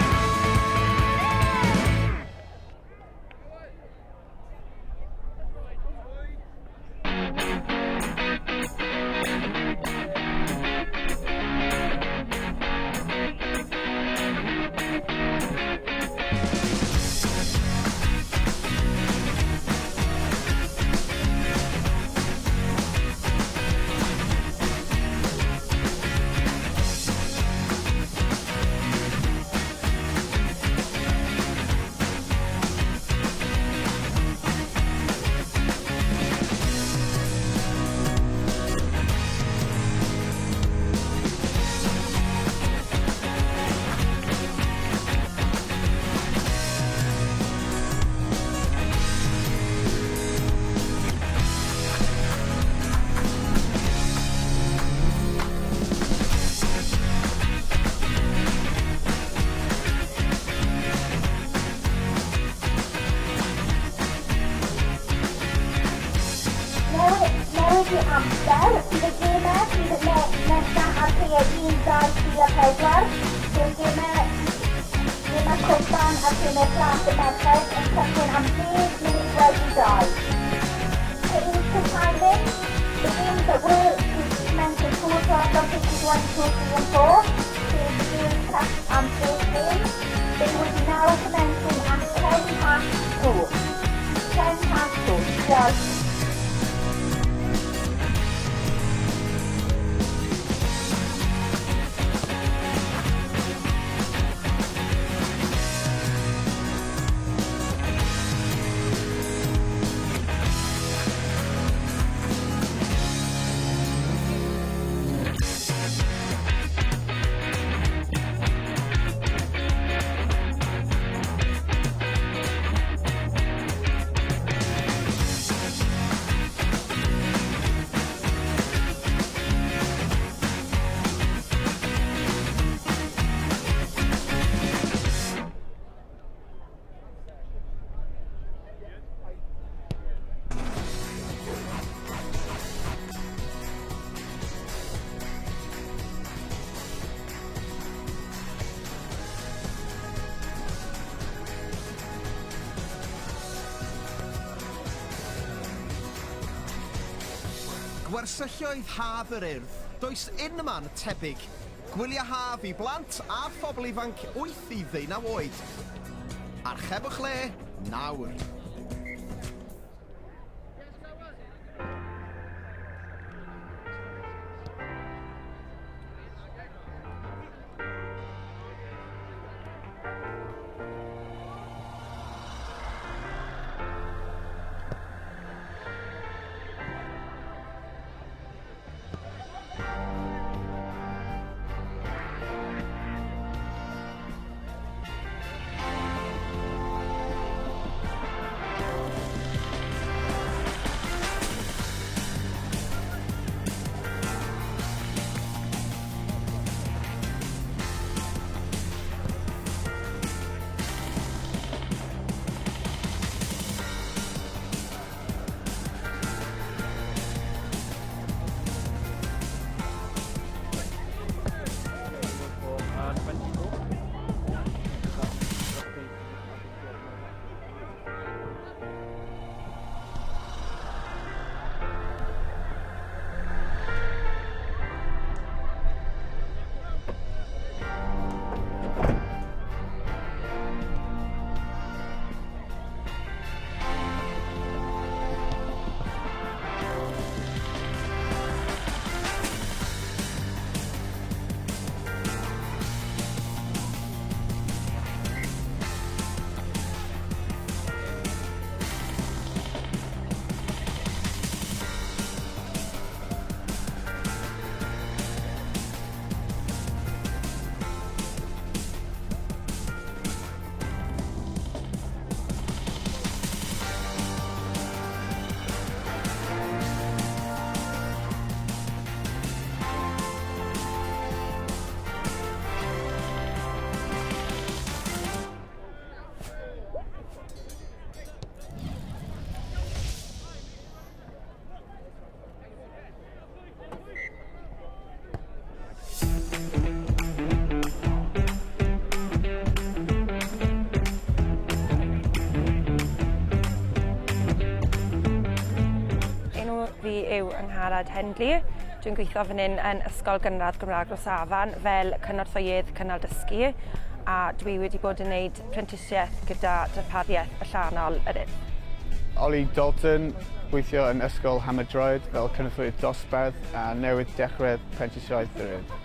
wedi amser, bydd y gemau sydd ne nesaf ar caeau 1, 2, 3 a 4, sef gemau, gemau cwpan a gemau plant y merched yn cychwyn am 10 munud wedi 2. For Eastern timing, the games that were to commence at 2 o'clock on pitches 1, 2, 3 and 4, sef the Girls Cup and First Games, they will be now commencing at 10 past 2. 10 past 2. Diolch. Gwersylloedd haf yr Urdd, does unman tebyg. Gwyliau haf i blant a phobl ifanc 8 i ddeunaw oed. Archebwch le nawr. Enw fi yw Angharad Hendley. Dwi'n gweithio fan hyn yn Ysgol Gynradd Gymraeg Rosafan fel cynorthwyydd cynnal dysgu a dwi wedi bod yn neud prentisiaeth gyda darpariaeth allanol yr Urdd. Ollie Dalton, gweithio yn Ysgol Hammerdroed fel cynorthwyydd dosbarth a newydd dechrau prentisiaeth yr Urdd.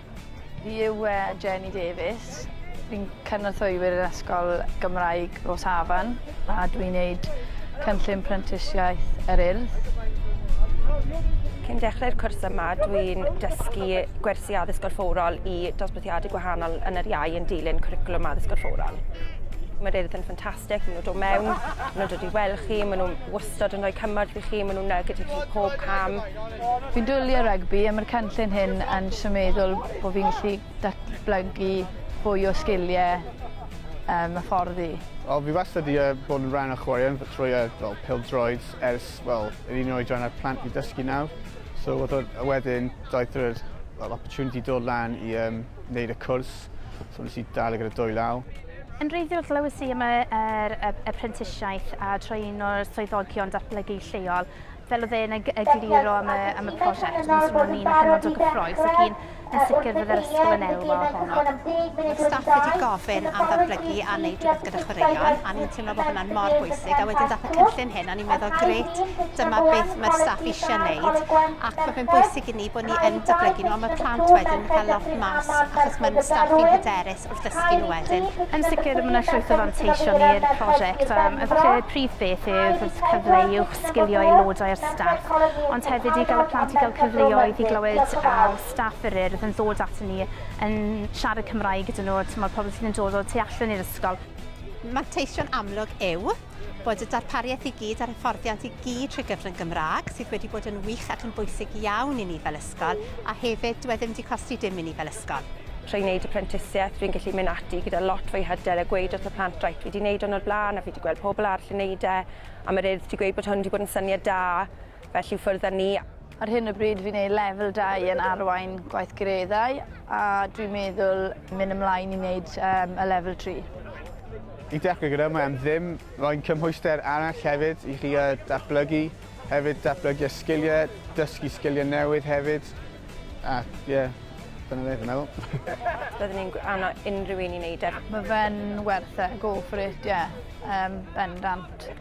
Fi yw Jenny Davies. Fi'n cynorthwywyr yn Ysgol Gymraeg Rosafan a dwi'n neud cynllun prentisiaeth yr Urdd. Cyn dechrau'r cwrs yma, dwi'n dysgu gwersi addysg gorfforol i dosbarthiadau gwahanol yn yr iau yn dilyn cwricwlwm addysg gorfforol. Mae'r Urdd yn ffantastig, maen nhw'n dod mewn, maen nhw'n dod i weld chi, maen nhw'n wastad yn rhoi cymorth i chi, maen nhw'n 'na gyda chi pob cam. Fi'n dwli ar rygbi a ma'r cynllun hyn yn jyst yn meddwl bo' fi'n gallu datblygu fwy o sgilie yym hyfforddi. Wel fi wastad 'di yy bod yn rhan o chwaraeon trwy yy fel pêl-droed ers wel yr un oedran â'r plant fi dysgu nawr. So oedd o, wedyn daeth yr well, opportunity dod lan i um, wneud y cwrs, so nes i dal e gyda dwy law. Yn wreiddiol glywes i am y, yr, y, y prentisiaeth a trwy un o'r swyddogion datblygu lleol fel oedd e'n egluro am y, am y prosiect, yn swnio'n un hynod o gyffroes ac un yn sicr fydde'r ysgol yn elwa ohono. Mae'r staff wedi gofyn am ddatblygu a wneud rhywbeth gyda chwaraeon, a ni'n teimlo bod hwnna'n mor bwysig. A wedyn dath y cynllun hyn, a ni'n meddwl, grêt, dyma beth mae'r staff eisiau wneud. Ac mae fe'n bwysig i ni bod ni yn datblygu nhw, a mae plant wedyn yn cael lot mas, achos mae'n staff ni'n hyderus wrth ddysgu nhw wedyn. Yn sicr, mae yna llwyth o fanteision i'r prosiect. Um, efallai y prif beth yw bod cyfle i uwchsgilio aelodau a'r staff, ond hefyd i gael y plant i gael cyfleoedd i glywed um, staff yr Urdd yn ddod atyn ni yn siarad Cymraeg gyda nhw, timod, pobl sydd yn dod o tu allan i'r ysgol. Manteision amlwg yw bod y darpariaeth i gyd a'r hyfforddiant i gyd trwy gyfrwng Gymraeg, sydd wedi bod yn wych ac yn bwysig iawn i ni fel ysgol, a hefyd dyw e ddim wedi costi dim i ni fel ysgol. Trwy wneud y prentisiaeth, dwi'n gallu mynd ati gyda lot fwy hyder a gweud wrth y plant, reit, fi wedi wneud hwn o'r blaen a fi wedi gweld pobl arall yn wneud e, a mae'r Urdd wedi gweud bod hwn wedi bod yn syniad da, felly ffwrdd â ni. Ar hyn o bryd fi'n neud lefel 2 yn arwain gweithgareddau a dwi'n meddwl mynd ymlaen i wneud um, y lefel 3. I dechrau gyda, mae am ddim, mae'n cymhwyster arall hefyd i chi datblygu, hefyd datblygu y sgiliau, dysgu sgiliau newydd hefyd, a ie, yeah, dyna fe, fi'n meddwl. Byddwn ni'n annog unrhyw un i wneud e. Mae fe'n werth e, go for it, ie. Yeah. Bendant.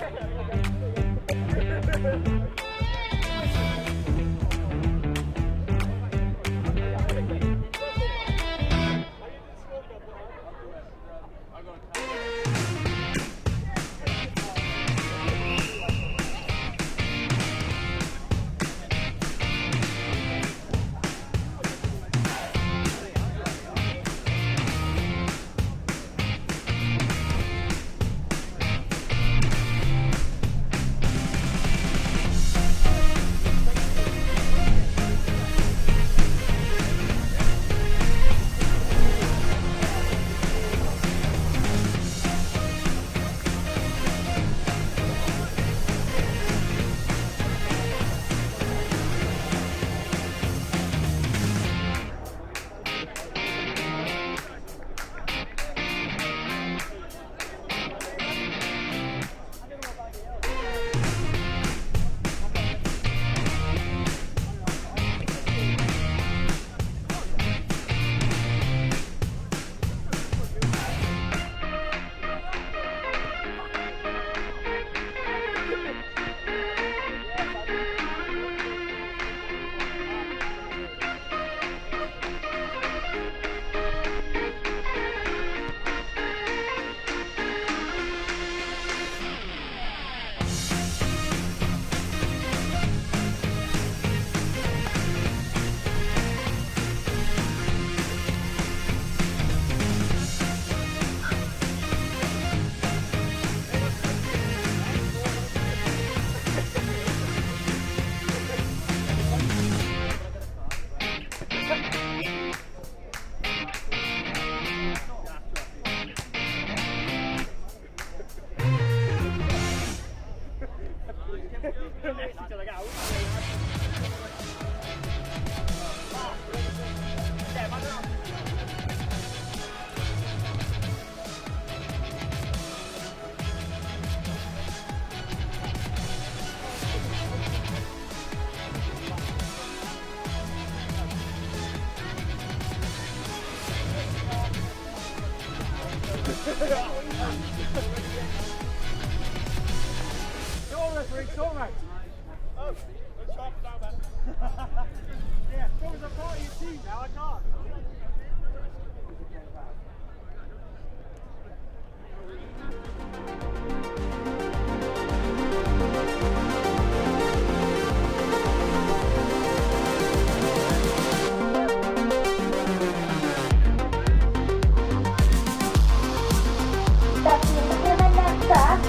Felly, y gemau nesaf,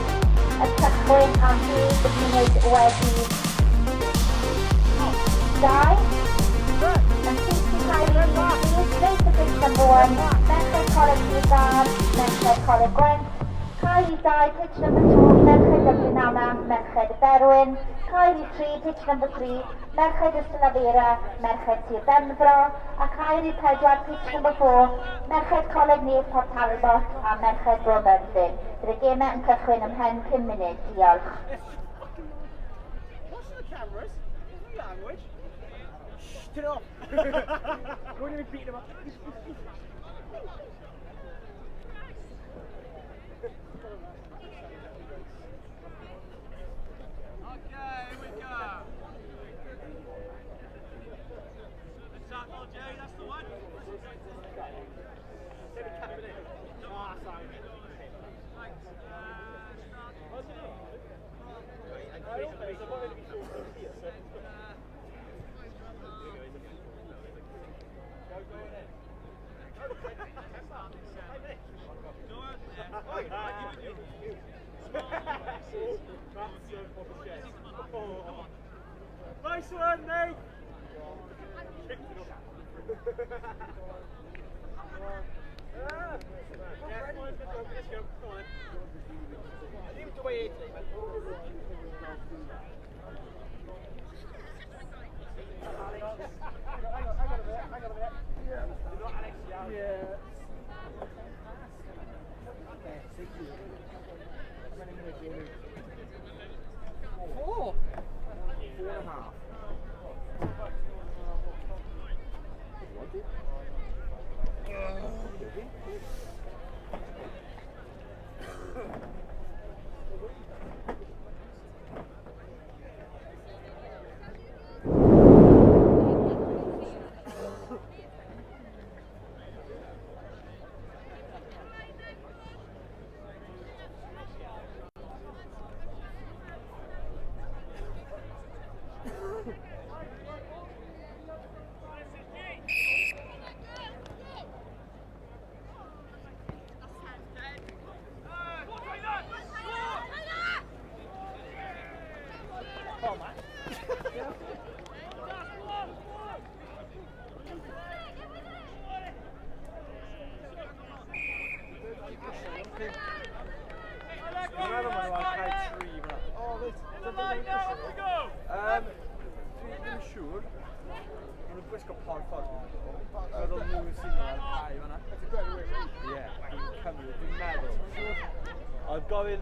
y cychwyn am 10 munud wedi 2. Yn sicrhau i ni straight to pitch number 1, Merched Coleg Sir Gâr, Merched Coleg Gwent, Cae 2, pitch number 2, Merched Dyffryn Aman, Merched Berwyn, Cae rhif 3, pitch number 3, Merched Ystalyfera, Merched Sir Benfro, a cae rhif 4, pitch number 4, Merched Coleg Neath Port Talbot a Merched Bro Myrddin. Bydd y gemau yn cychwyn ymhen 5 munud. Diolch. Watch the cameras. Language. Shh, turn it off. Go and beat them up. Okay, here we go. Good tackle, Jay, that's the one. Nice one, mate! Four. 4.5.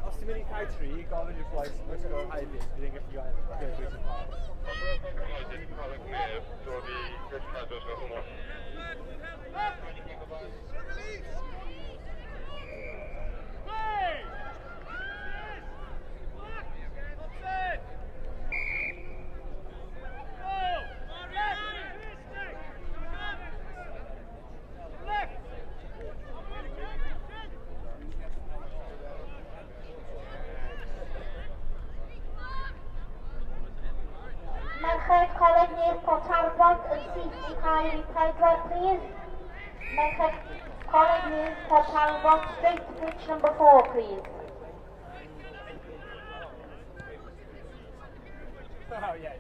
Os ti'n mynd i cae 3, gofyn i'r boys gwisgo high vis, bydd e'n gallu gweud y parc. Merched Coleg Neath Port Talbot yn syth i cae rhif 4, please. Merched Coleg Neath Port Talbot, straight to pitch number 4, please. Oh, yes.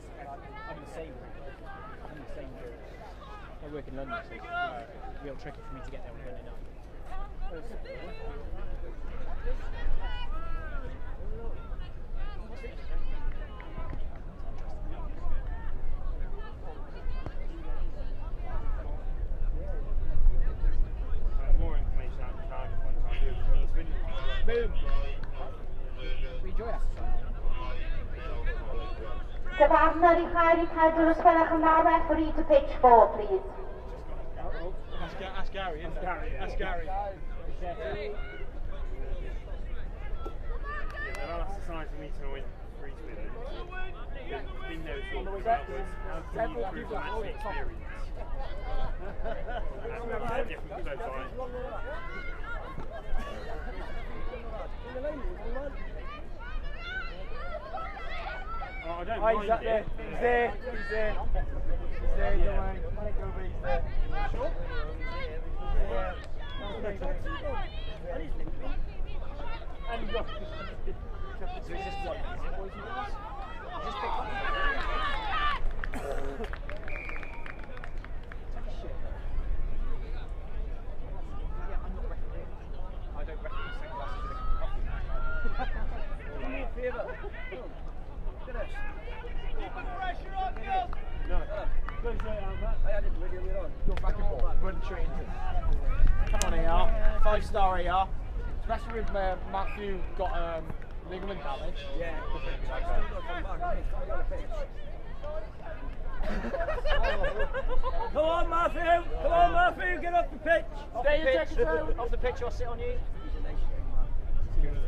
I'm the same. I'm the same. I work in London, so it's real tricky for me to get there on a Monday night. More information out of Cardiff one time. Boom! We enjoy that. Dyfarnwr i cae rhif 4, os gwelwch yn dda, referee to pitch 4, please. Ask Gary, isn't it? Ask Gary. Yeah, they'll ask the size of me to win 3 minutes. Been there as well. How can you improve match experience? That's a different profile. Oh, I don't mind it. There. He's there. He's there. He's there. Don't worry. Don't worry. He's there. Sure? Yeah. And he's limping. And look. So he's just what? Is it boys and girls? Just pick up. It's like a shit. Yeah, I'm not refereeing. I don't referee sunglasses with a coffee. Do me a favour. Look at this. Put pressure on, girls. No. Go straight out, Matt. I had it really earlier on. You're back and forth. Run straight into it. Come on, AR. 5-star AR. Especially with Matthew got ligament damage. Yeah. Still got to come back. He's got to get on the pitch. Come on, Matthew! Come on, Matthew! Get off the pitch! Off the pitch. Off the pitch, I'll sit on you. He's a nice young man.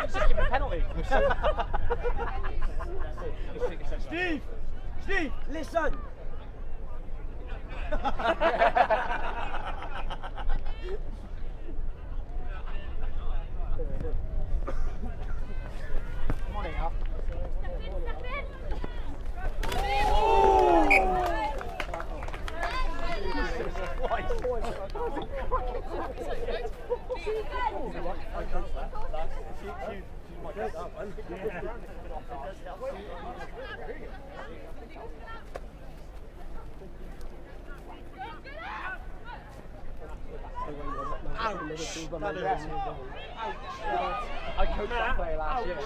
He's just giving a penalty. Steve! Steve, listen! Come on, AR. I coached that. She's my coach. Ouch! That hurts. Ouch! I coached that player last year.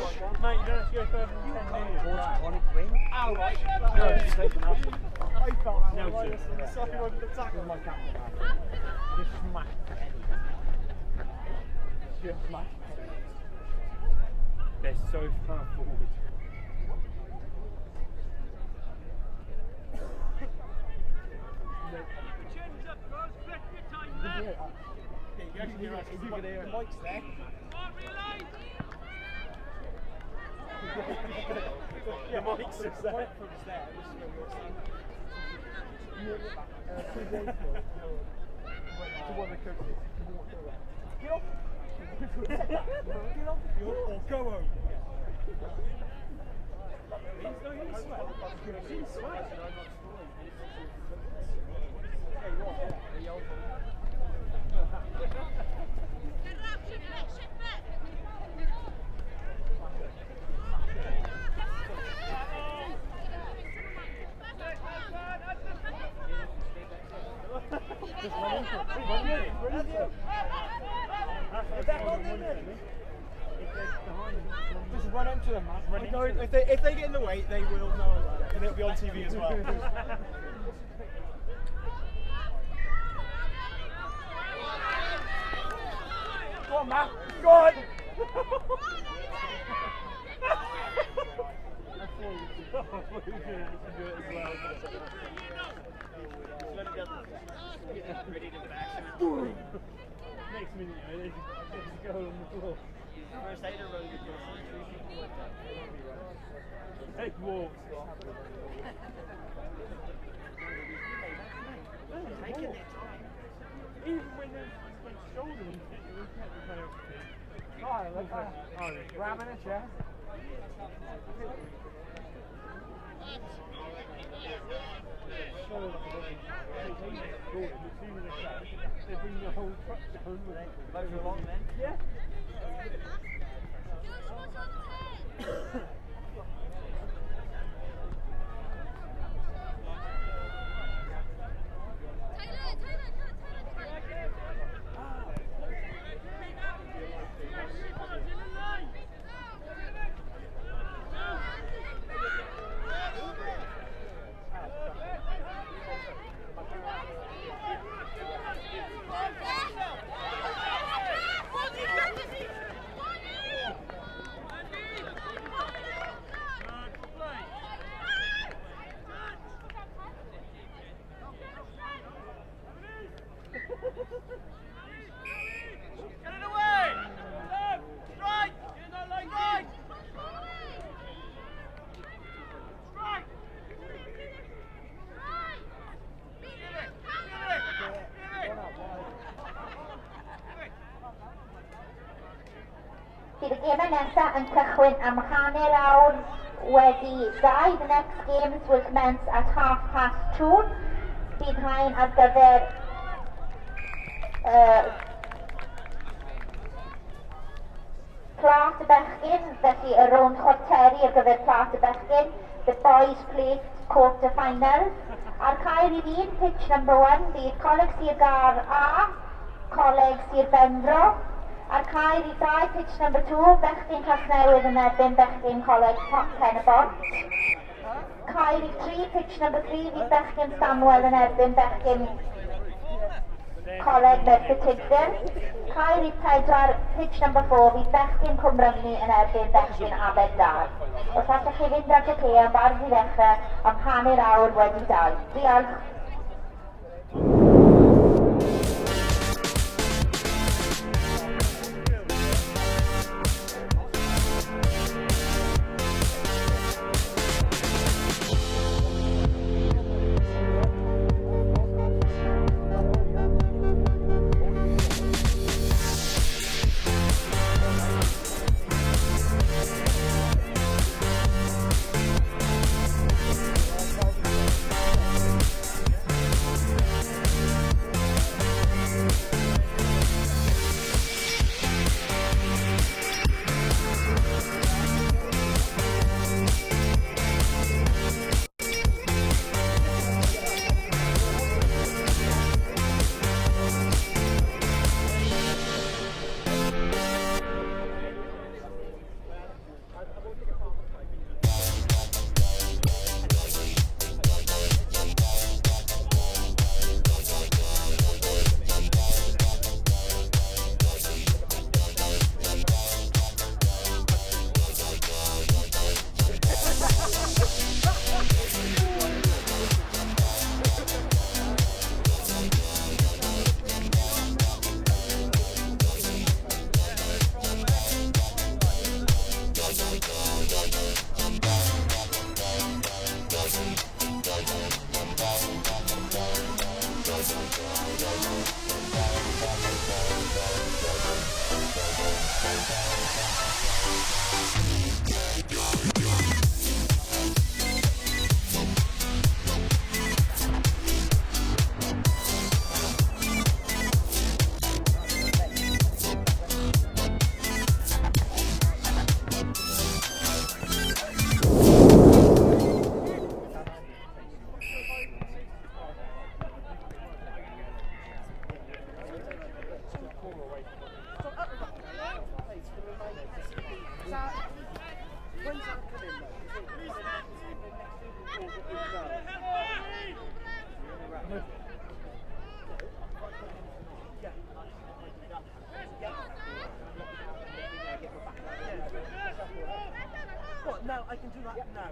Mate, you don't have to go further than 10 do you? Tonic win. Ouch! No, it's taken off. I felt that No, one. sir. Sorry, on the tackle. My captain, man. Just smashed Penny. Just smashed Penny. They're so far forward. Chins up, girls. Flick your time left. Yeah, you actually hear us. You can hear the mic's there. Come on, relay. The mic's just The there. microphone's there. This is where you're standing. 2 days ago, to one of the coaches, he walked over. Get off! Get off the field or go home. He's sweat. He's sweat. Just run into it. Run into it. Run into it. Back on there, then. Just run into them, man. Run Go, into if they get in the way, they will know about it, and it'll be on TV as well. Go on, Matt. Go on. I thought you were going to do it as well. Ready to bash him. Next minute, you know, there's a goal on the floor. First aider road, you've got three people like that. They walked. Taking their time. Even when they went shoulder, we kept the player off the pitch. Oh, look at that. Grabbing a chair. They bring the whole truck down with it. Move along then. Yeah. Get it away! Left! Strike! Get in that line, right! Strike! Get it! Get it! Get it! Bydd y gemau nesaf yn cychwyn am 2:30. The next games will commence at 2:30. Bydd rhain ar gyfer Plat y bechgyn, felly y rownd chwarteri ar gyfer plat y bechgyn, the boys plate quarter finals. Ar cae rhif 1, pitch number 1, bydd Coleg Sir Gâr A, Coleg Sir Benfro. A'r cae rhif 2, pitch number 2, bechgyn Casnewydd yn erbyn bechgyn Coleg Pen-y-bont. Cae rhif 3, pitch number 3, fydd bechgyn Stanwell yn erbyn bechgyn Coleg Merthyr Tudful. Cae rhif 4, pitch number 4, fydd bechgyn Cwm Rhymni yn erbyn bechgyn Aberdâr. Os allwch chi fynd at y caeau yn barod i ddechrau am 2:30. Diolch. What, now? I can do that now.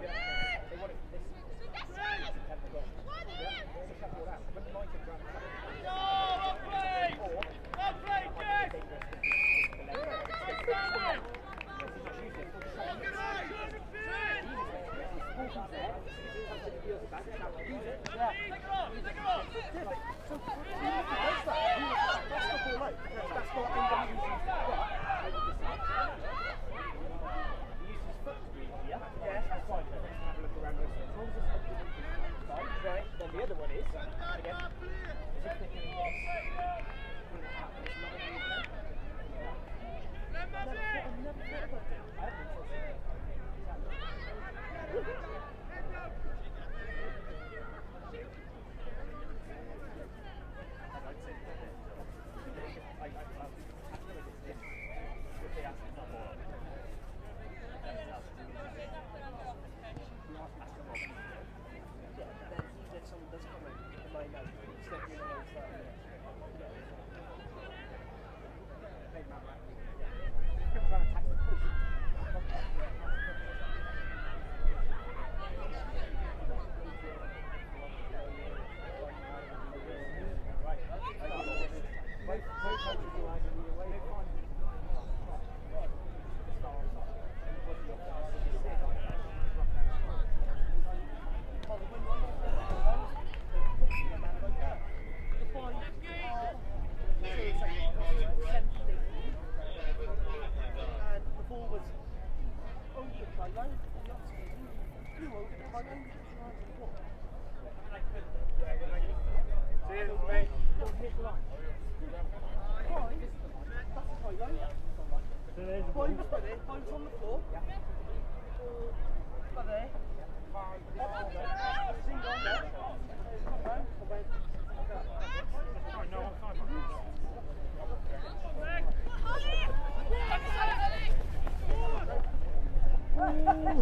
Felly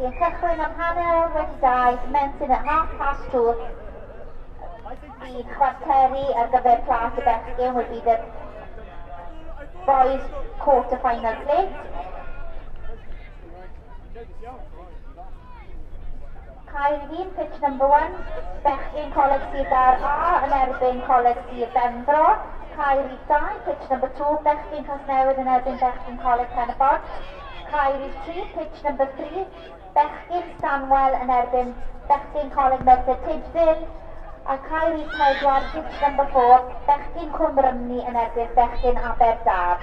yn cychwyn am 2:30, commencing at 2:30, bydd chwarteri ar gyfer plas y bechgyn will be the boys quarter final plate. Cae rhif 1, pitch number 1, bechgyn Coleg Sir Gâr A yn erbyn Coleg Sir Benfro. Cae rhif 2, pitch number 2, bechgyn Casnewydd yn erbyn bechgyn Coleg Pen-y-bont. Cae rhif 3, pitch number 3, bechgyn Stanwell yn erbyn bechgyn Coleg Merthyr Tudful. A cae rhif 4, pitch number 4, bechgyn Cwm Rhymni yn erbyn bechgyn Aberdâr.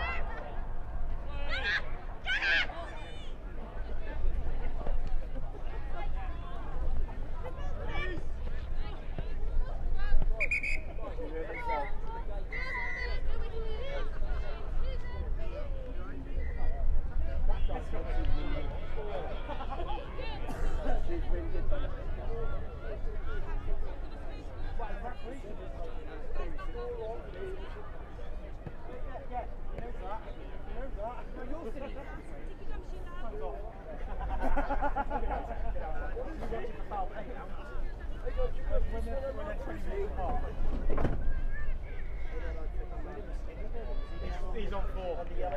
He's on 4. Yeah.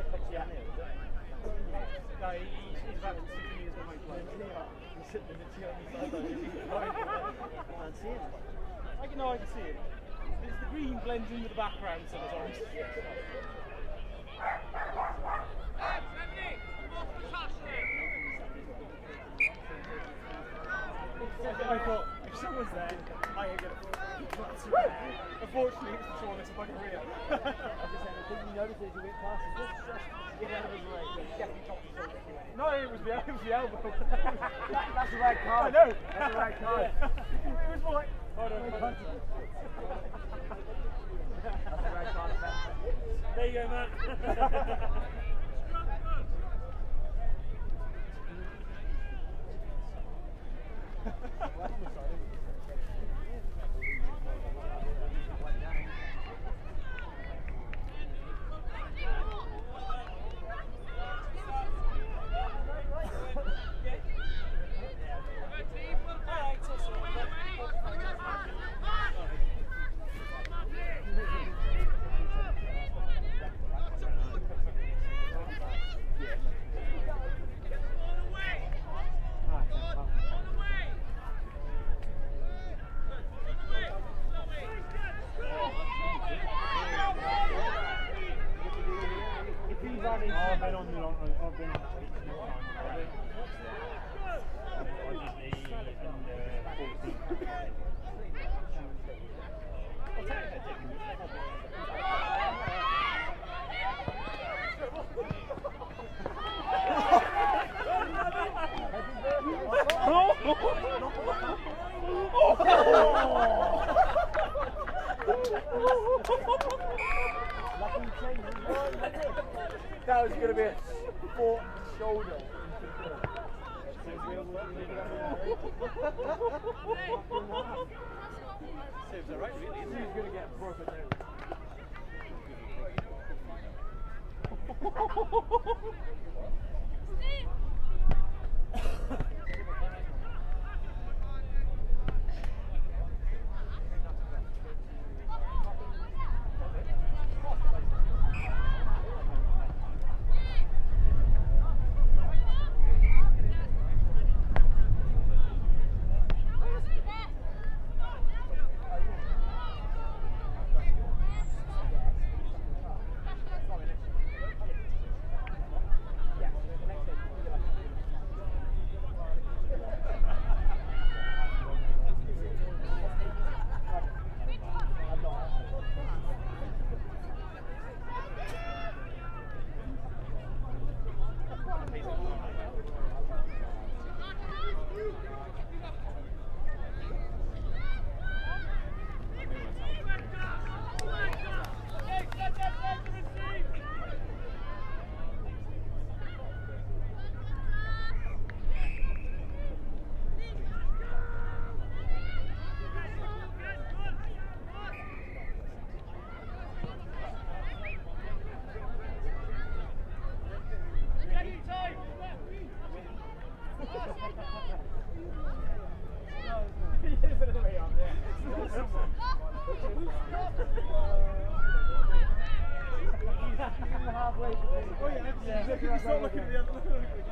No, he's about 6 years behind. He's sitting in the chair on the sideline. I can't see him. I can see him. It's the green blends in with the background sometimes. I thought, if someone's there, I ain't gonna. Unfortunately, it was the tallest of my career. I think you noticed as you went past him, just get out of his way. He definitely chopped his shoulder if he went in. No, it was the elbow. That's the right card. I know. That's the right card. Yeah. It was more like, oh no. That's the right card. There you go, Matt. That was going to be a sport shoulder. Saves all right, really. He's going to get broken down. Halfway between. Oh yeah, yeah. You start looking at the other. Look at it again.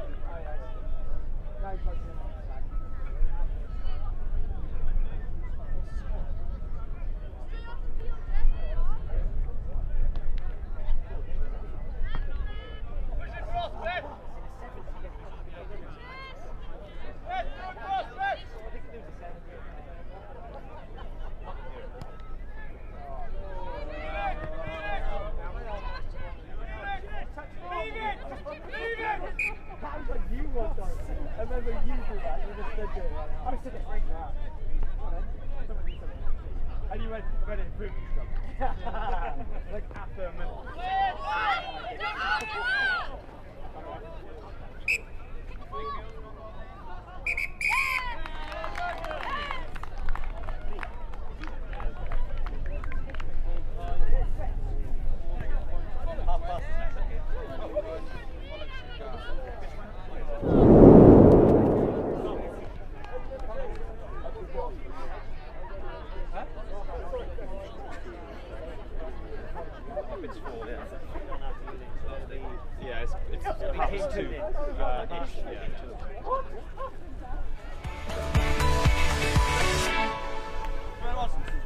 Oh yeah. I remember you did that, you just stood there. I was sitting right now. And you went, ready, boom, like after a minute. It's 4, yeah. Yeah, it's past 2 ish, yeah.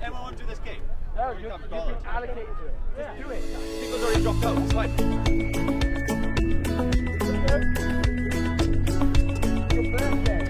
Everyone want to do this game? No, you've been allocated to it. Just do it. People's already dropped out, it's fine. Your birthday.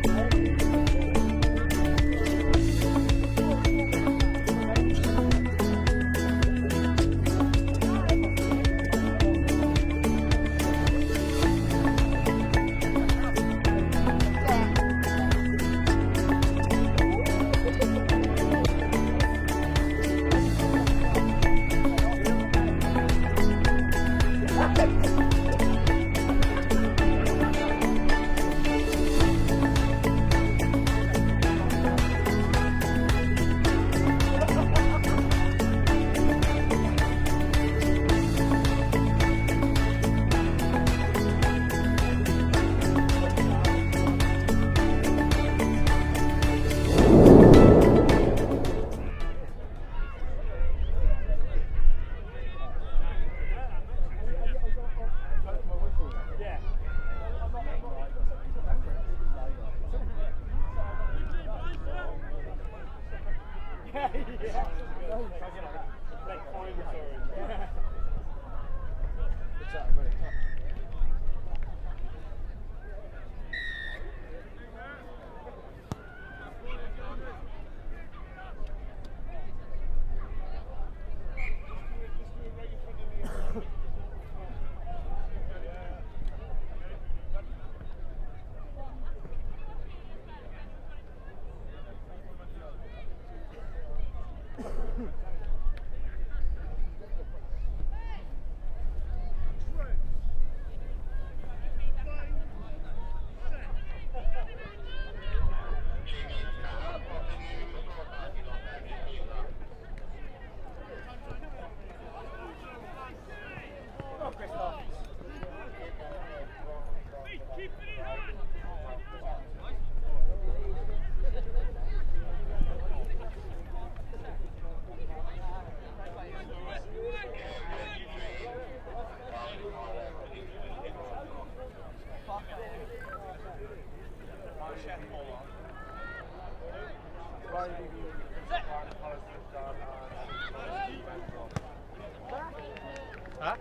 Huh?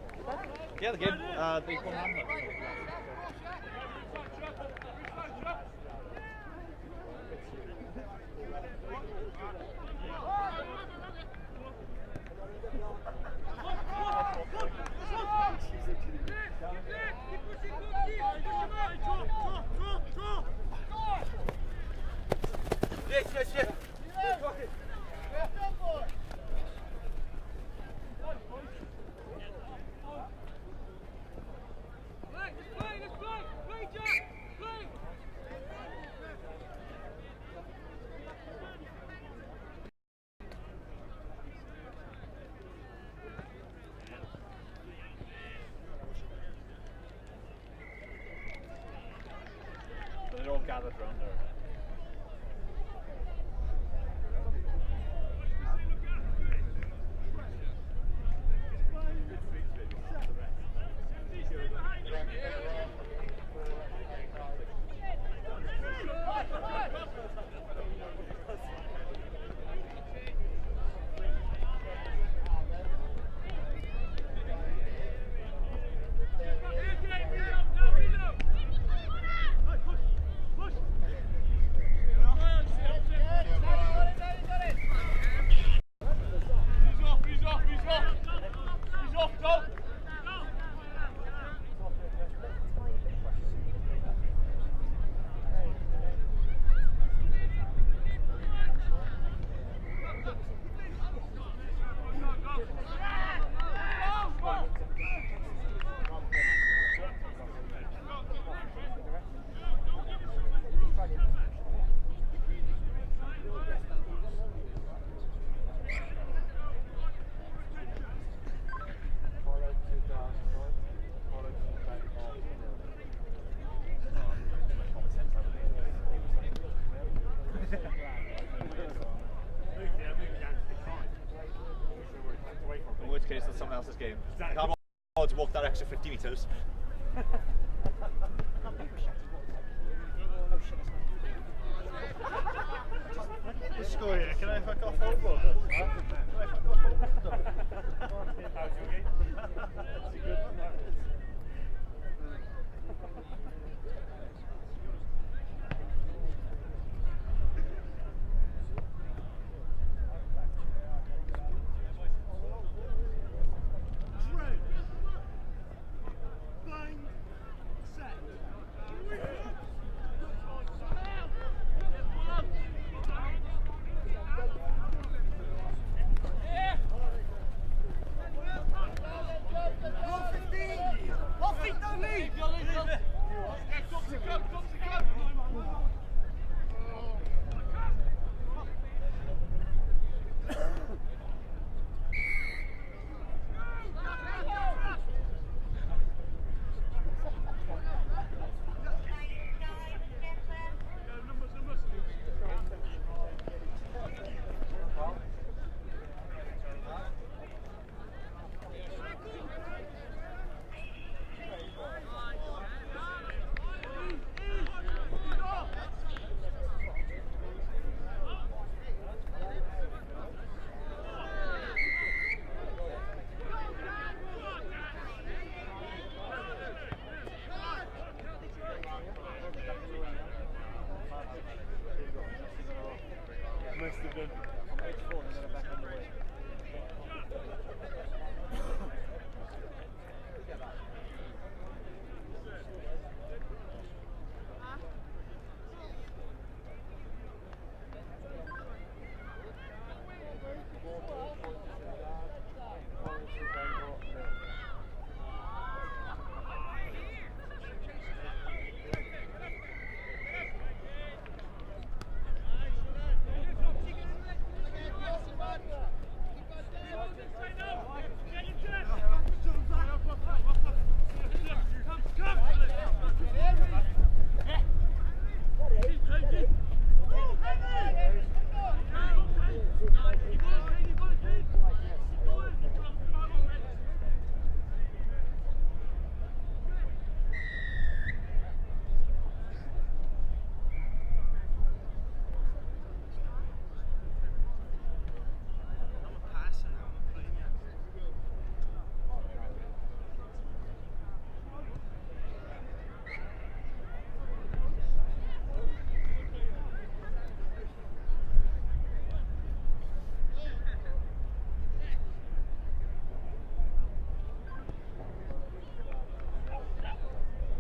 Yeah, the game. They won Hamlet. Yes, yes, yes. They're all gathered round her. Someone else's game. I can't afford to walk that extra 50 metres. The score here, can I fuck off football? Can I fuck off football? How's your game? That's a good one. Must have been.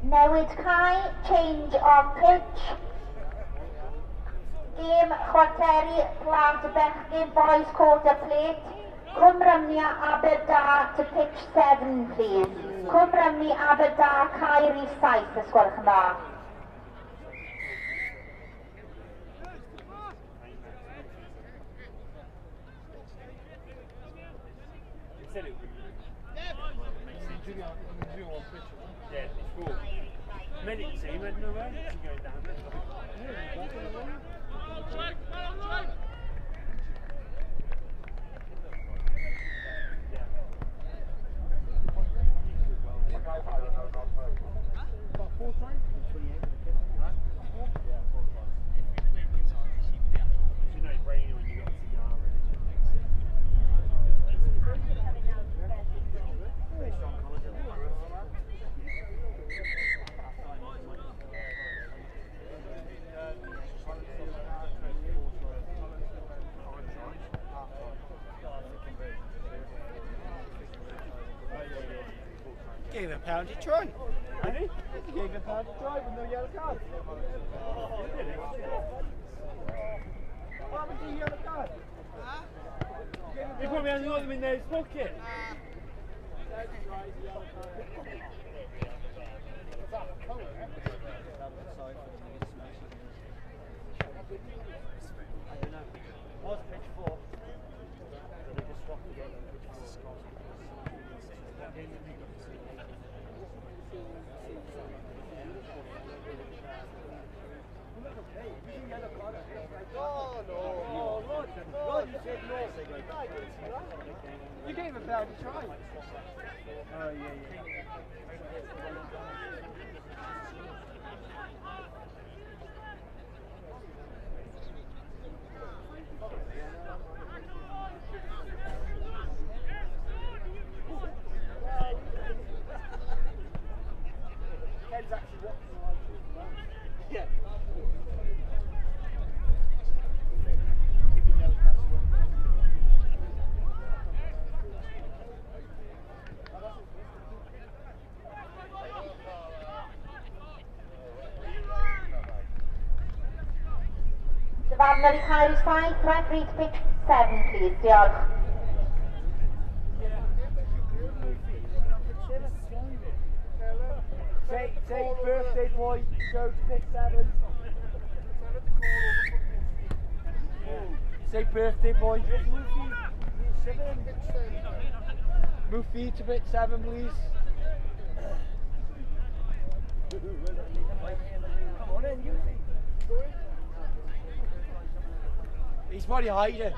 Newid cae, change of pitch. Gêm chwarteri plant bechgyn boys quarter plate. Cwm Rhymni Aberdâr to pitch 7 please. Cwm Rhymni Aberdâr cae rhif 7 os gwelwch yn dda. Yeah, it's four. Medic team had no way to go down there. It's a no-brainer when you got a cigar. Gave a pound to try. Did he? He gave a pound to try with no yellow card. What happened to the yellow card? He probably hasn't got them in his pocket. I don't know. Was pitch 4. They just swapped the game on pitch 4. Oh, no. Oh, Rod, Rod, you said no. You gave a bell to try. Oh, yeah, yeah. Ken's actually watching the live stream. Yeah. Dyfarnwr i cae rhif 7, referee to pitch 7, please. Diolch. Say birthday boy, go to pitch 7. Say birthday boy. Move feet to pitch 7, please. Come on in, you. He's probably hiding.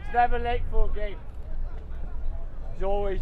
It's never late for a game. It's always.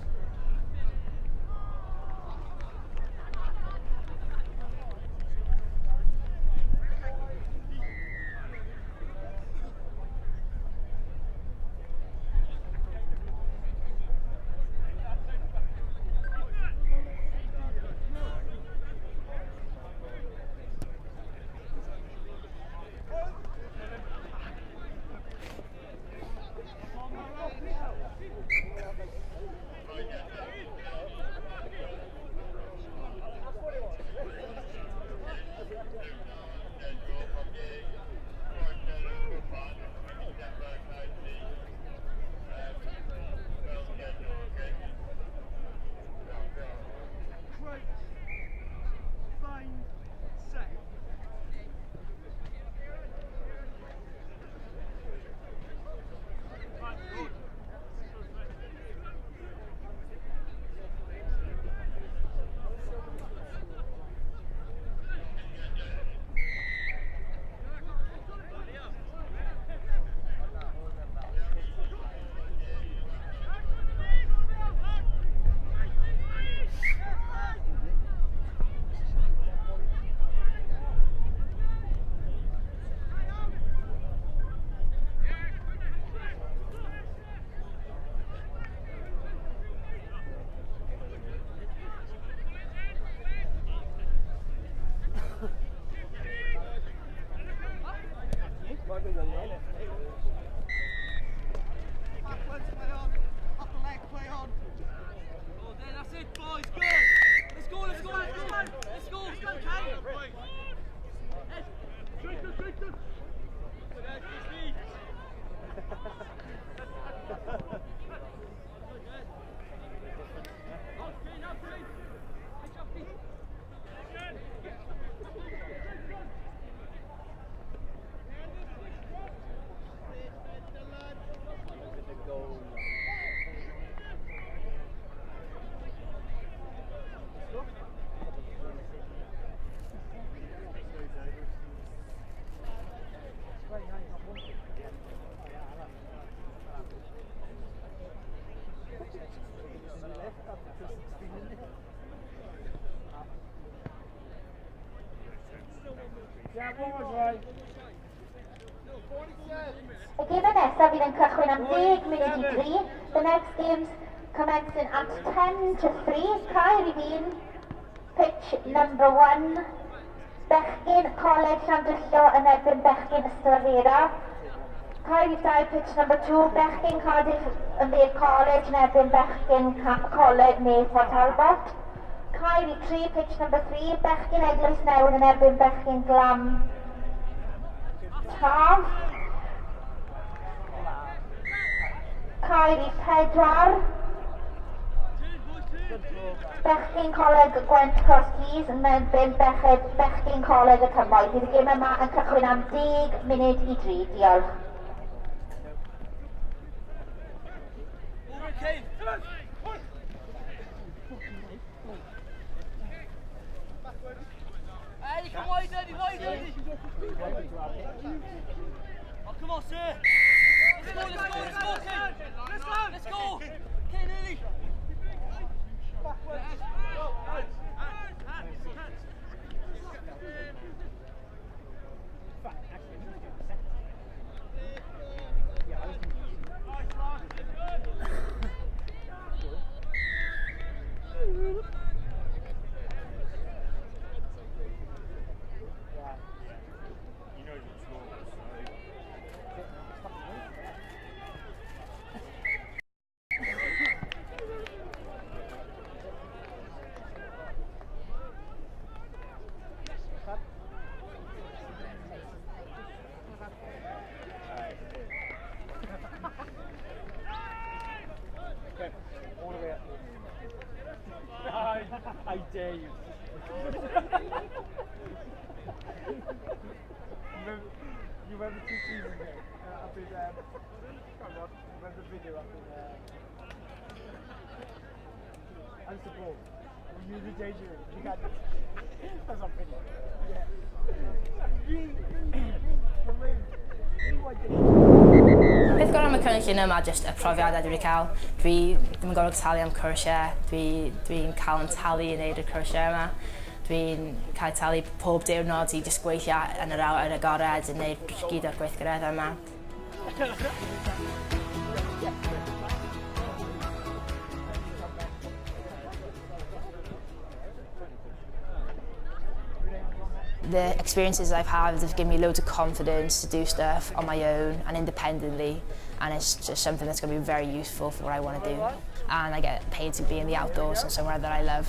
Backwards, play on. Upper leg, play on. Oh, there, that's it, boys. Good. Let's go, let's go, let's go. Let's go, let's go, Ken. Good, good, good, good. Y gemau nesaf fydd yn cychwyn am 2:50. The next games commencing at 2:50. Cae rhif 1, pitch number 1. Bechgyn Coleg Llandrillo yn erbyn Bechgyn Ystalyfera. Cae rhif 2, pitch number 2. Bechgyn Cardiff and Vale College yn erbyn Bechgyn Coleg Neath Port Talbot. Cae rhif 3, pitch number 3, bechgyn Eglwys Newydd yn erbyn bechgyn Glan Taf. Cae rhif 4, bechgyn Coleg Gwent Cross Keys yn erbyn bechgyn, bechgyn Coleg y Cymoedd. Bydd y gêm yma yn cychwyn am 10 munud i 3. Diolch. Hey, come wide, Eddie, wide, Eddie. Oh, come on, sir. Let's go, let's go, let's go, Kane. Let's go, let's go. Kane, early. Backwards. Hands, hands, hands. All the way up. I dare you. you, remember, you remember two seasons ago? Uh, up in, um, can't remember, remember the video up in uh, Unsupport. Were you in the danger room? You had, that's on video. Yeah. Peth gorau am y cynllun yma jyst y profiadau dwi wedi cael. Dwi ddim yn gorfod talu am cwrsiau, dwi dwi'n cael yn talu i wneud y cwrsiau yma. Dwi'n cael talu pob diwrnod i jyst gweithio yn yr awyr agored yn wneud gyd o'r gweithgareddau yma. The experiences I've had have given me loads of confidence to do stuff on my own and independently and it's just something that's going to be very useful for what I want to do. And I get paid to be in the outdoors and somewhere that I love.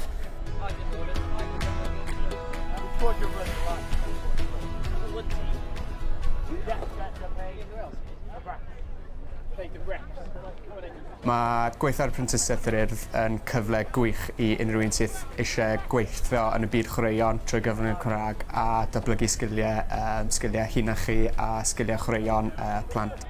Mae gweithio ar Prentisiaeth yr Urdd yn cyfle gwych i unrhyw un sydd eisiau gweithio yn y byd chwaraeon trwy gyfrwng y Cymraeg a datblygu sgiliau, um, sgiliau hunachu a sgiliau chwaraeon uh, plant.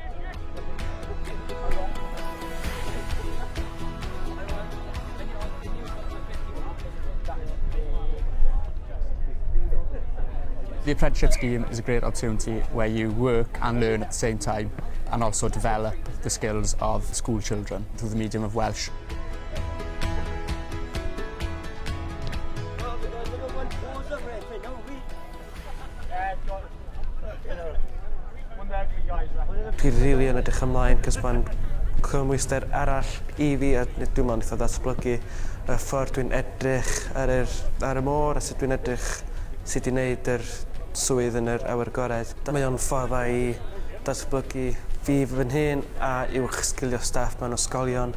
The apprenticeship scheme is a great opportunity where you work and learn at the same time and also develop the skills of school children through the medium of Welsh. Dwi rili yn edrych ymlaen 'cos ma'n cymwyster arall i fi a dwi'n meddwl neith o ddatblygu y ffordd dwi'n edrych ar yr ar y môr a sut dwi'n edrych sut i neud yr swydd yn yr awyr agored. Mae o'n ffordd dda i datblygu fi fy hun a uwch sgilio staff mewn ysgolion.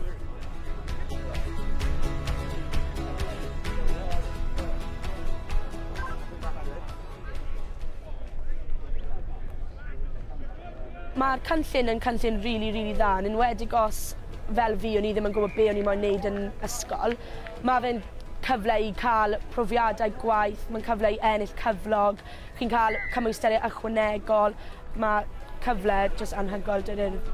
Mae'r cynllun yn cynllun rili, really, rili really dda, yn enwedig os, fel fi, o'n i ddim yn gwybod be o'n i moyn neud yn ysgol. Mae fe'n cyfle i cael profiadau gwaith, mae'n cyfle i ennill cyflog, chi'n cael cymwysterau ychwanegol, mae cyfle jyst anhygoel 'da'r Urdd.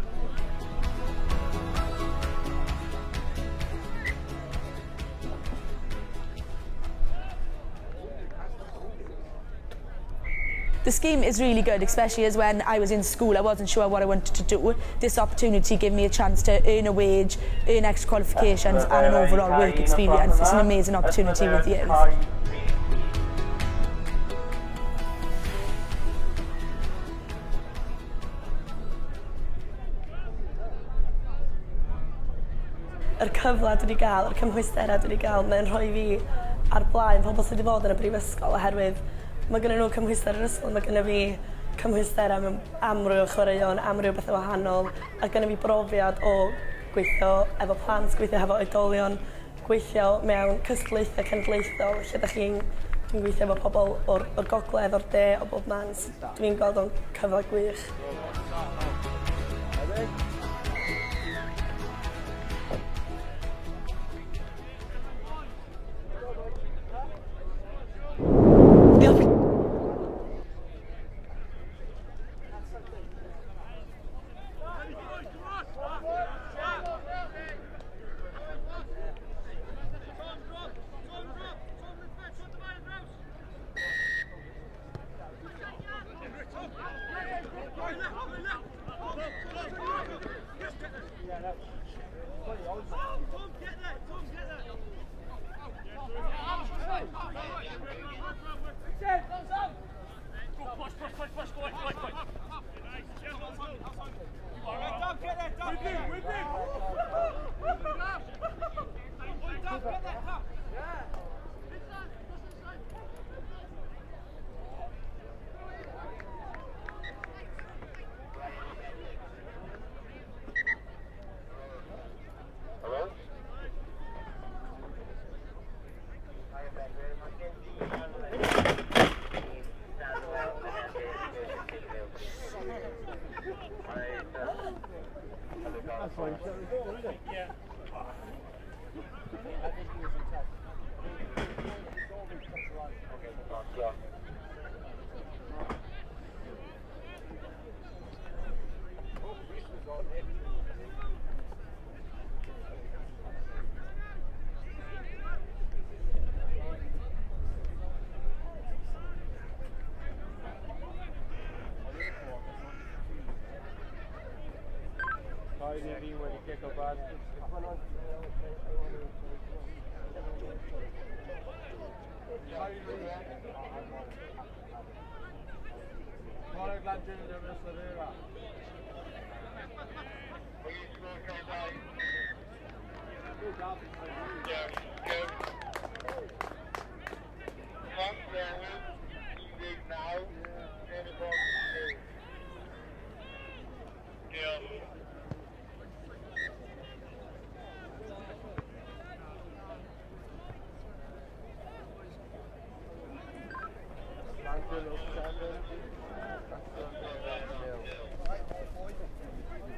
The scheme is really good, especially as when I was in school, I wasn't sure what I wanted to do. This opportunity gave me a chance to earn a wage, earn extra qualifications and an overall work experience. It's an amazing opportunity with the Urdd. Yr cyfle dwi 'di ga'l, yr cymhwystera dwi 'di ga'l, mae'n rhoi fi ar blaen pobl sy 'di bod yn y brifysgol oherwydd ma' gynnyn nhw cymhwyster yr ysgol ma' gynno fi cymhwystera mewn amryw o chwaraeon, amryw o bethe wahanol a gynno fi brofiad o gweithio efo plant, gweithio hefo oedolion. gweithio mewn cystadlaethau cenedlaethol lle dach chi'n dwi'n gweithio efo pobl o'r o'r gogledd, o'r de, o bob man. So dwi'n gweld o'n cyfle gwych.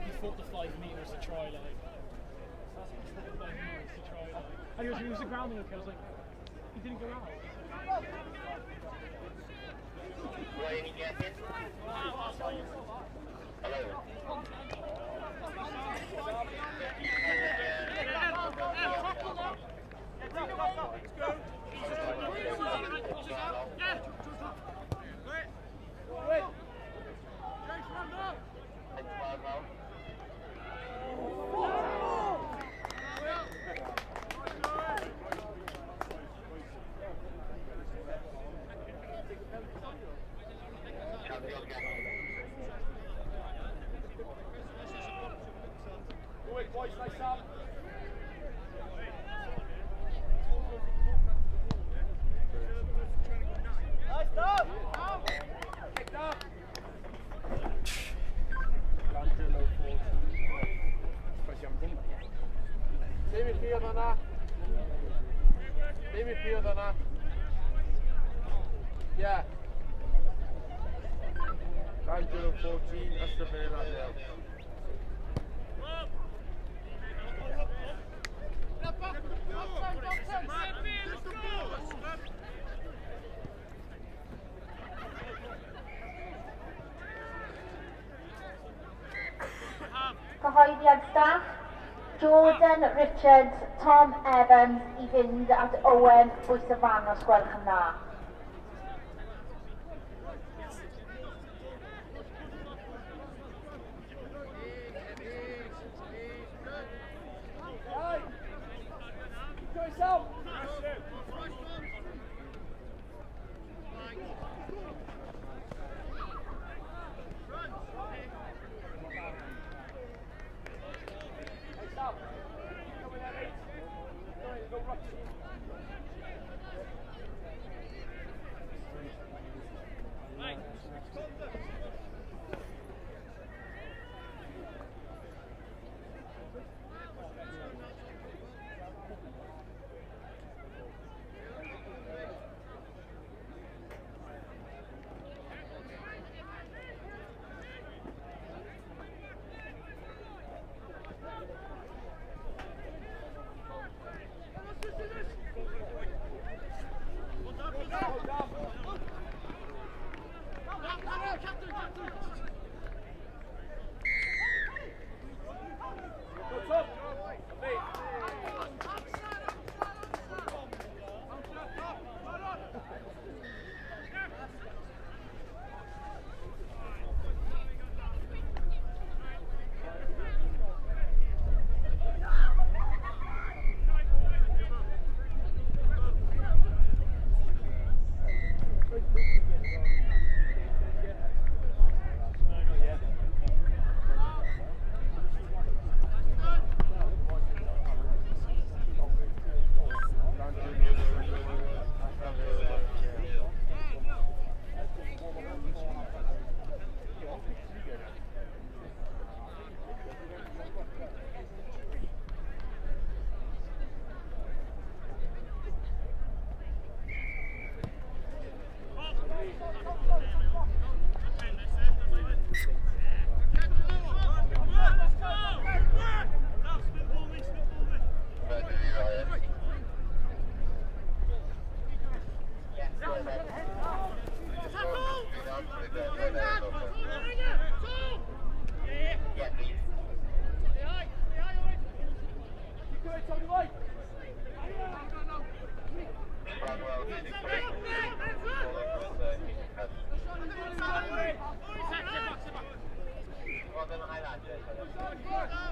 He thought the 5 metres to try line. He thought the 5 metres to try line. And he was, he was the grounding okay. I was like, he didn't go out. Yeah. Angelo 14, Ystrad nil. Cyhoeddiad staff, Jordan Richards, Tom Evans i fynd at Owen Bwysyfan os gwelwch yn dda. Go, go, go.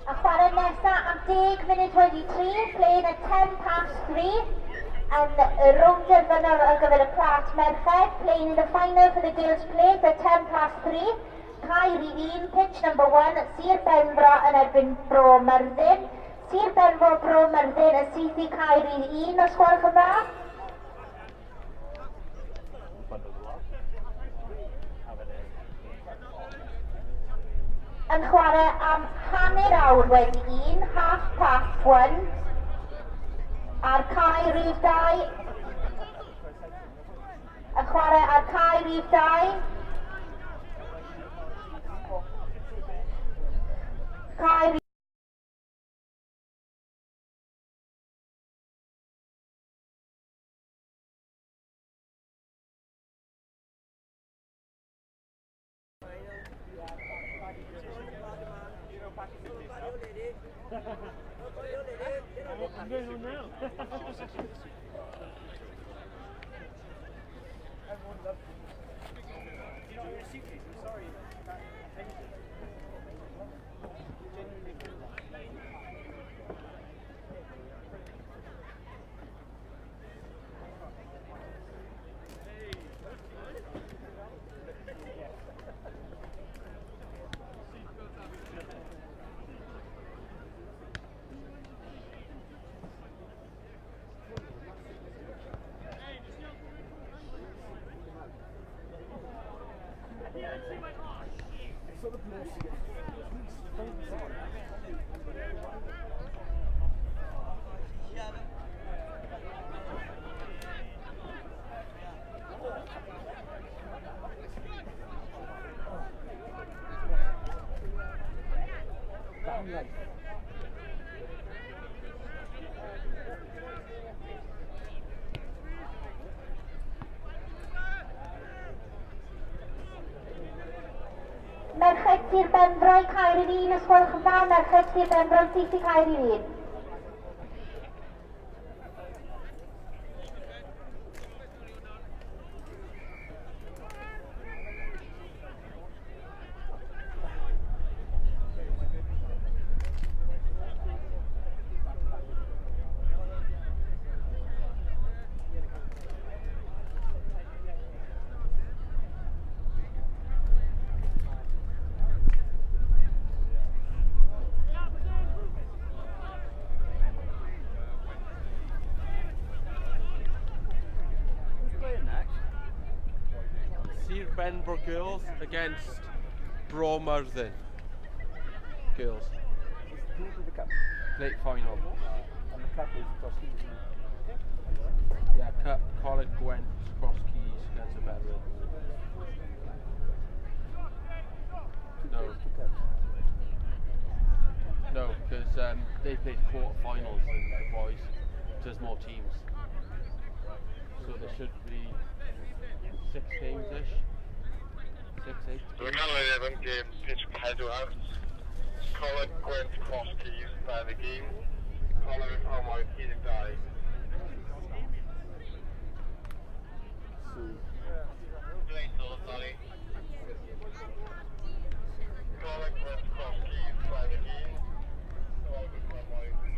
A chwarae nesaf am 10 munud wedi 3, playing at 10 past 3. Yn y rownd derfynol ar gyfer y plat merched, playing in the final for the girls plate at 10 past 3. Cae rhif 1, pitch number 1, Sir Benfro yn erbyn Bro Myrddin. Sir Benfro, Bro Myrddin yn syth i cae rhif 1, os gwelwch yn dda. Yn chwarae am 1:30, 1:30, ar cae rhif 2. Yn chwarae ar cae rhif 2. Cae I'm going on now. Everyone loves it. You know, you're a suitcase, I'm sorry. Genuinely. Merched Sir Benfro i cae rhif 1, os gwelwch yn dda, Merched Sir Benfro syth i cae rhif 1. Benfro Girls against Bro Myrddin Girls. Who's the cup? Late final. And the cup is Cross Keys, isn't it? Yeah, cup, Coleg Gwent, Cross Keys against the Berwyn. No. No, because they played quarter-finals in the boys, so there's more teams. So there should be 6 games-ish. 6, 8. Dwi'n cael ei efo gêm pitch 4. Coleg Gwent Cross Keys 21. Coleg y Cymoedd 12. Sorry. Coleg Gwent Cross Keys 21. Coleg y Cymoedd 12.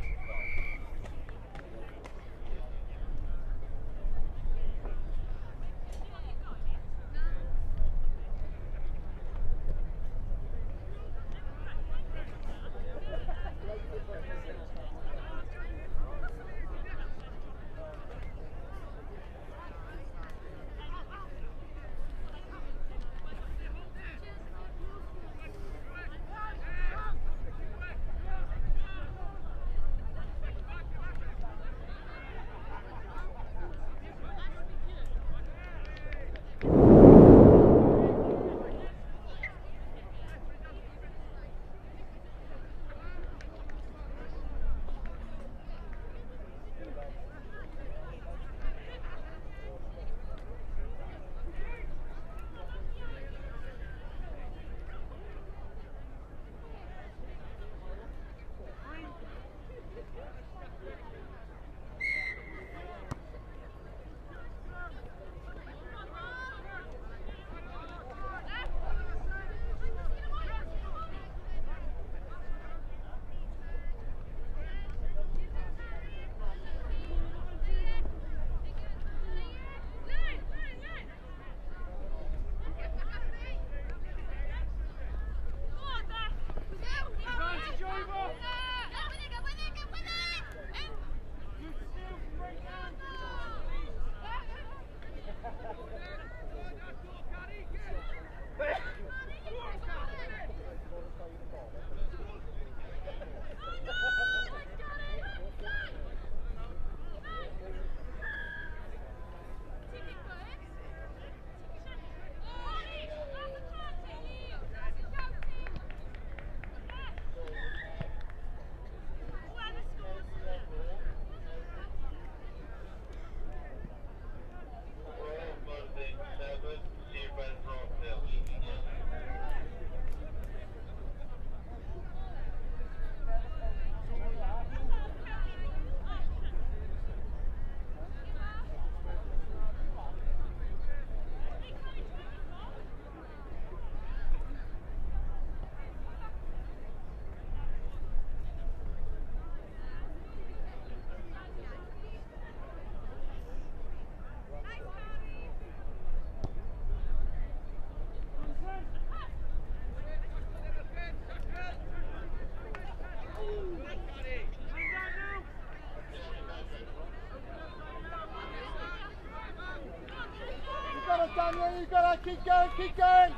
Daniel, you got it. Keep going, keep going,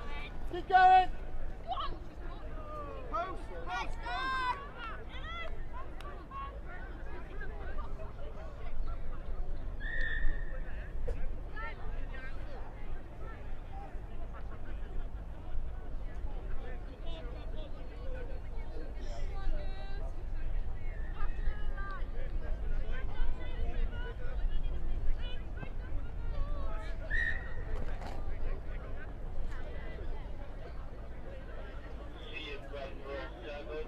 keep going. Post, post, post. Sir Benfro 7,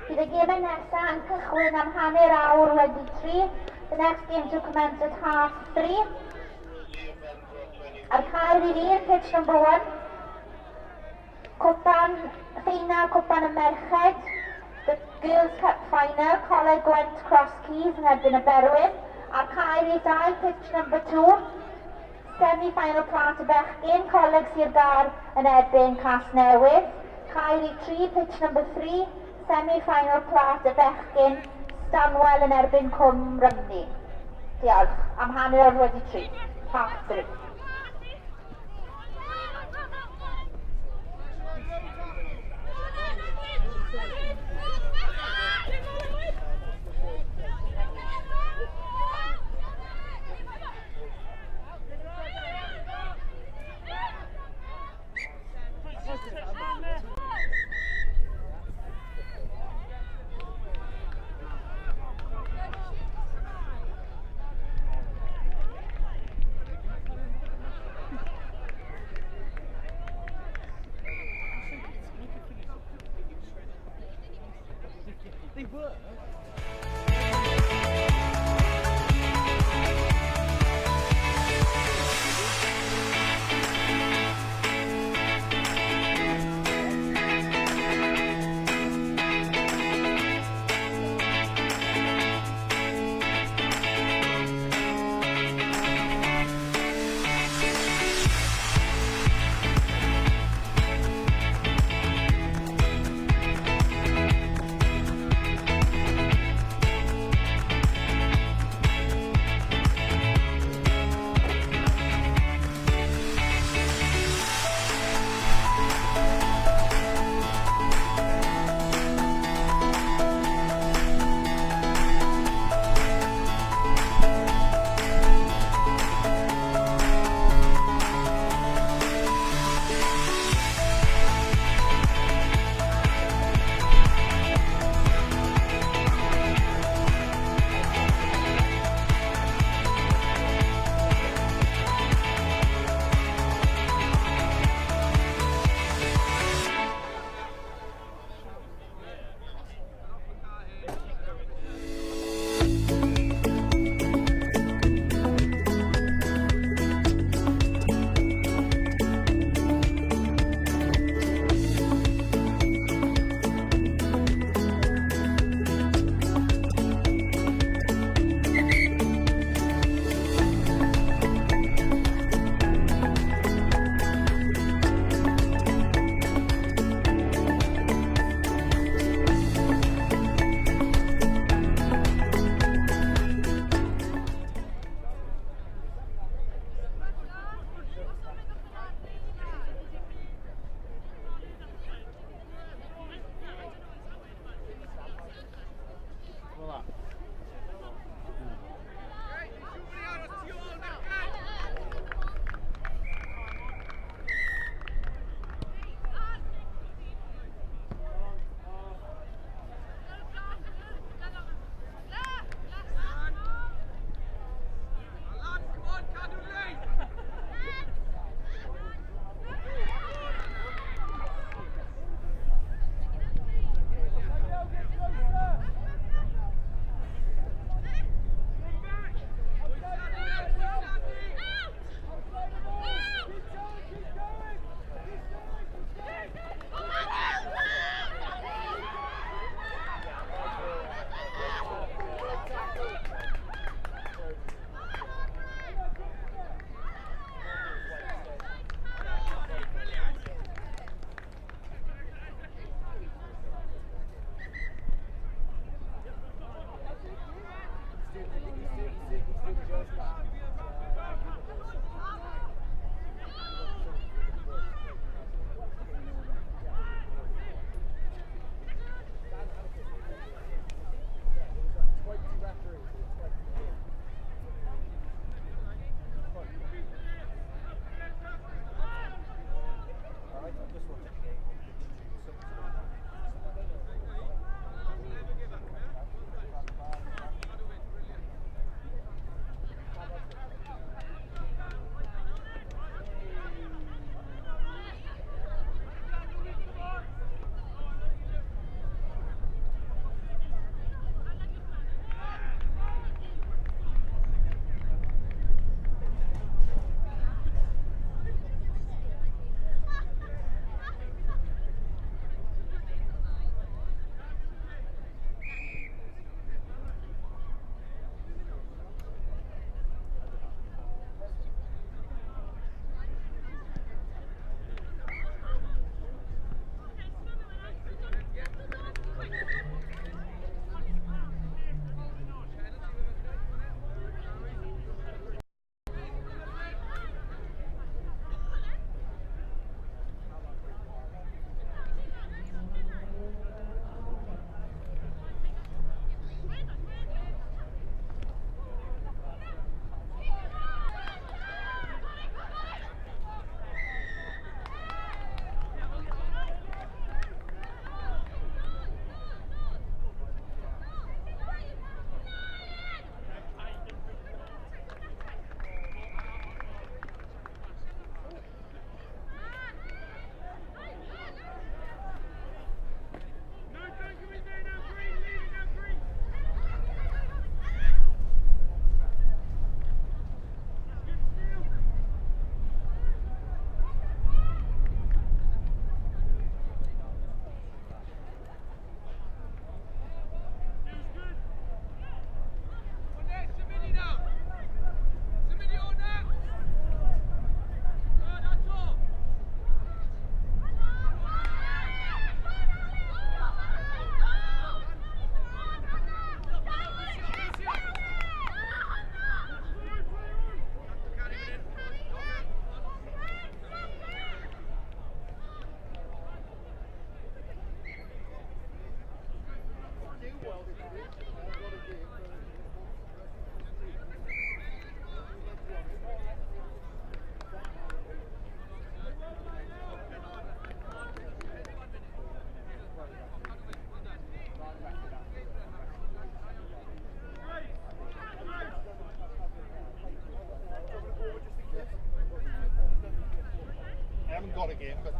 Bydd y gemau nesaf yn cychwyn am 3:30. The next game to commence at 3:30. Ar cae rhif 1, pitch number 1. Cwpan, ffeinal Cwpan y Merched. The Girls Cup Final, Coleg Gwent Cross Keys yn erbyn y Berwyn. Ar cae rhif 2, pitch number 2. Semi-final plat y bechgyn, Coleg Sir Gâr yn erbyn Casnewydd. Cae rhif 3, pitch number 3. Semi-final plat y bechgyn, Stanwell yn erbyn Cwm Rhymni. Diolch. Am 3:30. 3:30. got a game, but.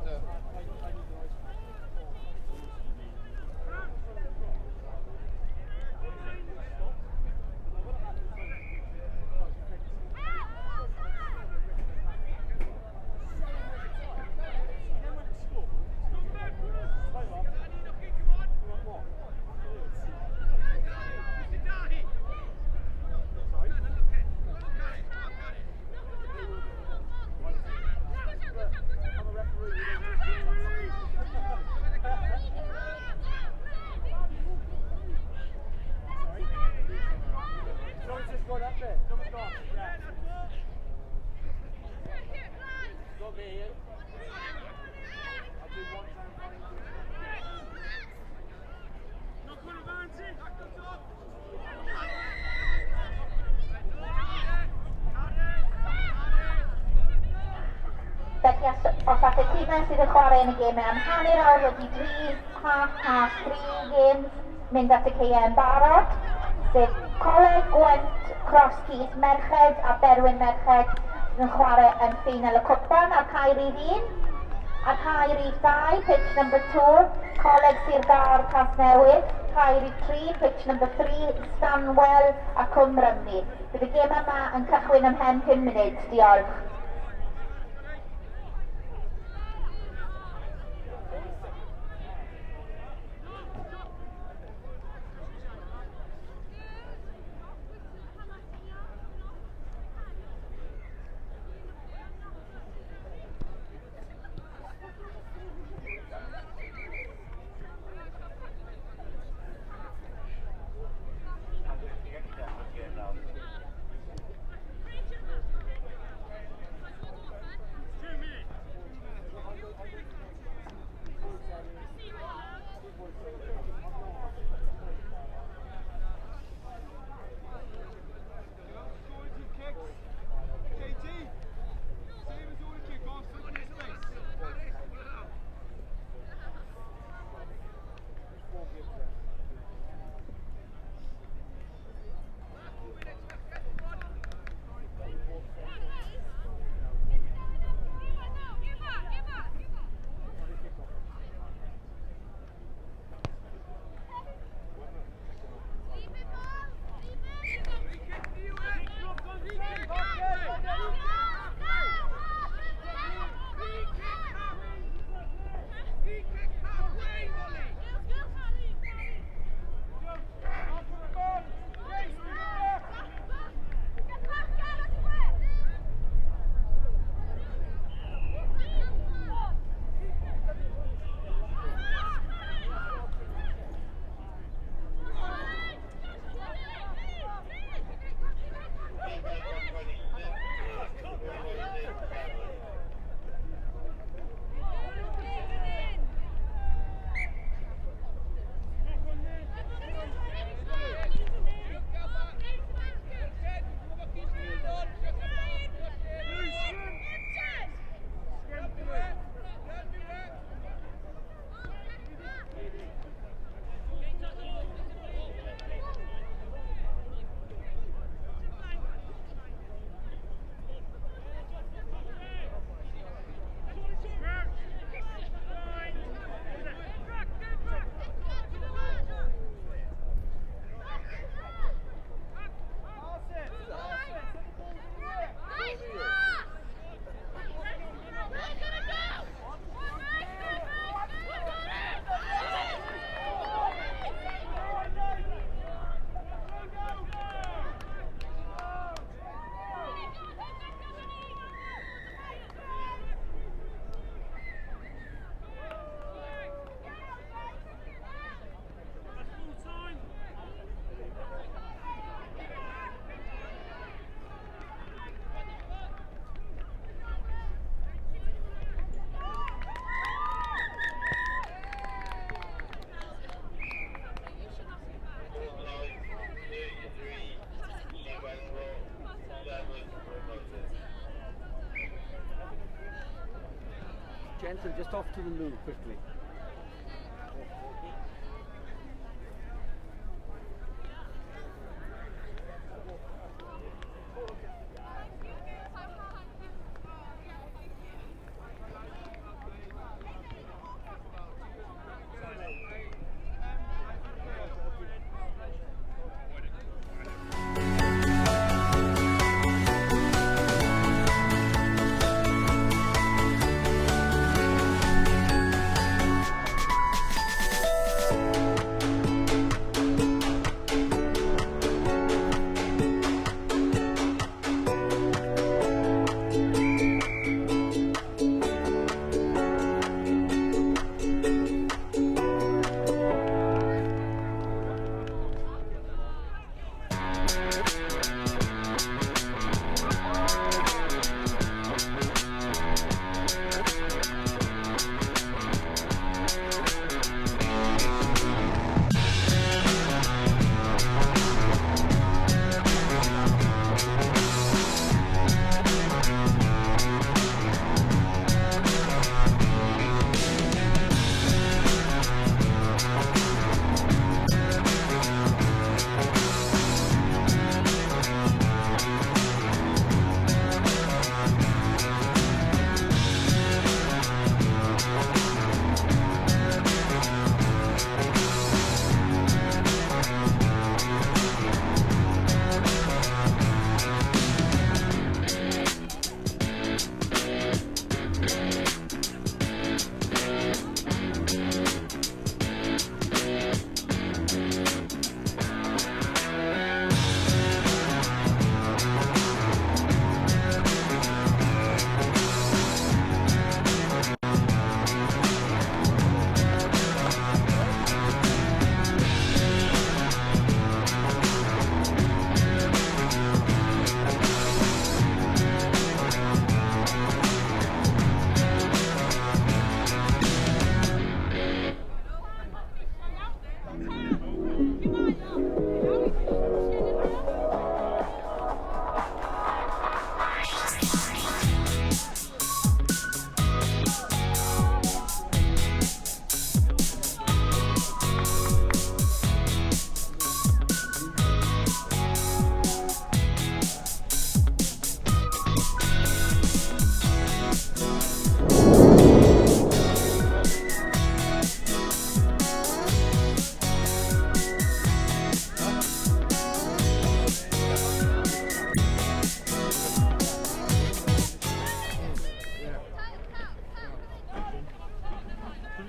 Felly os all y tîmau sydd yn chwarae yn y gemau am 3:30, 3:30 games, mynd at y caeau yn barod, sef Coleg Gwent Cross Keys Merched a Berwyn Merched sydd yn chwarae yn ffeinal y cwpan ar cae rhif 1. Ar cae rhif 2, pitch number 2, Coleg Sir Gâr Casnewydd, cae rhif 3, pitch number 3, Stanwell a Cwm Rhymni. Bydd y gêm yma yn cychwyn ymhen 5 munud. Diolch. Jensen, just off to the loo quickly.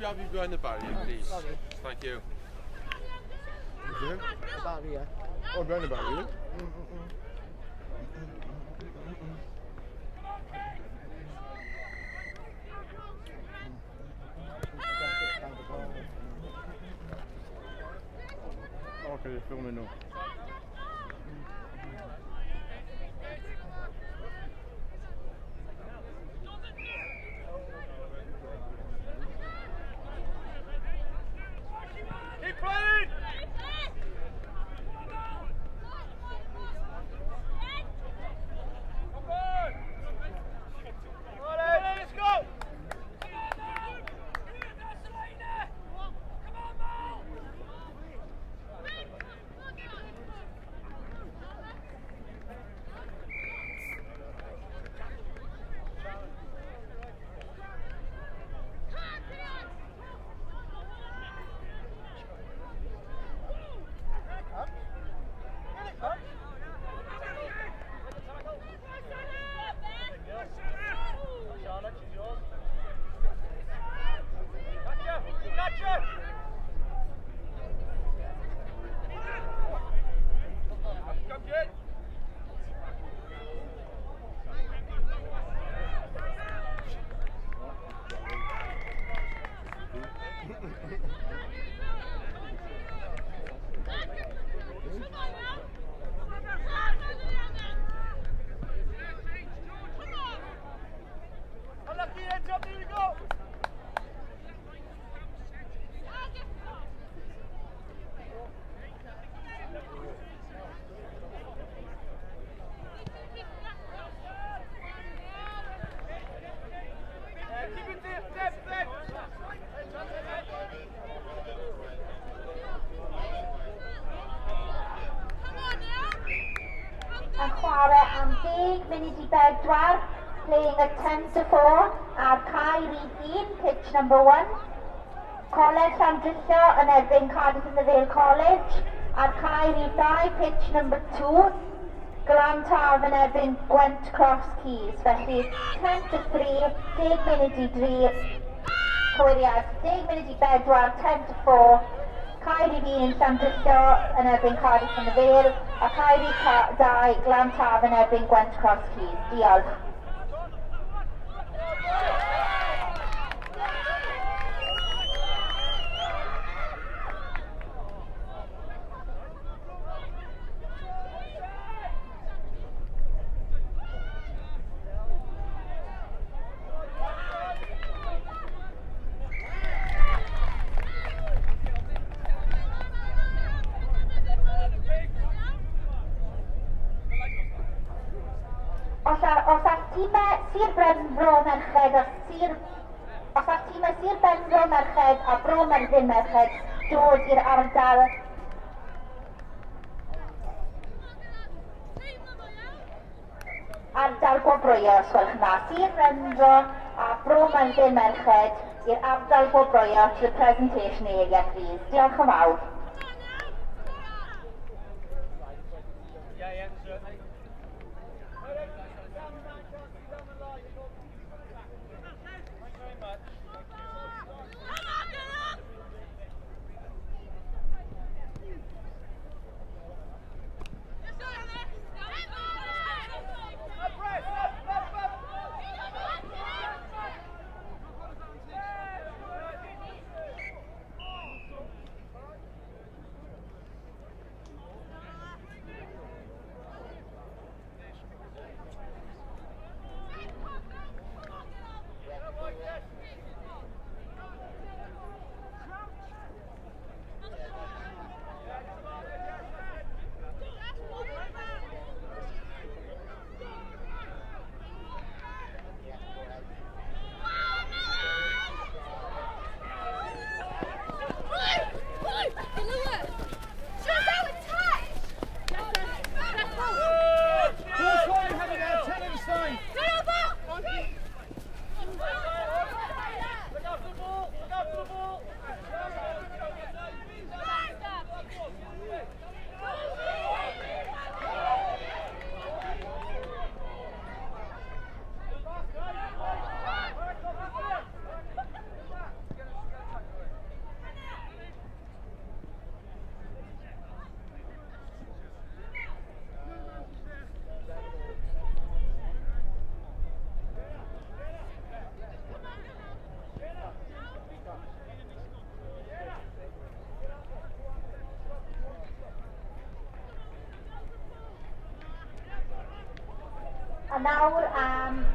Gabby behind the barrier, please? Sorry. Thank you. Is it? The barrier. Oh, behind the barrier. Oh, okay, you're filming now. Keep playing! Come on! Come on, let's go! Gotcha! Come get! Unlucky, heads up, here we go! Keep it there, step, step! Yn chwarae am 3:50, playing at 3:50 ar cae rhif 1, pitch number 1. Coleg Llandrillo yn erbyn Cardiff and the Vale College. Ar cae rhif 2, pitch number 2. Glan Taf yn erbyn Gwent Cross Keys. Felly 2:50, 2:50, cywiriad, 3:50, 3:50. Cae rhif 1 Llandrillo yn erbyn Cardiff and the Vale a cae rhif 2 Glan Taf yn erbyn Gwent Cross Keys. Diolch. Os all tîmau Sir Benfro Merched a Sir... Os all tîmau Sir Benfro Merched a Bro Myrddin Merched dod i'r ardal gwobrwyo, os gwelwch yn dda. Sir Benfro a Bro Myrddin Merched i'r ardal gwobrwyo to the presentation area, please. Diolch yn fawr. Yeah, certainly. A nawr am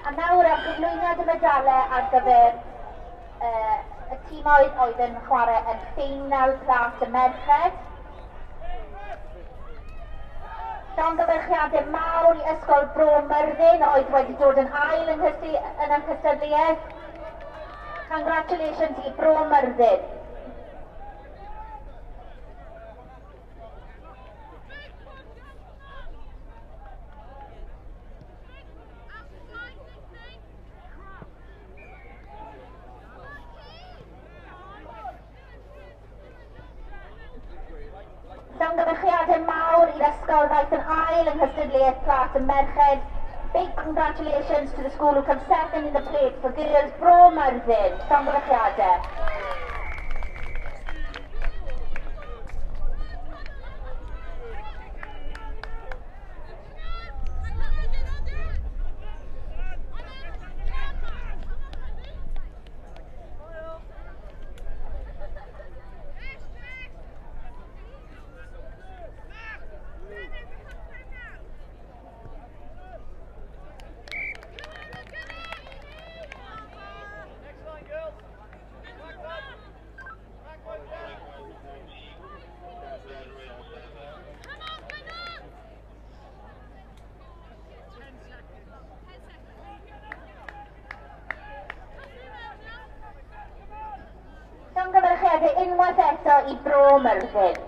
A nawr am gyflwyniad y medalau ar gyfer y tîmoedd oedd yn chwarae yn ffeinal plant y merched. Llongyfarchiadau mawr i Ysgol Bro Myrddin oedd wedi dod yn ail yn y cystadleuaeth. Congratulations i Bro Myrddin. Llongyfarchiadau mawr i'r ysgol ddaeth yn ail yng nghystadleuaeth plant y merched. Big congratulations to the school who come second in the plate for girls Bro Myrddin. Llongyfarchiadau. Llongyfarchiadau unwaith eto i Bro Myrddin.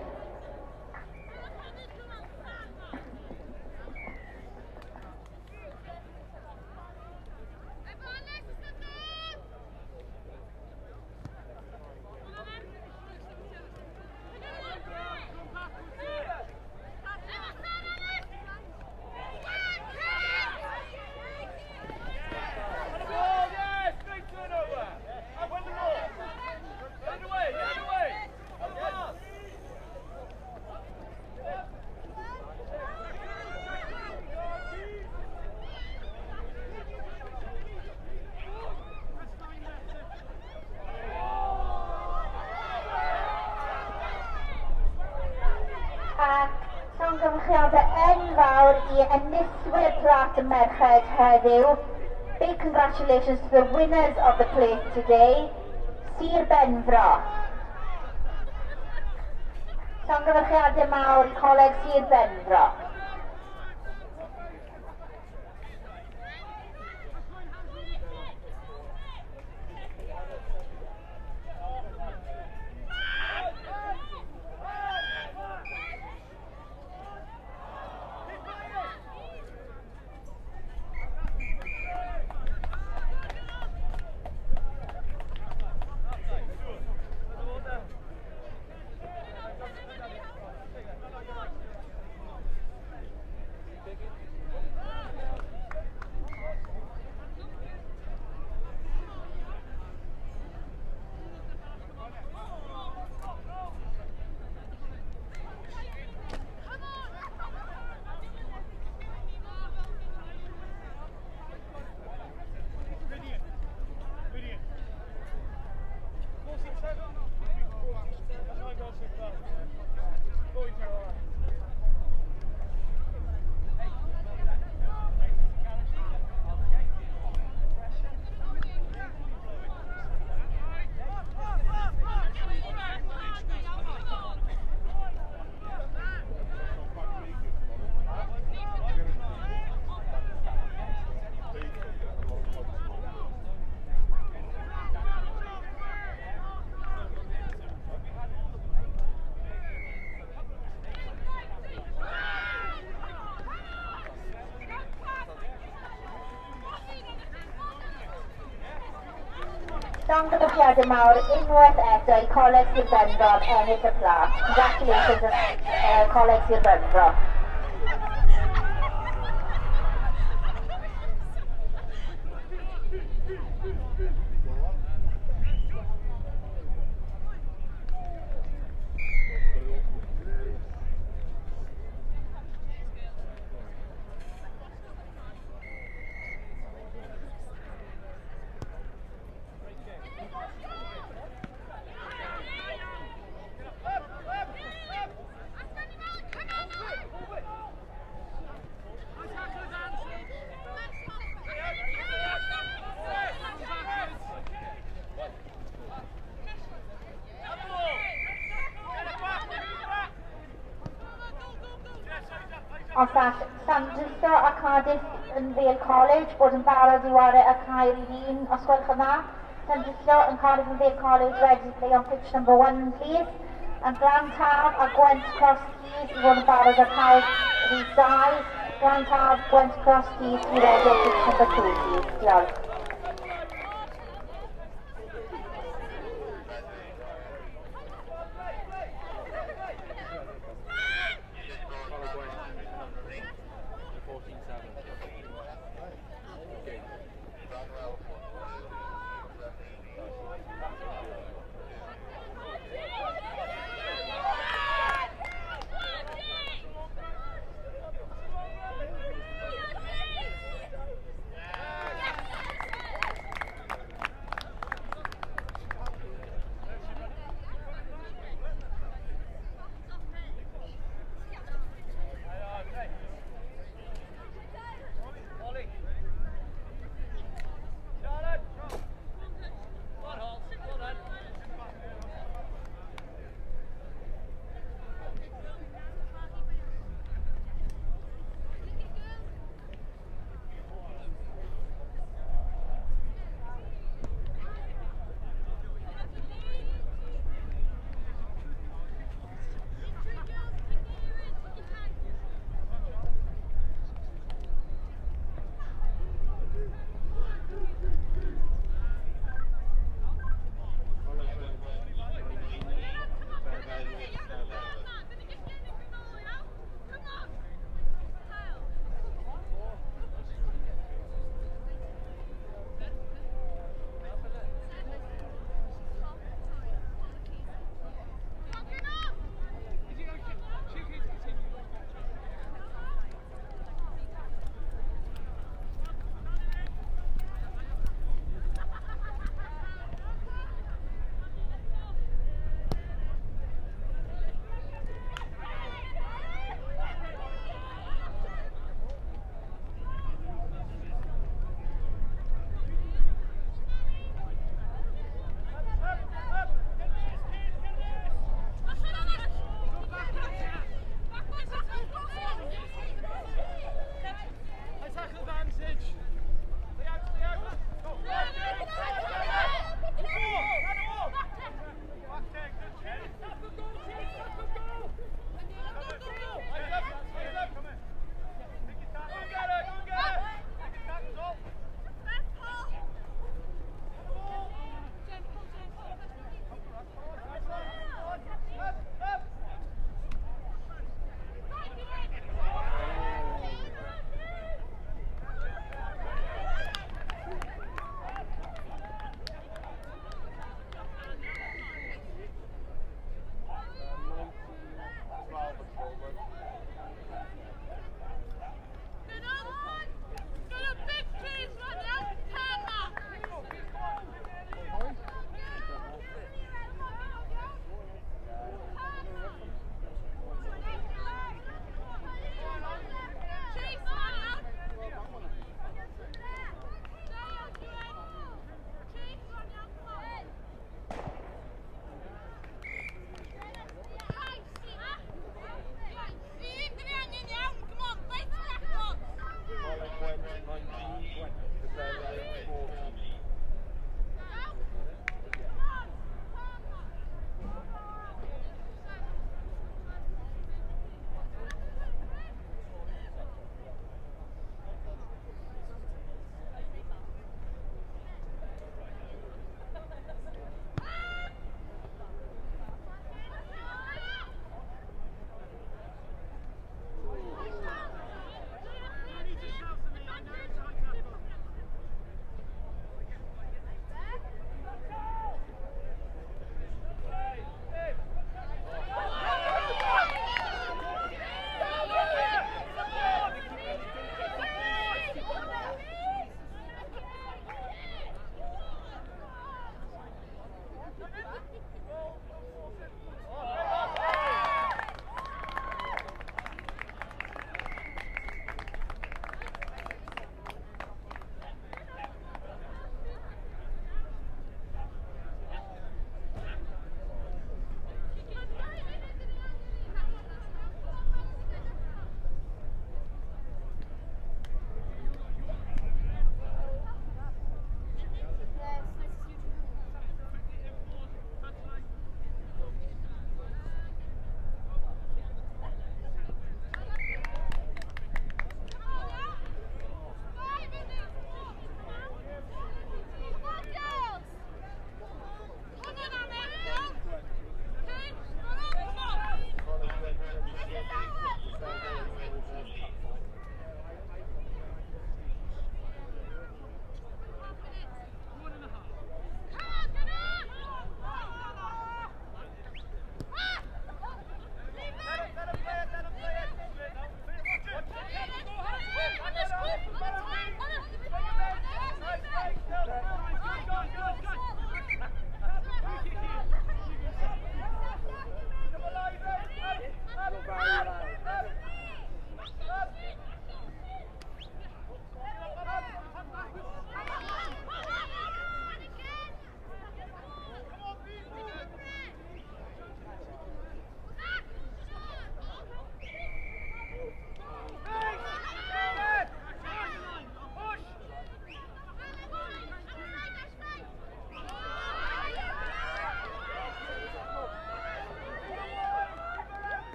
Llongyfarchiadau enfawr i enillwyr plat y merched heddiw. Big congratulations to the winners of the plate today, Sir Benfro. Llongyfarchiadau mawr i Coleg Sir Benfro. Llongyfarchiadau mawr unwaith eto i Coleg Sir Benfro am ennill y plat. Congratulations Coleg Sir Benfro. Os all Llandrillo a Cardiff yn Vale College bod yn barod i wario y cair i hun, os gwelwch yn dda. Llandrillo and Cardiff and Vale College ready to play on pitch number 1, please. And Glan Taf a Gwent Cross Keys i fod yn barod ar cael rhif 2. Glan Taf, Gwent Cross Keys i ready on pitch number 2, please. Diolch.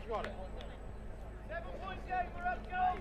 You got it. 7 points game, we're up, guys.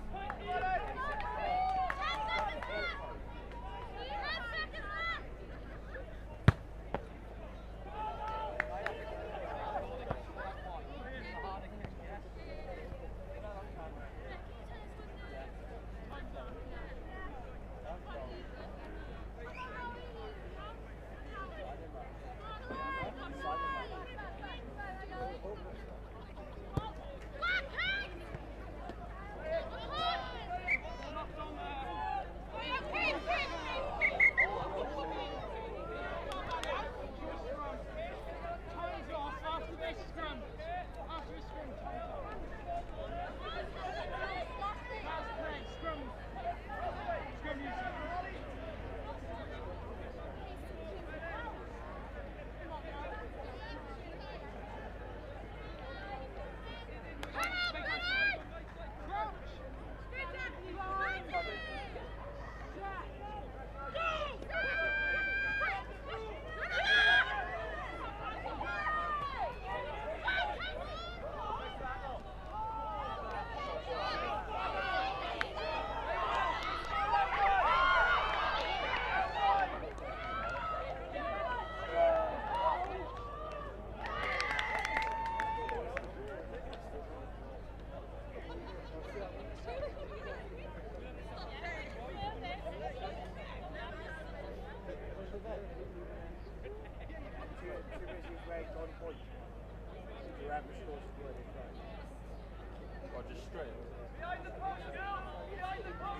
Or just straight. Behind the post, girls! Behind the post!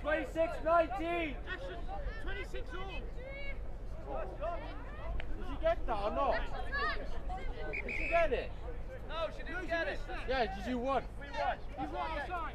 26-19. 26 all. Did you get that or not? Did you get it? No, she didn't get it. Yeah, did you won? We won. You won outside.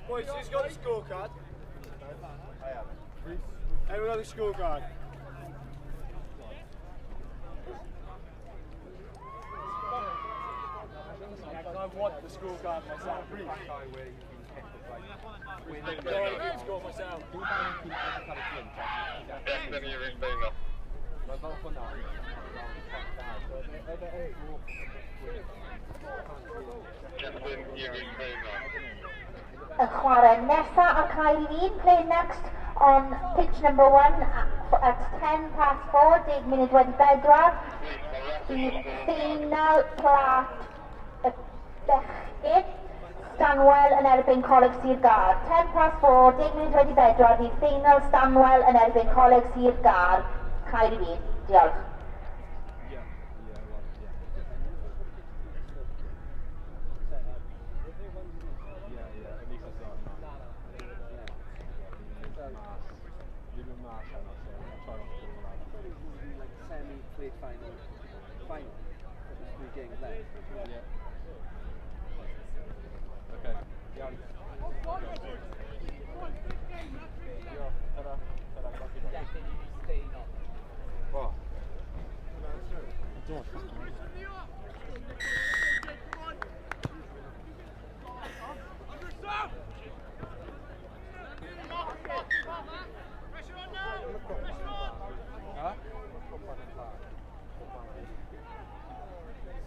Boys, who's got the scorecard? I have it. Anyone got the scorecard? I want the scorecard myself. I score myself. Y chwarae nesaf ar cael un, play next on pitch number 1 at 4:10, 4:10, bydd ffeinal plat y bechgyn, Stanwell yn erbyn Coleg Sir Gâr. 4:10, 4:10, bydd ffeinal Stanwell yn erbyn Coleg Sir Gâr. Cael un, diolch. thought it was going to be like semi, plate final, final. But there's 3 games left. Yeah. Okay. Iawn. Definitely staying on. What? Huh?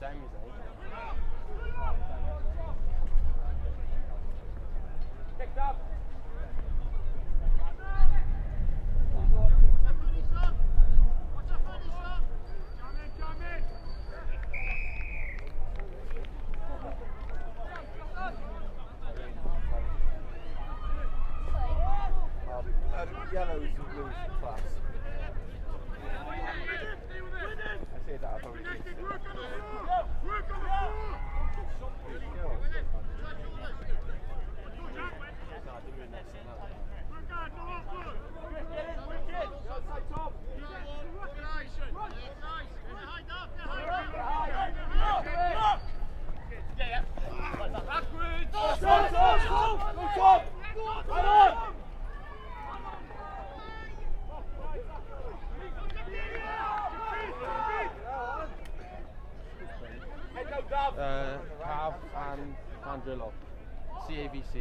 Semis, eh? Picked up. Yellows and blues class. I say that, I probably jinxed it. Cav and Llandrillo. CAVC.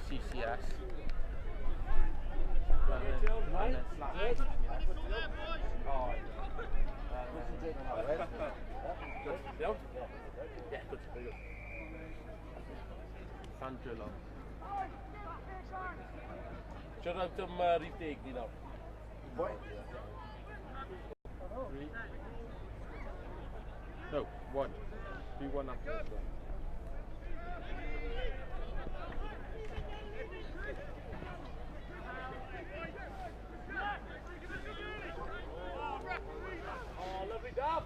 CCS. And then slash CCS. Yeah, good. Very good. Llandrillo. Shout out to rhif 10 ni nawr. 3. No, 1. Do 1 after this one. Oh, lovely job.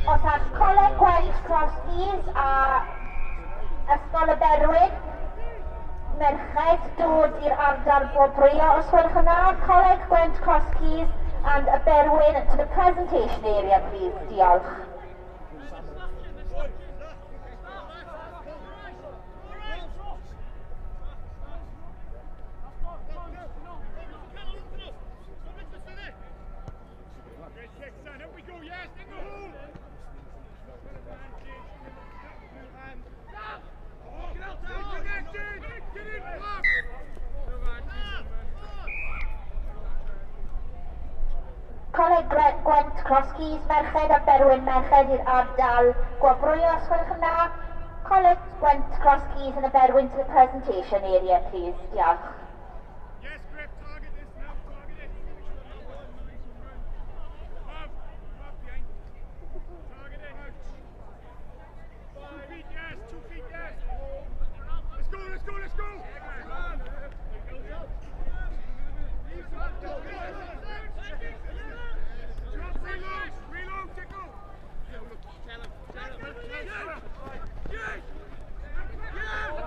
Os at Coleg Gwent Crosskeys a Ysgol y Berwyn, merched dod i'r ardal gwobrwyo os gwelwch yn dda. Coleg Gwent Crosskeys and y Berwyn to the presentation area, please. Diolch. Coleg Gwent Crosskeys merched a Berwyn merched i'r ardal gwobrwyo os gwelwch yn dda. Coleg Gwent Crosskeys and y Berwyn to the presentation area, please. Diolch. Yes, Griff, target this now, target it. Up, up behind. Target it. 2 feet, yes, 2 feet, yes. Let's go, let's go, let's go. Reload, reload, tickle. Tell him, tell him. Yes! Yes!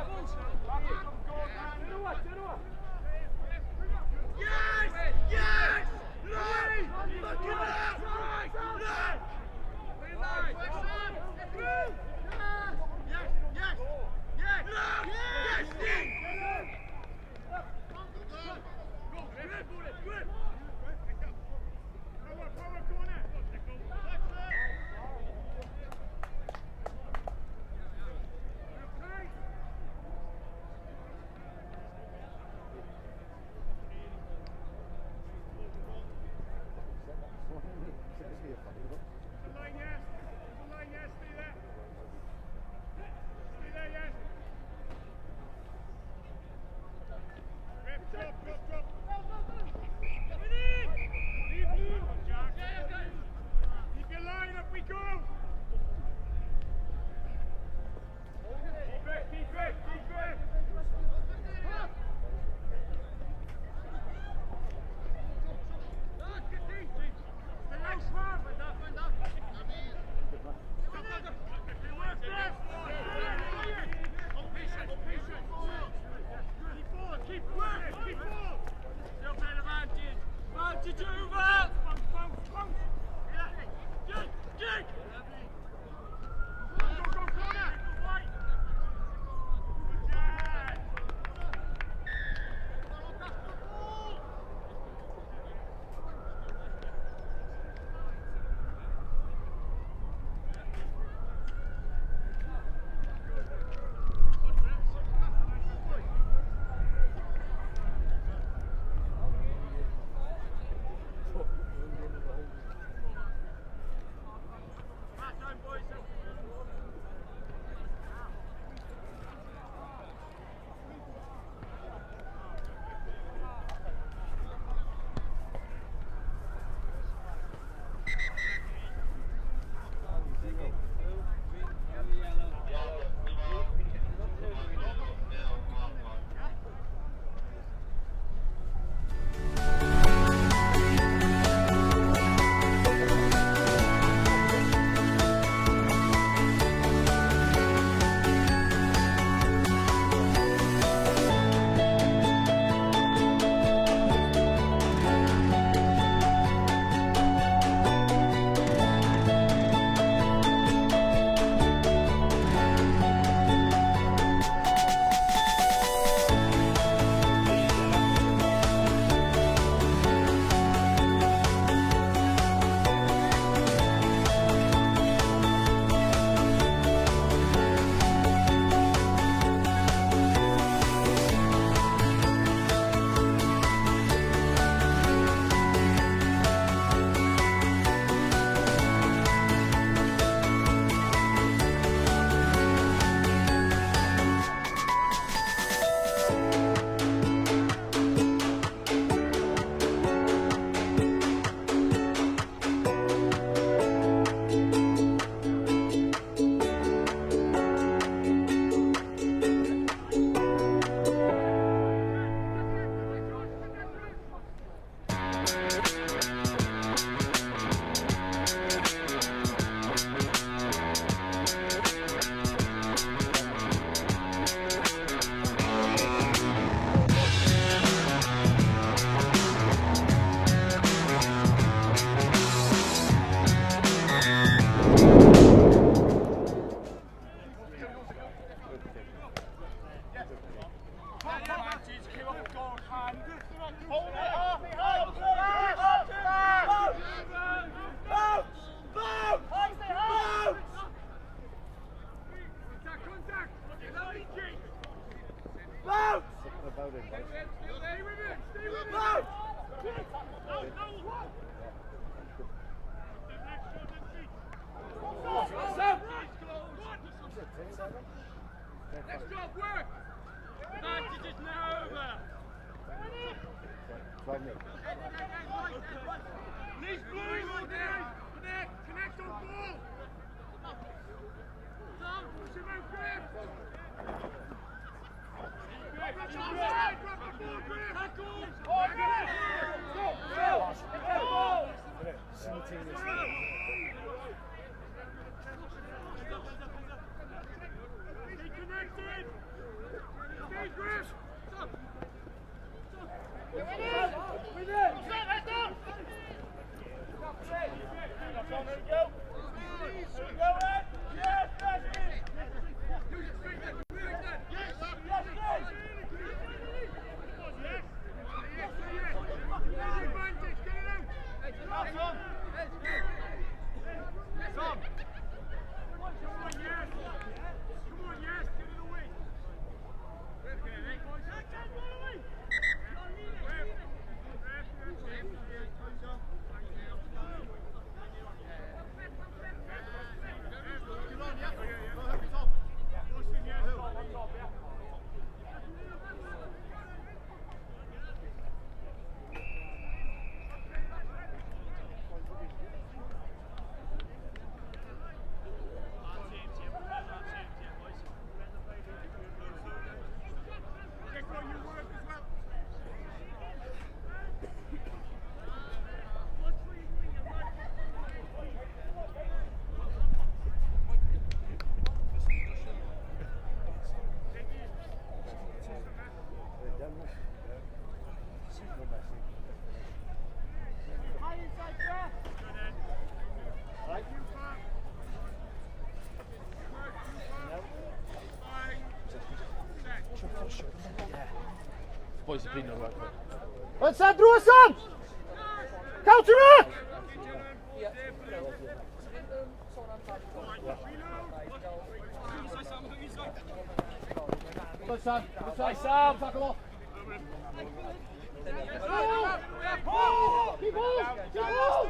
about him, boys. Next job, work! Advantage is now over! Try me. Please, blue, connect, connect on ball! Push him out, Griff! Grab the ball, Griff! Tackle! Go! Go! Go! Simultaneously. Stay connected! Stay, Griff! Stop! With it! Boys have been on right. Let's Sam, draw Sam! Counter it! Good Sam, good Sam. Sam, tackle off. Keep on! Keep on!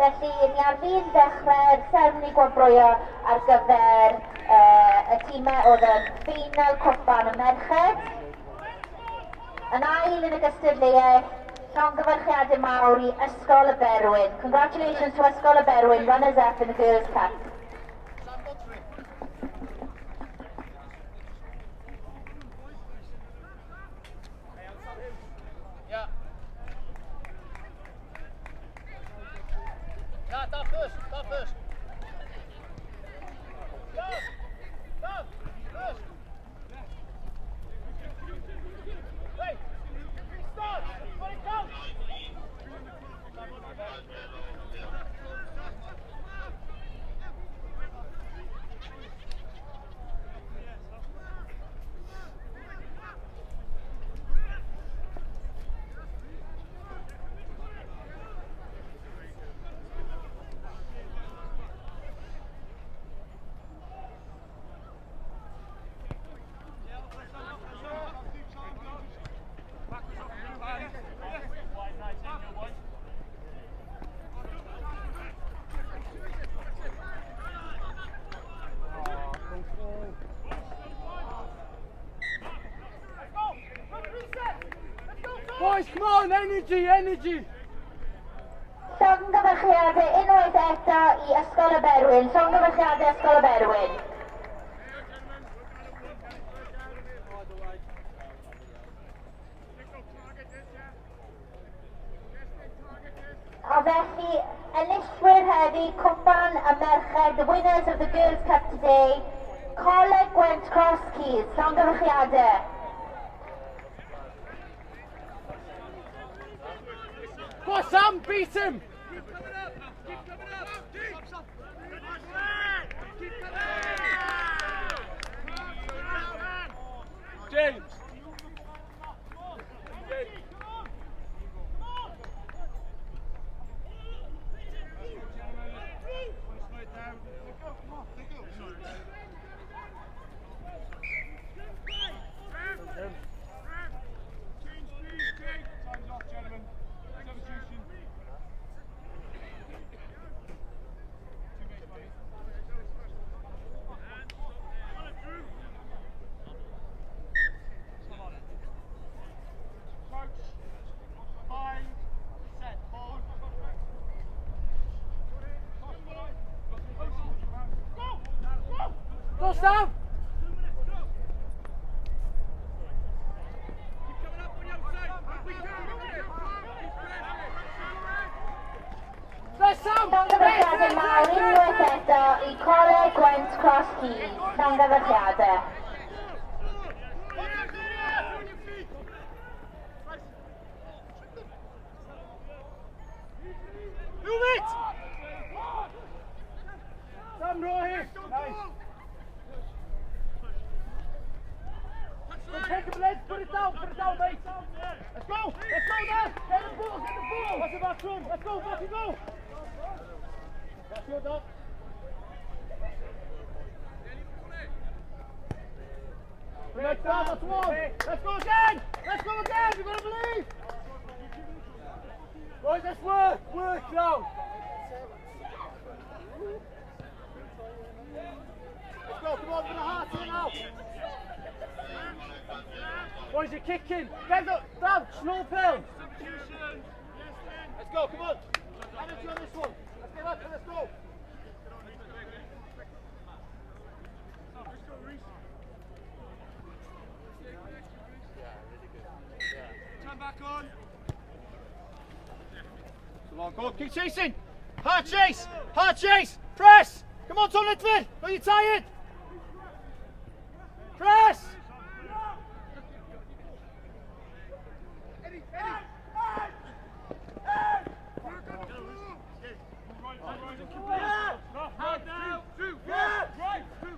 Felly, ni ar fin ddechrau'r seremoni gwobrwyo ar gyfer y tîmau oedd yn ffeinal cwpan y merched. Yn ail yn y gystadleuaeth, llongyfarchiadau mawr i Ysgol y Berwyn. Congratulations to Ysgol y Berwyn, runners-up in the Girls' Cup. Boys, come on, energy, energy! Llongyfarchiadau unwaith eto i Ysgol y Berwyn. Llongyfarchiadau Ysgol y Berwyn. A felly, enillwyr heddi, Cwpan y Merched, the winners of the Girls' Cup today, Coleg Gwent Cross Keys, llongyfarchiadau. Go on, Sam, beat him! James! Go, Sam! Llongyfarchiadau mawr unwaith eto i Coleg Gwent Cross Keys. Llongyfarchiadau. Move it! Sam Rohi! Nice. Go take him, legs, put it down, mate. Let's go, let's go there. Get the ball, get the ball. What's the back room? Let's go, back you go. That's your dog. Right down, that's one. Let's go again. Let's go again. You've got to believe. Boys, let's work. Work now. Let's go, come on, with the heart here now. Boys, you're kicking. Get up, down, slow pill. Let's go, come on. Energy on this one. Let's get up and let's go. Turn back on. Come on, go, keep chasing. Hard chase, hard chase. Press. Come on, Tom Litford. Are you tired? Press.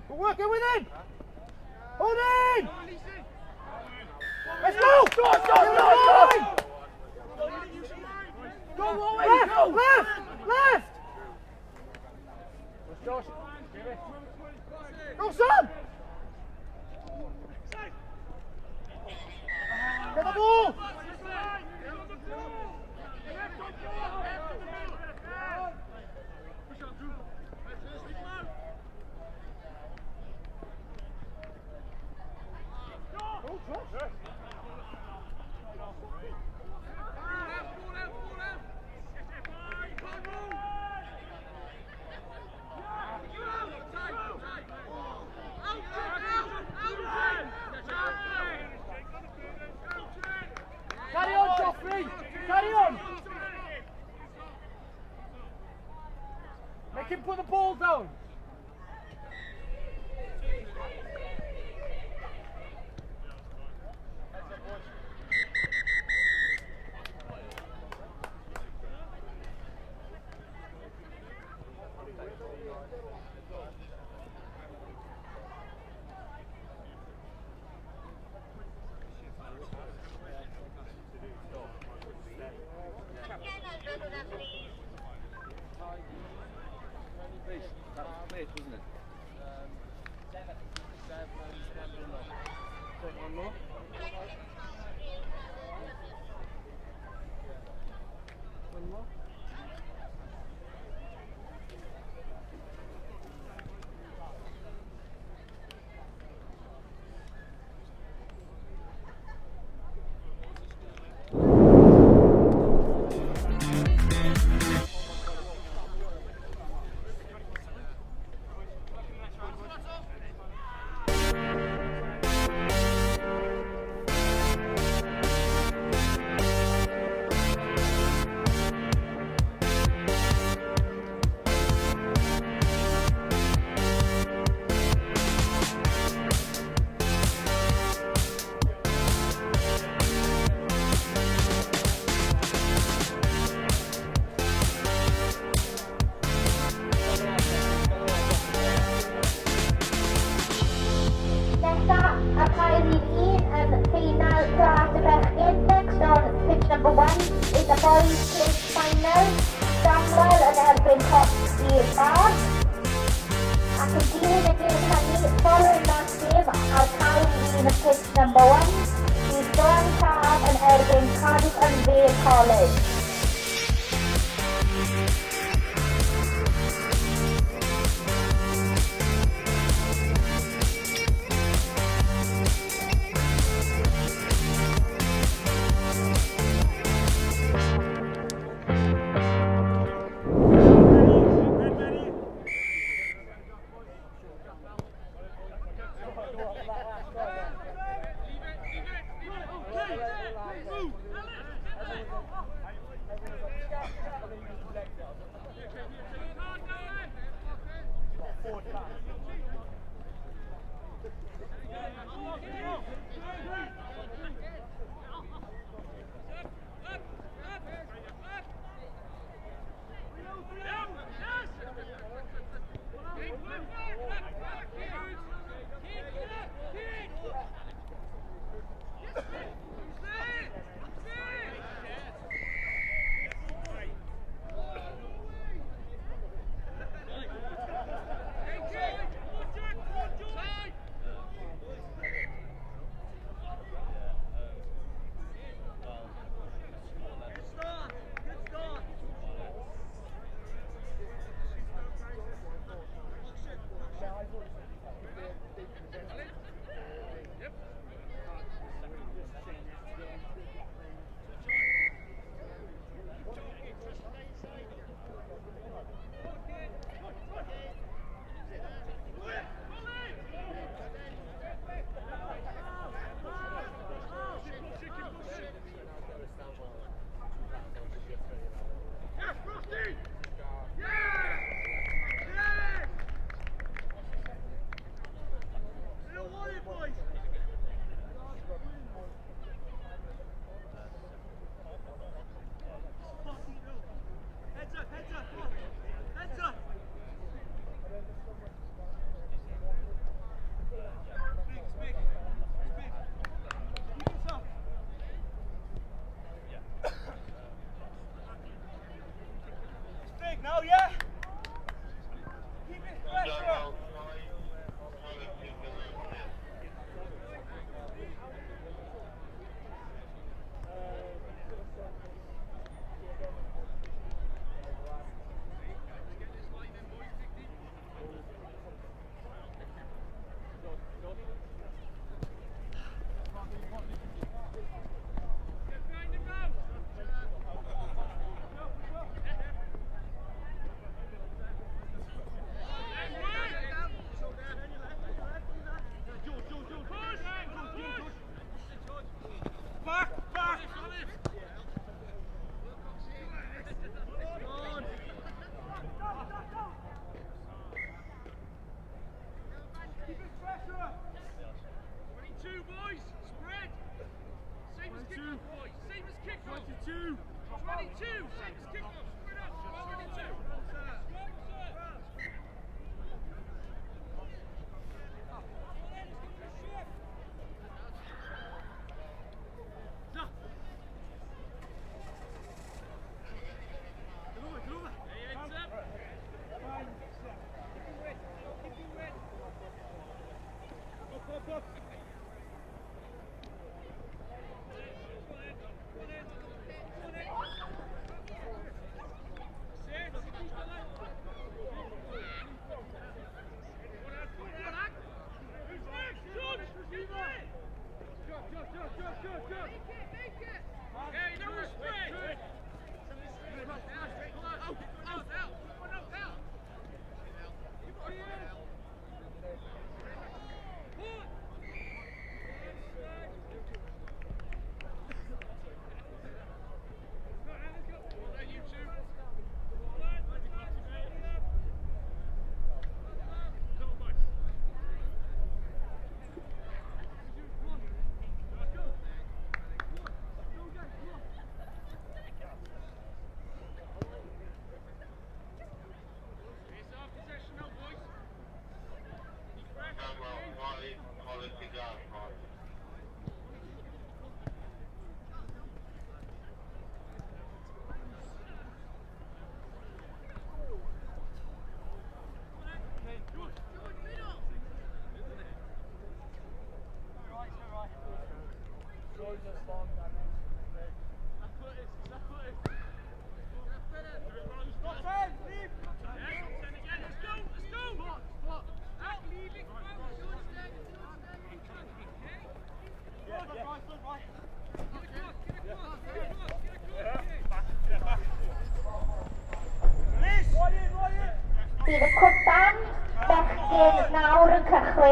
We're working with him. Hold in. Let's go. Go, go, go, go. Go, left, go. Left, left. Josh. Go, Sam. Get the ball. Go, Josh. Carry on, Joffrey! Carry on! Make him put the ball down. That was late, wasn't it? One more. One more. Park. Ac yn dilyn y gêm hynny, following that game, ar cae 1 pitch number 1, bydd Glan Taf yn erbyn Cardiff and Vale College. Now, yeah? Keep it pressure up.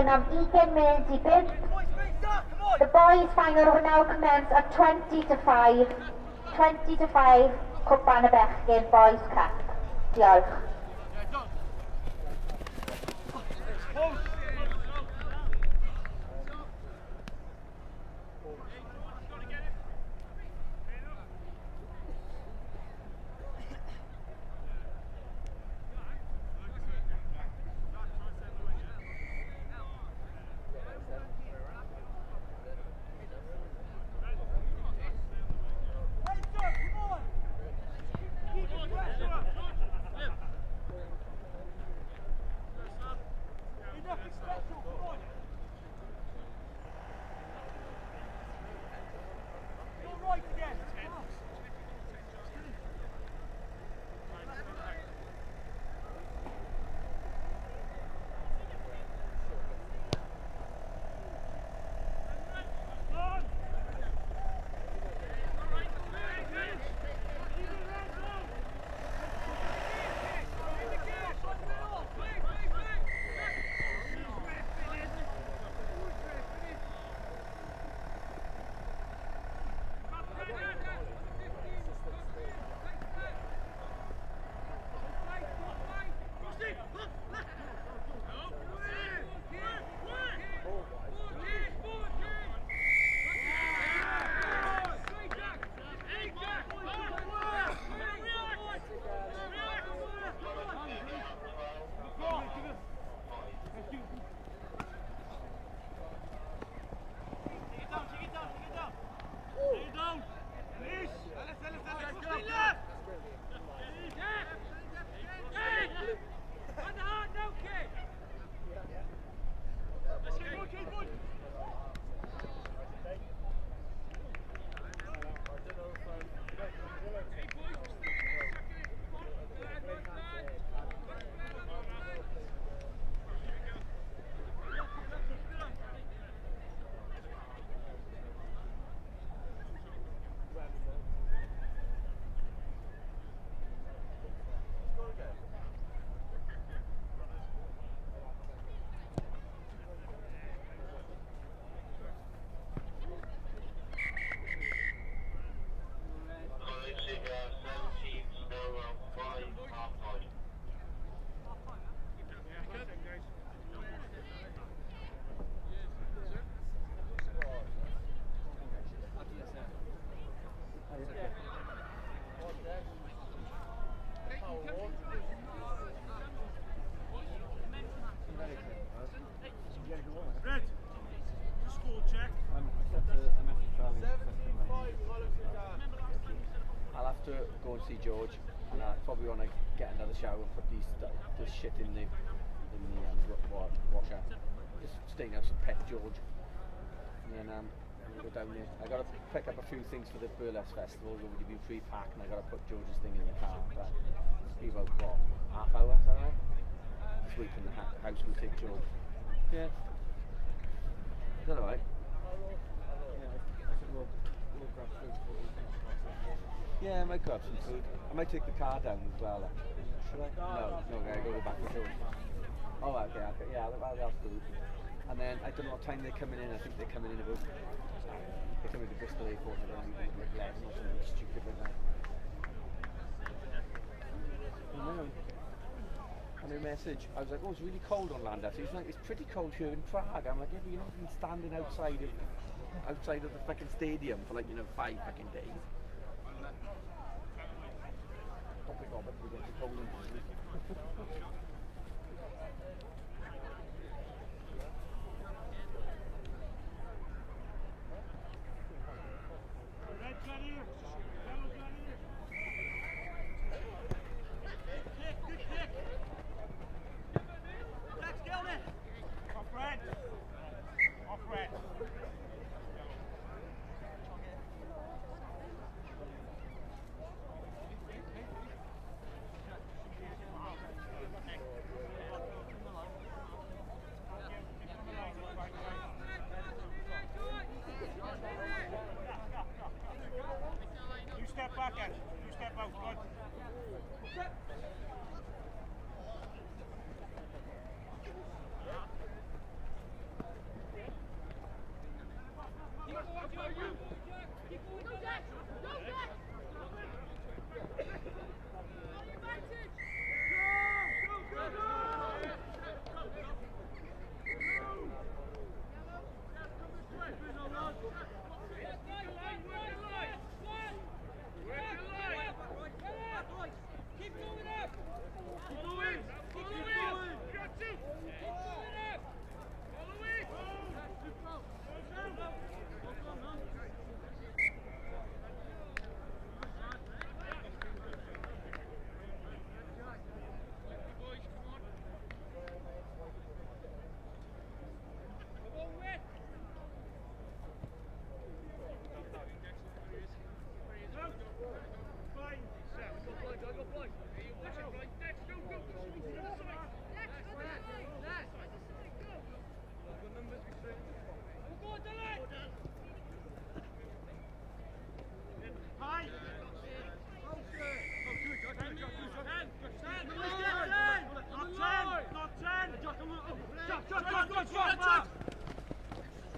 cychwyn am 20 munud i 5. The boys final will now commence at 20 to 5. 20 to 5, Cwpan y Bechgyn Boys Cup. Diolch. Red, score check. I'll have to go and see George, and I probably want to get another shower and put these this shit in the washer. Just staying out some pet George, and then I'm gonna go down there. I gotta pick up a few things for the Burlesque Festival. We've already been pre-packed, and I gotta put George's thing in the car. But it's be about what, half hour? Is that right? Just wait in the house. We'll take George. Yeah. Is that alright? Yeah, I might grab some food. I might take the car down as well, actually. Should I? No, no, okay, I gotta go back to George. Oh, okay, okay, yeah, I'll have food. And then, I don't know what time they're coming in. I think they're coming in about... They're coming to Bristol Airport, I don't know, like 11 or something stupid like that. I know. And her message, I was like, oh, it's really cold on Llandaff. He's like, it's pretty cold here in Prague. I'm like, yeah, but you're not even standing outside of the fucking stadium for like, you know, 5 fucking days. Don't pick up, we get the cold in.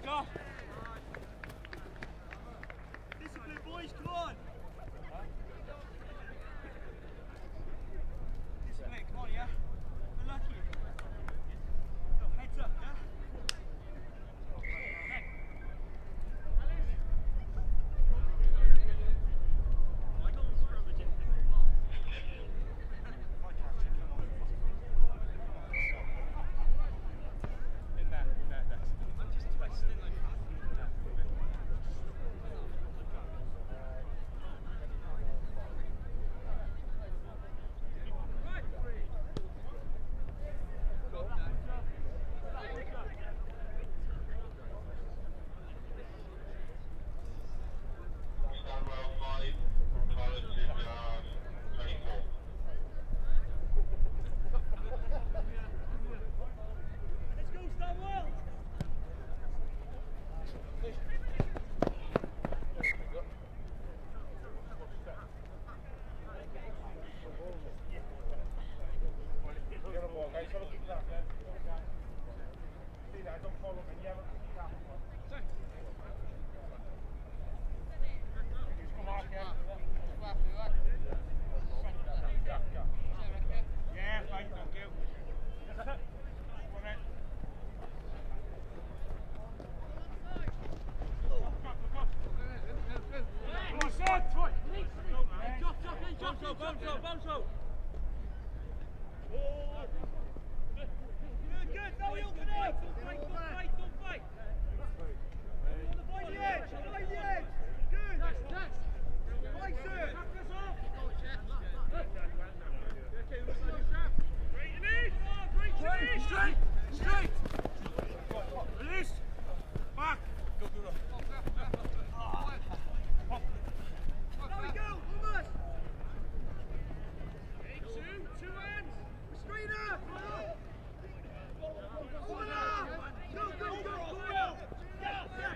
Go. Discipline, boys, come on. Discipline, come on, yeah? We're lucky. Go, heads up, yeah? Stanwell 5, Coleg Tydaf 24. Let's go, Stanwell! Yeah, fine, thank you. Good, good, now we open up! Don't fight, don't fight, don't fight! Find the edge, find the edge! Good! Fight, sir! Straight, straight! Release! Back! Go, go, go. Now we go, almost! Two ends! Straight up! Corner! Go, go, go, corner! Yeah, yeah.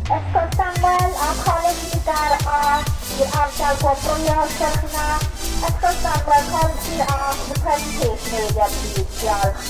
Ysgol Samuel a Coleg Sir A i'r ardal gwobrwyo, diolch yn dda. Ysgol Samuel, Coleg Sir A to the presentation area please. Diolch.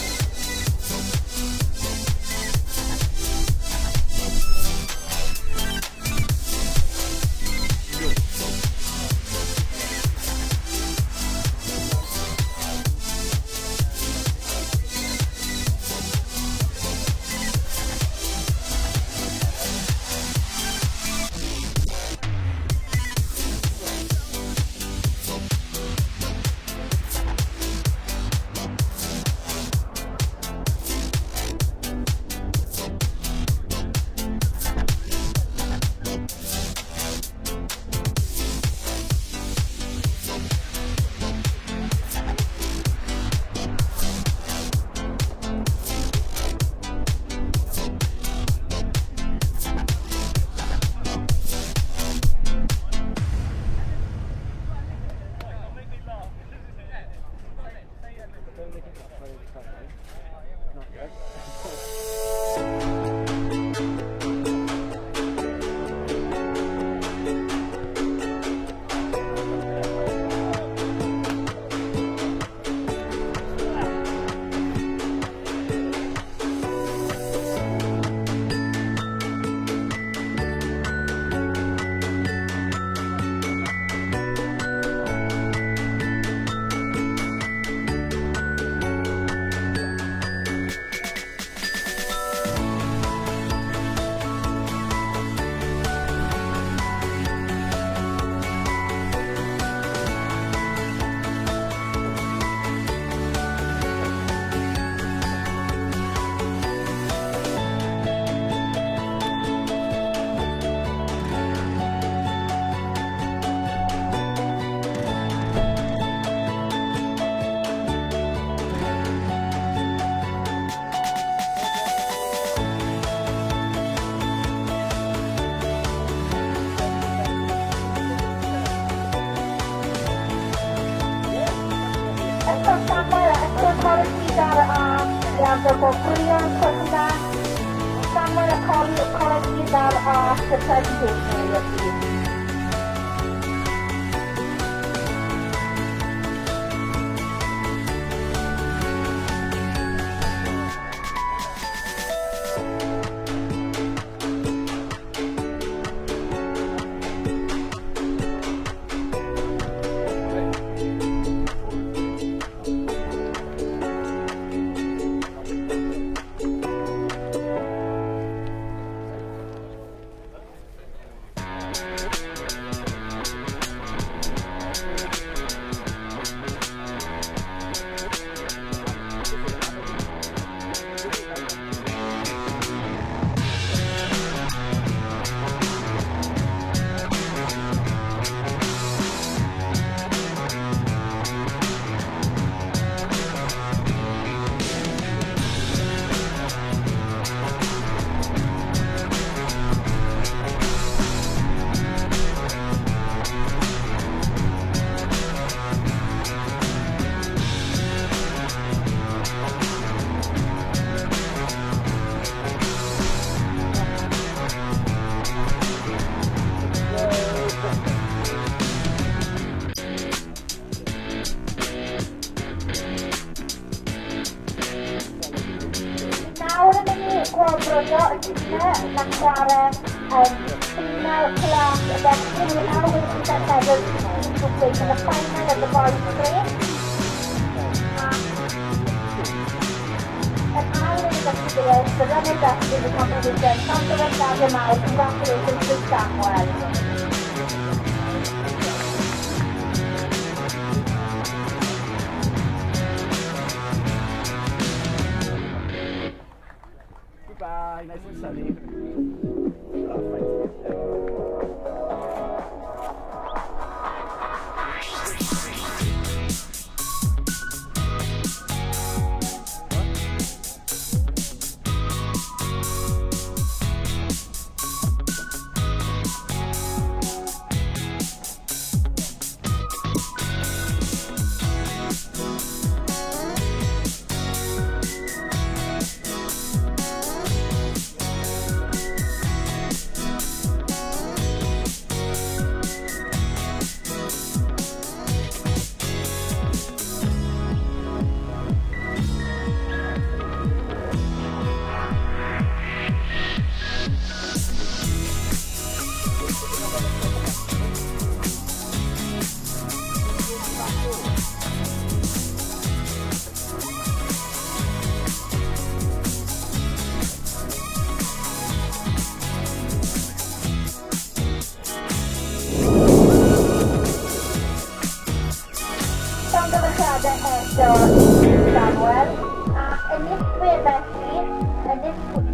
Ysgol Samuel a Ysgol Coleg Sir A i'r ardal gwobrwyo, diolch yn dda. Samuel a Coleg Sir A to the presentation area please. Nawr yn mynd i gwobrwyo y timau na'n chwarae yn female class y bechgyn. We now going to present medals to the teams who played in the final of the boys grade. Yn ail yn y gystadleuaeth, the runners-up in the competition, Llongyfarchiadau mawr, congratulations to Samuel. Nice and sunny. We'll have fight to get there. Llongyfarchiadau eto i Samuel a enillwyr felly, enillwyr...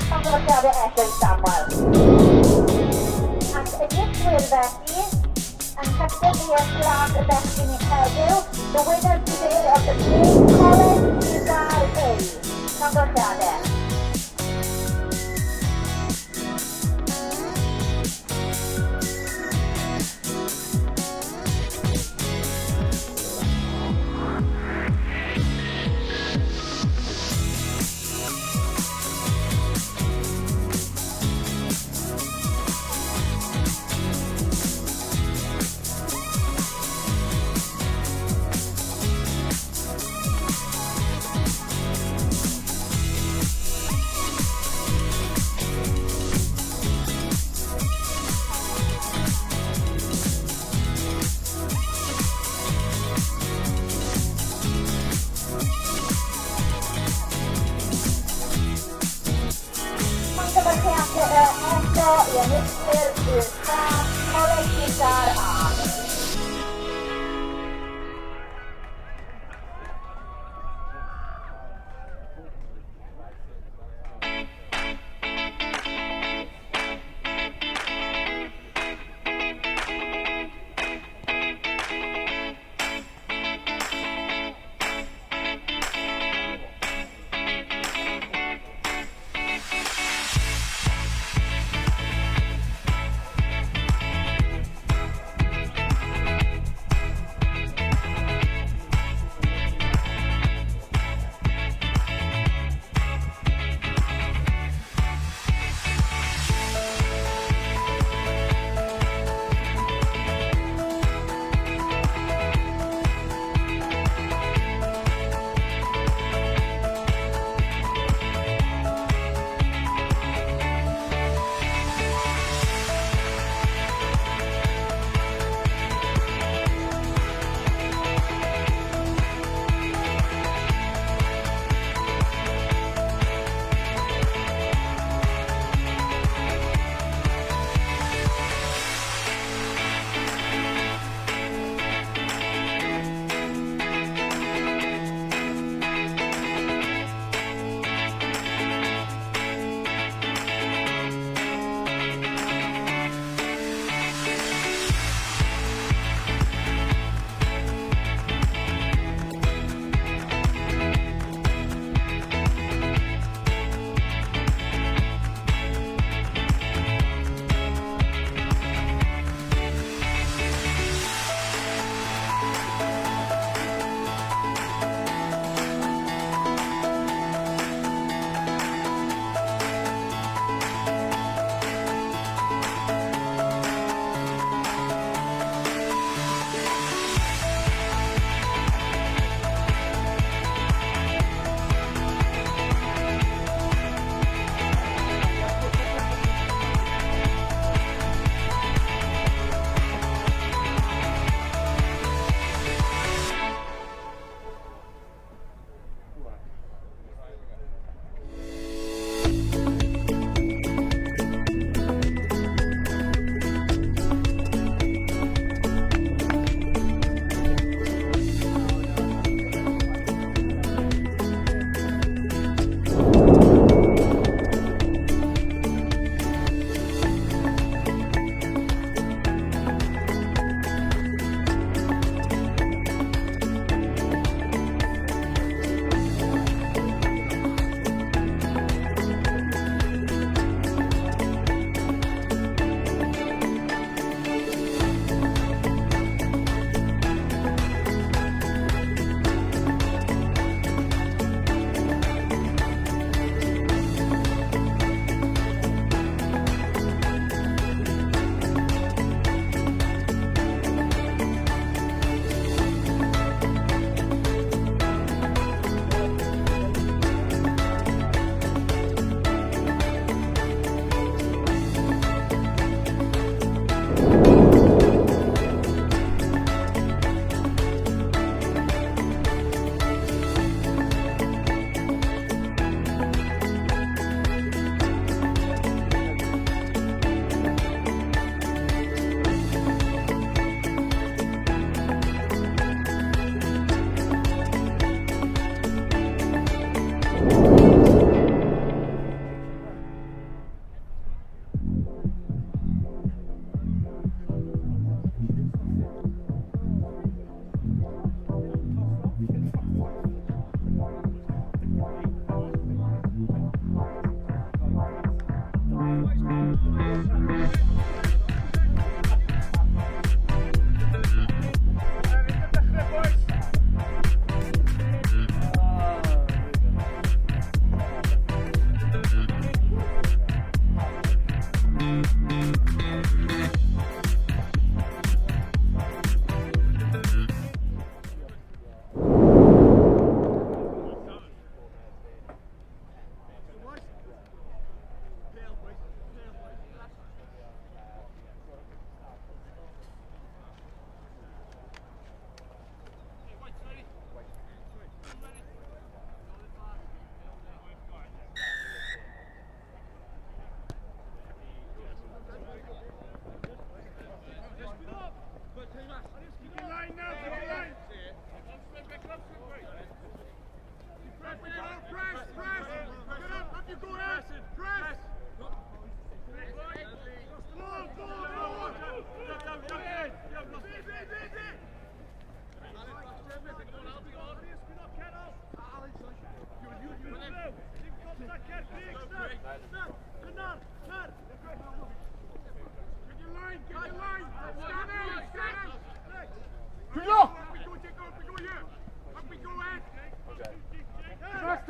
Llongyfarchiadau eto i Samuel. Ac enillwyr felly, yn cystadleuaeth glas y bechgyn i heddiw, the winner today of the Big Coleg Sir A. Llongyfarchiadau.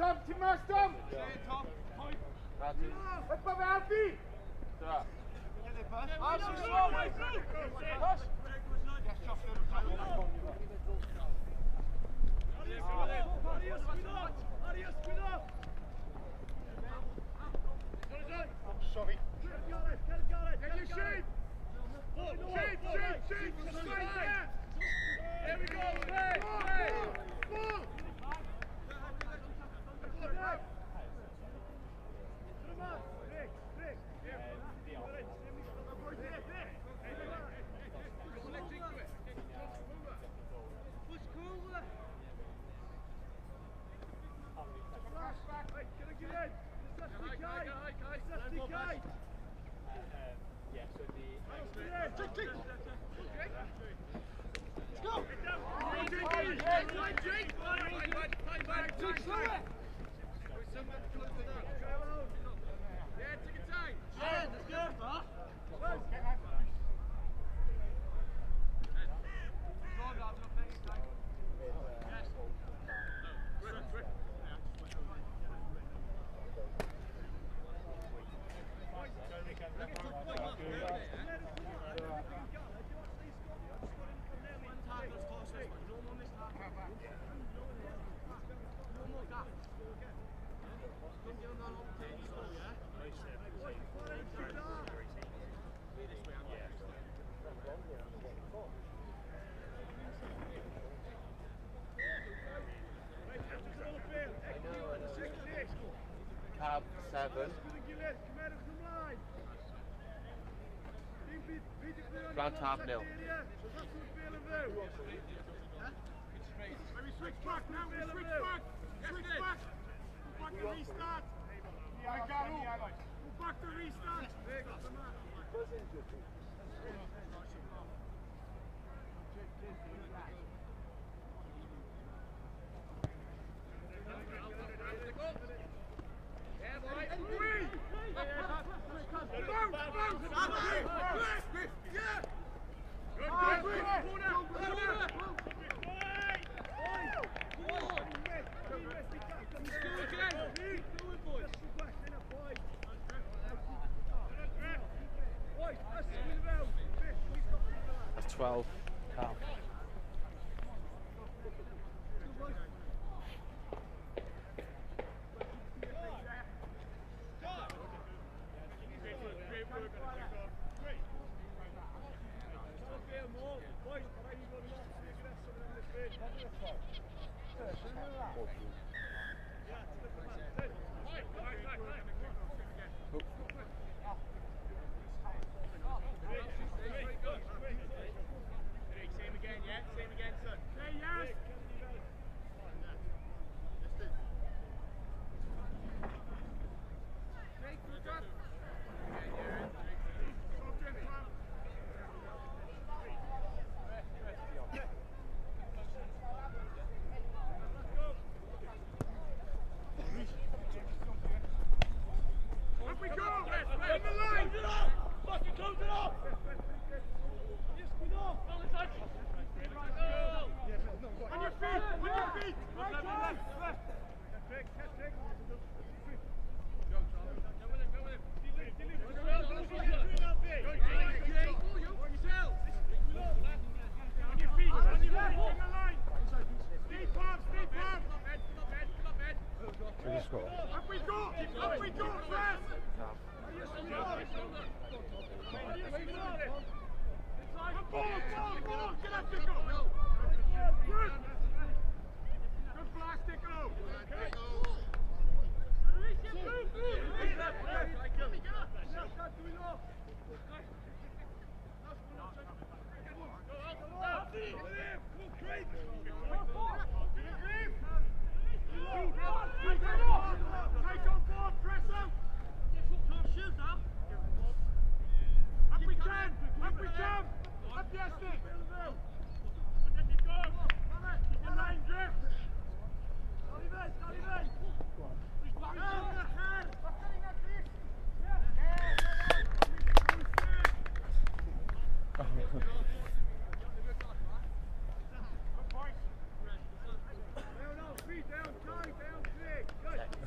Tom, ti'n mas, Tom! Let's go, Alfie! Sorry. Get your shape! Shape, shape, shape! Here we go! Play! Play! Ball! Cab 7. Round tab 0. We switch back now, we switch back. Switch back. Go back to restart. Go back to restart. That's 12. Calm.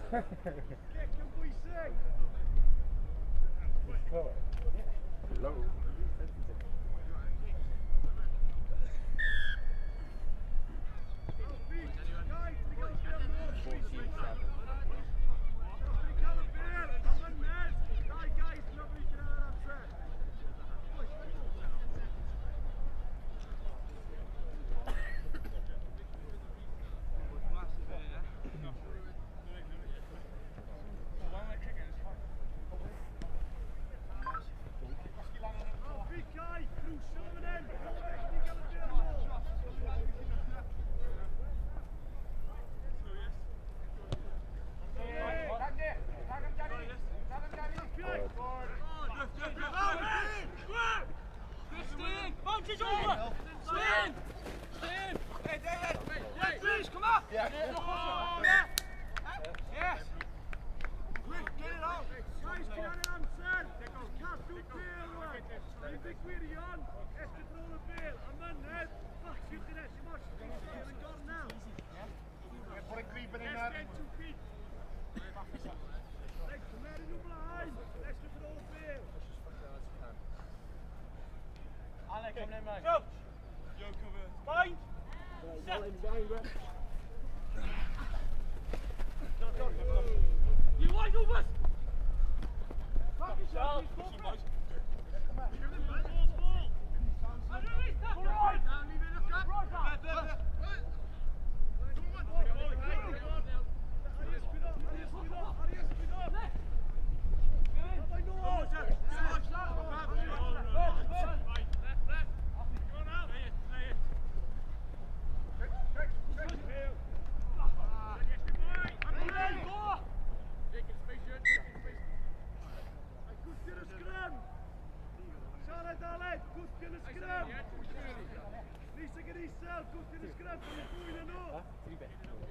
Cic yn bwysig. Hello.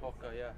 Hooker, yeah.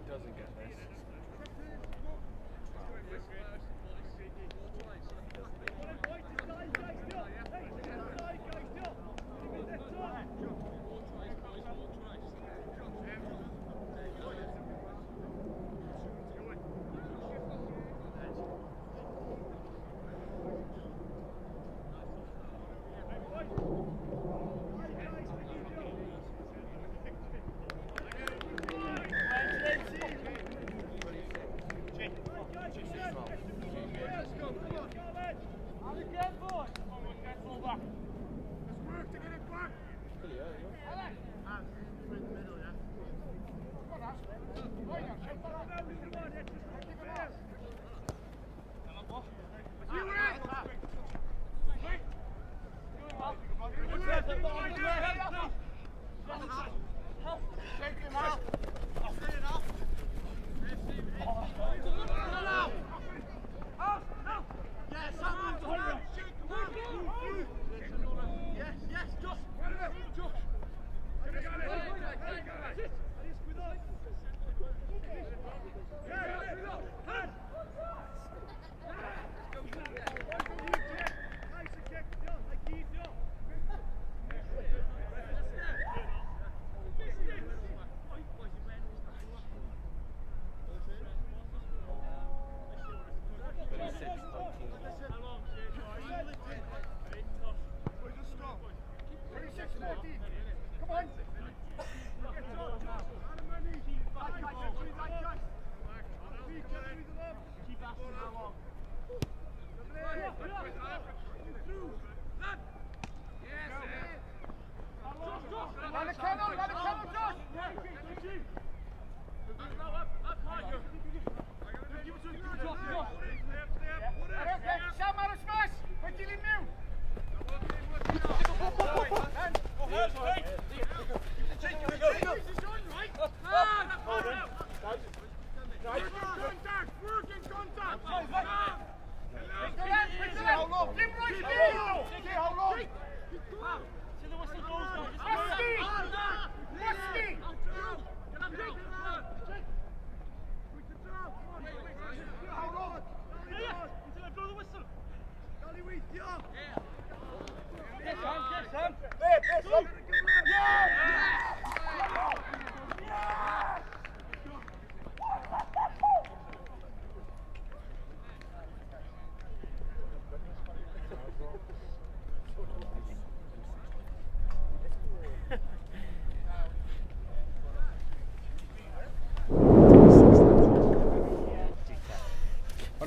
Doesn't get this.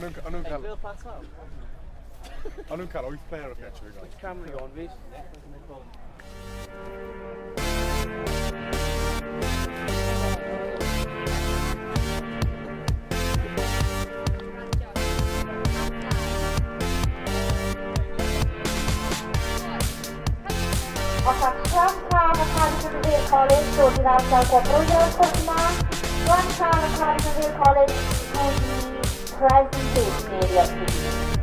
O'n nhw'n cael... O'n nhw'n cael 8 player o pitch. Which camera you on, Rhys? Os a Grand Haf a Cardiff and Vale College dod i'r ardal gwobrwyo'r cwrs yma, Grand Haf a Cardiff and Vale College go the presentation area, please.